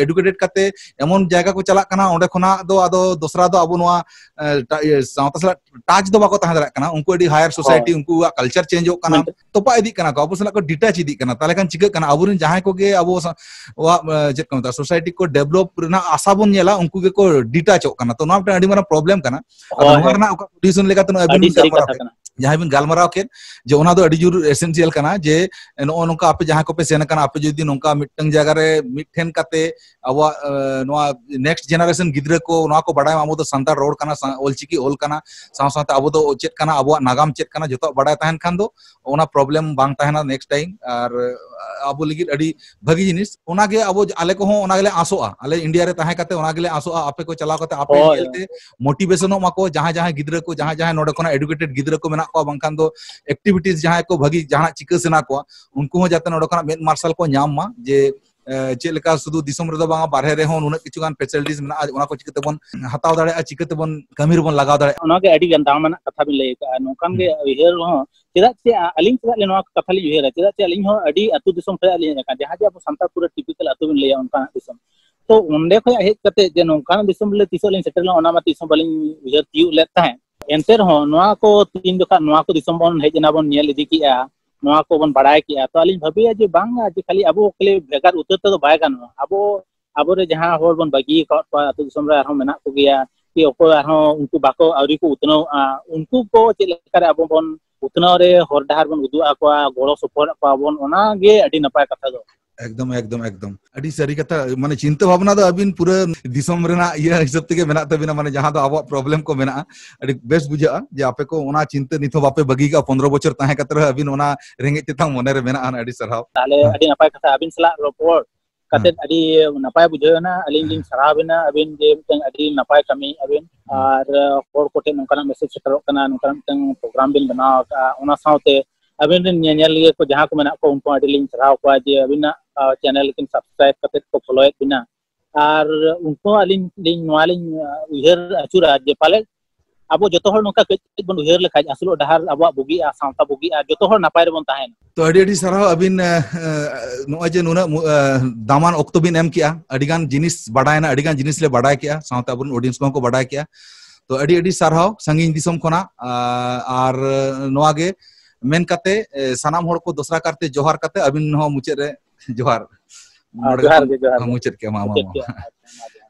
ᱮᱰᱩᱠᱮᱴᱮᱰ ᱠᱟᱛᱮ ᱮᱢᱚᱱ ᱡᱟᱭᱜᱟ ᱠᱚ ᱪᱟᱞᱟᱜ ᱠᱟᱱᱟ, ᱚᱸᱰᱮ ᱠᱷᱚᱱᱟᱜ ᱫᱚ ᱟᱫᱚ ᱫᱚᱥᱨᱟ ᱫᱚ ᱟᱵᱚ ᱱᱚᱣᱟ, ᱮ, ᱴᱟ-, ᱤᱭᱟᱹ, ᱥᱟᱶᱛᱟ ᱥᱟᱞᱟᱜ ᱴᱟᱪ ᱫᱚ ᱵᱟᱠᱚ ᱛᱟᱦᱮᱸ ᱫᱟᱲᱮᱭᱟᱜ ᱠᱟᱱᱟ᱾ ᱩᱱᱠᱩ ᱟᱹᱰᱤ ᱦᱟᱭᱟᱨ ᱥᱳᱥᱟᱭᱴᱤ, ᱦᱳᱭ᱾ ᱩᱱᱠᱩᱣᱟᱜ ᱠᱟᱞᱪᱟᱨ ᱪᱮᱧᱡᱚᱜ ᱠᱟᱱᱟ, ᱢᱮᱱᱛᱮ- ᱛᱚᱯᱟ ᱤᱫᱤᱜ ᱠᱟᱱᱟ ᱠᱚ, ᱟᱵᱚ ᱥᱟᱞᱟᱜ ᱠᱚ ᱰᱤᱴᱟᱪ ᱤᱫᱤᱜ ᱠᱟᱱᱟ᱾ ᱛᱟᱦᱞᱮ ᱮᱱᱠᱷᱟᱱ ᱪᱤᱠᱟᱹᱜ ᱠᱟᱱᱟ, ᱟᱵᱚᱨᱮᱱ ᱡᱟᱦᱟᱸᱭ ᱠᱚᱜᱮ ᱟᱵᱚ ᱥᱟ-, ᱣᱟᱜ, ᱮ, ᱪᱮᱫ ᱠᱚ ᱢᱮᱛᱟᱜᱼᱟ, ᱥᱳᱥᱟᱭᱴᱤ ᱠᱚ ᱰᱮᱵᱷᱞᱚᱯ ᱨᱮᱱᱟᱜ ᱟᱥᱟ ᱵᱚᱱ ᱧᱮᱞᱟ, ᱩᱱᱠᱩ ᱜᱮᱠᱚ ᱰᱤᱴᱟᱪᱚᱜ ᱠᱟᱱᱟ᱾ ᱛᱚ ᱱᱚᱣᱟ ᱢᱤᱫᱴᱟᱝ ᱟᱹᱰᱤ ᱢᱟᱨᱟᱝ ᱯᱨᱚᱵᱞᱮᱢ ᱠᱟᱱᱟ᱾ ᱟᱫᱚ ᱦᱳᱭ, ᱱᱚᱣᱟ ᱦᱳᱭ᱾ ᱨᱮᱱᱟᱜ ᱚᱠᱟ ᱥᱚᱞᱤᱭᱩᱥᱚᱱ ᱞᱮᱠᱟᱛᱮ ᱱᱚᱜᱼᱚᱭ ᱟᱹᱰᱤ ᱵᱤᱱ ᱥᱟᱹᱨᱤ ᱜᱟᱞᱢᱟᱨᱟᱣ ᱠᱟᱛᱷᱟ ᱠᱮᱫ, ᱠᱟᱱᱟ᱾ ᱡᱟᱦᱟᱸᱭ ᱵᱤᱱ ᱜᱟᱞᱢᱟᱨᱟᱣ ᱠᱮᱫ, ᱡᱮ ᱚᱱᱟ ᱫᱚ ᱟᱹᱰᱤ ᱡᱳᱨ ᱮᱥᱮᱱᱥᱤᱭᱟᱞ ᱠᱟᱱᱟ, ᱡᱮ ᱱᱚᱜᱼᱚ ᱱᱚᱝᱠᱟ ᱟᱯᱮ ᱡᱟᱦᱟᱸ ᱠᱚᱯᱮ ᱥᱮᱱ ᱟᱠᱟᱱᱟ, ᱟᱯᱮ ᱡᱩᱫᱤ ᱱᱚᱝᱠᱟ ᱢᱤᱫᱴᱟᱝ ᱡᱟᱭᱜᱟ ᱨᱮ ᱢᱤᱫᱴᱷᱮᱱ ᱠᱟᱛᱮ ᱟᱵᱚᱣᱟᱜ, ᱮ, ᱱᱚᱣᱟ ᱱᱮᱠᱥᱴ ᱡᱮᱱᱟᱨᱮᱥᱚᱱ ᱜᱤᱫᱽᱨᱟᱹ ᱠᱚ ᱱᱚᱣᱟ ᱠᱚ ᱵᱟᱰᱟᱭ ᱢᱟ, ᱟᱵᱚ ᱫᱚ ᱥᱟᱱᱛᱟᱲ ᱨᱚᱲ ᱠᱟᱱᱟ, ᱥᱟ-, ᱚᱞᱪᱤᱠᱤ ᱚᱞ ᱠᱟᱱᱟ, ᱥᱟᱶ ᱥᱟᱶᱛᱮ ᱟᱵᱚ ᱫᱚ ᱪᱮᱫ ᱠᱟᱱᱟ, ᱟᱵᱚᱣᱟᱜ ᱱᱟᱜᱟᱢ ᱪᱮᱫ ᱠᱟᱱᱟ, ᱡᱚᱛᱚᱣᱟᱜ ᱵᱟᱰᱟᱭ ᱛᱟᱦᱮᱱ ᱠᱷᱟᱱ ᱫᱚ ᱚᱱᱟ ᱯᱨᱚᱵᱞᱮᱢ ᱵᱟᱝ ᱛᱟᱦᱮᱱᱟ ᱱᱮᱠᱥᱴ ᱴᱟᱭᱤᱢ᱾ ᱟᱨ, ᱟ, ᱟᱵᱚ ᱞᱟᱹᱜᱤᱫ ᱟᱹᱰᱤ ᱵᱷᱟᱹᱜᱤ ᱡᱤᱱᱤᱥ᱾ ᱚᱱᱟᱜᱮ ᱟᱵᱚ, ᱟᱞᱮ ᱠᱚᱦᱚᱸ ᱚᱱᱟ ᱜᱮᱞᱮ ᱟᱸᱥᱚᱜᱼᱟ, ᱟᱞᱮ ᱤᱱᱰᱤᱭᱟ ᱨᱮ ᱛᱟᱦᱮᱸ ᱠᱟᱛᱮ ᱚᱱᱟ ᱜᱮᱞᱮ ᱟᱸᱥᱚᱜᱼᱟ, ᱟᱯᱮ ᱠᱚ ᱪᱟᱞᱟᱣ ᱠᱟᱛᱮ ᱟᱯᱮ ᱦᱳᱭ᱾ ᱧᱮᱞᱛᱮ ᱢᱳᱴᱤᱵᱷᱮᱥᱚᱱᱚᱜ ᱢᱟᱠᱚ, ᱡᱟᱦᱟᱸ ᱡᱟᱦᱟᱸᱭ ᱜᱤᱫᱽᱨᱟᱹ ᱠᱚ, ᱡᱟᱦᱟᱸ ᱡᱟᱦᱟᱸᱭ ᱱᱚᱰᱮ ᱠᱷᱚᱱᱟᱜ ᱮᱰᱩᱠᱮᱴᱮᱰ ᱜᱤᱫᱽᱨᱟᱹ ᱠᱚ ᱢᱮᱱᱟᱜ ᱠᱚᱣᱟ, ᱵᱟᱝᱠᱷᱟᱱ ᱫᱚ ᱮᱠᱴᱤᱵᱷᱤᱴᱤᱡᱽ ᱡᱟᱦᱟᱸᱭ ᱠᱚ ᱵᱷᱟᱹᱜᱤ ᱡᱟᱦᱟᱱᱟᱜ ᱪᱤᱠᱟᱹ ᱥᱟᱱᱟ ᱠᱚᱣᱟ, ᱩᱱᱠᱩ ᱦᱚᱸ ᱡᱟᱛᱮ ᱱᱚᱰᱮ ᱠᱷᱚᱱᱟᱜ ᱢᱮᱫ ᱢᱟᱨᱥᱟᱞ ᱠᱚ ᱧᱟᱢ ᱢᱟ, ᱡᱮ, ᱮ, ᱪᱮᱫ ᱞᱮᱠᱟ ᱥᱩᱫᱷᱩ ᱫᱤᱥᱚᱢ ᱨᱮᱫᱚ ᱵᱟᱝᱟ, ᱵᱟᱨᱦᱮ ᱨᱮᱦᱚᱸ ᱱᱩᱱᱟᱹᱜ ᱠᱤᱪᱷᱩ ᱜᱟᱱ ᱯᱷᱮᱥᱤᱞᱤᱴᱤᱡᱽ ᱢᱮᱱᱟᱜᱼᱟ, ᱚᱱᱟ ᱠᱚ ᱪᱤᱠᱟᱹ ᱛᱮᱵᱚᱱ ᱦᱟᱛᱟᱣ ᱫᱟᱲᱮᱭᱟᱜᱼᱟ, ᱪᱤᱠᱟᱹ ᱛᱮᱵᱚᱱ ᱠᱟᱹᱢᱤ ᱨᱮᱵᱚᱱ ᱞᱟᱜᱟᱣ ᱫᱟᱲᱮᱭᱟᱜᱼᱟ᱾ ᱚᱱᱟᱜᱮ ᱟᱹᱰᱤ ᱜᱟᱱ ᱫᱟᱢᱟᱱᱟᱜ ᱠᱟᱛᱷᱟ ᱵᱤᱱ ᱞᱟᱹᱭ ᱟᱠᱟᱫᱼᱟ᱾ ᱱᱚᱝᱠᱟᱱ ᱜᱮ ᱦᱩᱸ᱾ ᱩᱭᱦᱟᱹᱨ ᱦᱚᱸ, ᱪᱮᱫᱟᱜ ᱪᱮ ᱟ-, ᱟᱹᱞᱤᱧ ᱪᱮᱫᱟᱜ ᱞᱤᱧ ᱱᱚᱣᱟ ᱠᱟᱛᱷᱟ ᱞᱤᱧ ᱩᱭᱦᱟᱹᱨᱟ, ᱪᱮᱫᱟᱜ ᱪᱮ ᱟᱹᱞᱤᱧ ᱦᱚᱸ ᱟᱹᱰᱤ ᱟᱹᱛᱩ ᱫᱤᱥᱚᱢ ᱠᱷᱚᱱᱟᱜ ᱞᱤᱧ ᱦᱮᱡ ᱟᱠᱟᱱᱟ, ᱡᱟᱦᱟᱸ ᱡᱮ ᱟᱵᱚ ᱥᱟᱱᱛᱟᱲ ᱯᱩᱨᱟᱹ ᱴᱤᱯᱤᱠᱟᱞ ᱟᱹᱛᱩ ᱵᱤᱱ ᱞᱟᱹᱭᱟ, ᱚᱱᱠᱟᱱᱟᱜ ᱫᱤᱥᱚᱢ᱾ ᱛᱚ ᱚᱸᱰᱮ ᱠᱷᱚᱱᱟᱜ ᱦᱮᱡ ᱠᱟᱛᱮ ᱡᱮ ᱱᱚᱝᱠᱟᱱ ᱫᱤᱥᱚᱢ ᱨᱮ ᱛᱤᱥᱚᱜ ᱞᱤᱧ ᱥᱮᱴᱮᱨ ᱞᱮᱱᱟ, ᱚᱱᱟ ᱢᱟ ᱛᱤᱥ ᱦᱚᱸ ᱵᱟᱹᱞᱤᱧ ᱩᱭᱦᱟᱹᱨ ᱛᱤᱭᱳᱜ ᱞᱮᱫ ᱛᱟᱦᱮᱸᱫ᱾ ᱮᱱᱛᱮ ᱨᱮᱦᱚᱸ ᱱᱚᱣᱟ ᱠᱚ ᱛᱤᱱ ᱡᱚᱠᱷᱟᱜ ᱱᱚᱣᱟ ᱠᱚ ᱫᱤᱥᱚᱢ ᱵᱚᱱ ᱦᱮᱡ ᱮᱱᱟ, ᱵᱚᱱ ᱧᱮᱞ ᱤᱫᱤ ᱠᱮᱜᱼᱟ, ᱱᱚᱣᱟ ᱠᱚᱵᱚᱱ ᱵᱟᱲᱟᱭ ᱠᱮᱜᱼᱟ, ᱛᱚ ᱟᱹᱞᱤᱧ ᱵᱷᱟᱹᱵᱤᱭᱟ ᱡᱮ ᱵᱟᱝ, ᱡᱮ ᱠᱷᱟᱹᱞᱤ ᱟᱵᱚ ᱠᱷᱟᱹᱞᱤ ᱵᱷᱮᱜᱟᱨ ᱩᱛᱟᱹᱨ ᱛᱮᱫᱚ ᱵᱟᱭ ᱜᱟᱱᱚᱜᱼᱟ᱾ ᱟᱵᱚ, ᱟᱵᱚᱨᱮ ᱡᱟᱦᱟᱸ ᱦᱚᱲ ᱵᱚᱱ ᱵᱟᱹᱜᱤ ᱟᱠᱟᱫ ᱠᱚᱣᱟ ᱟᱹᱛᱩ ᱫᱤᱥᱚᱢ ᱨᱮ, ᱟᱨᱦᱚᱸ ᱢᱮᱱᱟᱜ ᱠᱚᱜᱮᱭᱟ, ᱠᱤ ᱚᱠᱚᱭ ᱟᱨᱦᱚᱸ ᱩᱱᱠᱩ ᱵᱟᱠᱚ, ᱟᱹᱣᱨᱤ ᱠᱚ ᱩᱛᱱᱟᱹᱣᱼᱟ, ᱩᱱᱠᱩ ᱠᱚ ᱪᱮᱫ ᱞᱮᱠᱟᱨᱮ ᱟᱵᱚ ᱵᱚᱱ ᱩᱛᱱᱟᱹᱣ ᱨᱮ ᱦᱚᱨ ᱰᱟᱦᱟᱨ ᱵᱚᱱ ᱩᱫᱩᱜ ᱟᱠᱚᱣᱟ, ᱜᱚᱲᱚ ᱥᱚᱯᱚᱦᱚᱫ ᱟᱠᱚᱣᱟ ᱵᱚᱱ, ᱚᱱᱟ ᱜᱮ ᱟᱹᱰᱤ ᱱᱟᱯᱟᱭ ᱠᱟᱛᱷᱟ ᱫᱚ᱾ ᱮᱠᱫᱚᱢ, ᱮᱠᱫᱚᱢ, ᱮᱠᱫᱚᱢ᱾ ᱟᱹᱰᱤ ᱥᱟᱹᱨᱤ ᱠᱟᱛᱷᱟ, ᱢᱟᱱᱮ ᱪᱤᱱᱛᱟᱹ ᱵᱷᱟᱵᱽᱱᱟ ᱫᱚ ᱟᱹᱵᱤᱱ ᱯᱩᱨᱟᱹ ᱫᱤᱥᱚᱢ ᱨᱮᱱᱟᱜ ᱤᱭᱟᱹ ᱦᱤᱥᱟᱹᱵ ᱛᱮᱜᱮ ᱢᱮᱱᱟᱜ ᱛᱟᱹᱵᱤᱱᱟ, ᱢᱟᱱᱮ ᱡᱟᱦᱟᱸ ᱫᱚ ᱟᱵᱚᱣᱟᱜ ᱯᱨᱚᱵᱞᱮᱢ ᱠᱚ ᱢᱮᱱᱟᱜᱼᱟ᱾ ᱟᱹᱰᱤ ᱵᱮᱥ ᱵᱩᱡᱷᱟᱹᱜᱼᱟ ᱡᱮ ᱟᱯᱮ ᱠᱚ ᱚᱱᱟ ᱪᱤᱱᱛᱟᱹ ᱱᱤᱛ ᱦᱚᱸ ᱵᱟᱯᱮ ᱵᱟᱹᱜᱤ ᱠᱟᱜᱼᱟ, ᱯᱚᱱᱫᱽᱨᱚ ᱵᱚᱪᱷᱚᱨ ᱛᱟᱦᱮᱸ ᱠᱟᱛᱮ ᱨᱮᱦᱚᱸ ᱟᱹᱵᱤᱱ ᱚᱱᱟ ᱨᱮᱸᱜᱮᱡ ᱛᱮᱛᱟᱝ ᱢᱚᱱᱮ ᱨᱮ ᱢᱮᱱᱟᱜᱼᱟ, ᱟᱹᱰᱤ ᱥᱟᱨᱦᱟᱣ᱾ ᱛᱟᱦᱞᱮ ᱦᱮᱸ᱾ ᱟᱹᱰᱤ ᱱᱟᱯᱟᱭ ᱠᱟᱛᱷᱟ, ᱟᱹᱵᱤᱱ ᱥᱟᱞᱟᱜ ᱨᱚᱯᱚᱲ ᱠᱟᱛᱮ ᱦᱮᱸ᱾ ᱟᱹᱰᱤ ᱱᱟᱯᱟᱭ ᱵᱩᱡᱷᱟᱹᱣ ᱮᱱᱟ᱾ ᱟᱹᱞᱤᱧ ᱞᱤᱧ ᱦᱮᱸ᱾ ᱥᱟᱨᱦᱟᱣ ᱵᱤᱱᱟ, ᱟᱹᱵᱤᱱ ᱡᱮ ᱢᱤᱫᱴᱟᱝ ᱟᱹᱰᱤ ᱱᱟᱯᱟᱭ ᱠᱟᱹᱢᱤ ᱟᱹᱵᱤᱱ᱾ ᱦᱮᱸ᱾ ᱟᱨ, ᱟᱸ, ᱦᱚᱲ ᱠᱚᱴᱷᱮᱱ ᱱᱚᱝᱠᱟᱱᱟᱜ ᱢᱮᱥᱮᱡᱽ ᱥᱮᱴᱮᱨᱚᱜ ᱠᱟᱱᱟ, ᱱᱚᱝᱠᱟᱱᱟᱜ ᱢᱤᱫᱴᱟᱝ ᱯᱨᱳᱜᱨᱟᱢ ᱵᱤᱱ ᱵᱮᱱᱟᱣ ᱟᱠᱟᱫᱼᱟ, ᱚᱱᱟ ᱥᱟᱶᱛᱮ ᱟᱹᱵᱤᱱ ᱨᱮᱱ ᱧᱮᱧᱮᱞᱤᱭᱟᱹ ᱠᱚ ᱡᱟᱦᱟᱸ ᱠᱚ ᱢᱮᱱᱟᱜ ᱠᱚᱣᱟ, ᱩᱱᱠᱩ ᱟᱹᱰᱤ ᱞᱤᱧ ᱥᱟᱨᱦᱟᱣ ᱠᱚᱣᱟ ᱡᱮ ᱟᱹᱵᱤᱱᱟᱜ, ᱟᱸ, ᱪᱮᱱᱮᱞ ᱠᱤᱱ ᱥᱟᱵᱥᱠᱨᱟᱭᱤᱵ ᱠᱟᱛᱮ ᱠᱚ ᱯᱷᱚᱞᱳᱭᱮᱫ ᱵᱤᱱᱟ᱾ ᱟᱨ ᱩᱱᱠᱩ ᱦᱚᱸ ᱟᱹᱞᱤᱧ ᱞᱤᱧ ᱱᱚᱣᱟ ᱞᱤᱧ, ᱟᱸ, ᱩᱭᱦᱟᱹᱨ ᱟᱹᱪᱩᱨᱟ ᱡᱮ ᱯᱟᱞᱮᱫ ᱟᱵᱚ ᱡᱚᱛᱚ ᱦᱚᱲ ᱱᱚᱝᱠᱟ ᱠᱟᱹᱡ ᱠᱟᱹᱡ ᱵᱚᱱ ᱩᱭᱦᱟᱹᱨ ᱞᱮᱠᱷᱟᱡ ᱟᱹᱥᱩᱞᱚᱜ ᱰᱟᱦᱟᱨ ᱟᱵᱚᱣᱟᱜ ᱵᱩᱜᱤᱜᱼᱟ, ᱥᱟᱶᱛᱟ ᱵᱩᱜᱤᱜᱼᱟ, ᱡᱚᱛᱚ ᱦᱚᱲ ᱱᱟᱯᱟᱭ ᱨᱮᱵᱚᱱ ᱛᱟᱦᱮᱱᱟ᱾ ᱛᱚ ᱟᱹᱰᱤ ᱟᱹᱰᱤ ᱥᱟᱨᱦᱟᱣ ᱟᱹᱵᱤᱱ, ᱮ, ᱮ, ᱱᱚᱜᱼᱚᱭ ᱡᱮ ᱱᱩᱱᱟᱹᱜ ᱢᱩ-, ᱮ, ᱫᱟᱢᱟᱱ ᱚᱠᱛᱚ ᱵᱤᱱ ᱮᱢ ᱠᱮᱜᱼᱟ, ᱟᱹᱰᱤ ᱜᱟᱱ ᱡᱤᱱᱤᱥ ᱵᱟᱰᱟᱭᱮᱱᱟ, ᱟᱹᱰᱤ ᱜᱟᱱ ᱡᱤᱱᱤᱥ ᱞᱮ ᱵᱟᱰᱟᱭ ᱠᱮᱜᱼᱟ, ᱥᱟᱶᱛᱮ ᱟᱵᱚᱨᱮᱱ ᱚᱰᱤᱭᱮᱱᱥ ᱠᱚᱦᱚᱸ ᱠᱚ ᱵᱟᱰᱟᱭ ᱠᱮᱜᱼᱟ᱾ ᱛᱚ ᱟᱹᱰᱤ ᱟᱹᱰᱤ ᱥᱟᱨᱦᱟᱣ ᱥᱟᱺᱜᱤᱧ ᱫᱤᱥᱚᱢ ᱠᱷᱚᱱᱟᱜ, ᱟ, ᱟᱨ ᱱᱚᱣᱟ ᱜᱮ ᱢᱮᱱ ᱠᱟᱛᱮ, ᱮ, ᱥᱟᱱᱟᱢ ᱦᱚᱲ ᱠᱚ ᱫᱚᱥᱨᱟ ᱠᱟᱨᱛᱮ ᱡᱚᱦᱟᱨ ᱠᱟᱛᱮ ᱟᱹᱵᱤᱱ ᱦᱚᱸ ᱢᱩᱪᱟᱹᱫ ᱨᱮ ᱡᱚᱦᱟᱨ᱾ ᱡᱚᱦᱟᱨ ᱜᱮ, ᱡᱚᱦᱟᱨ ᱜᱮ᱾ ᱢᱩᱪᱟᱹᱫ ᱠᱮᱫ ᱢᱟ, ᱢᱟ, ᱢᱩᱪᱟᱹᱫ ᱢᱟ᱾ ᱠᱮᱫ, ᱟᱪᱪᱷᱟ, ᱢᱟ, ᱡᱚᱦᱟᱨ᱾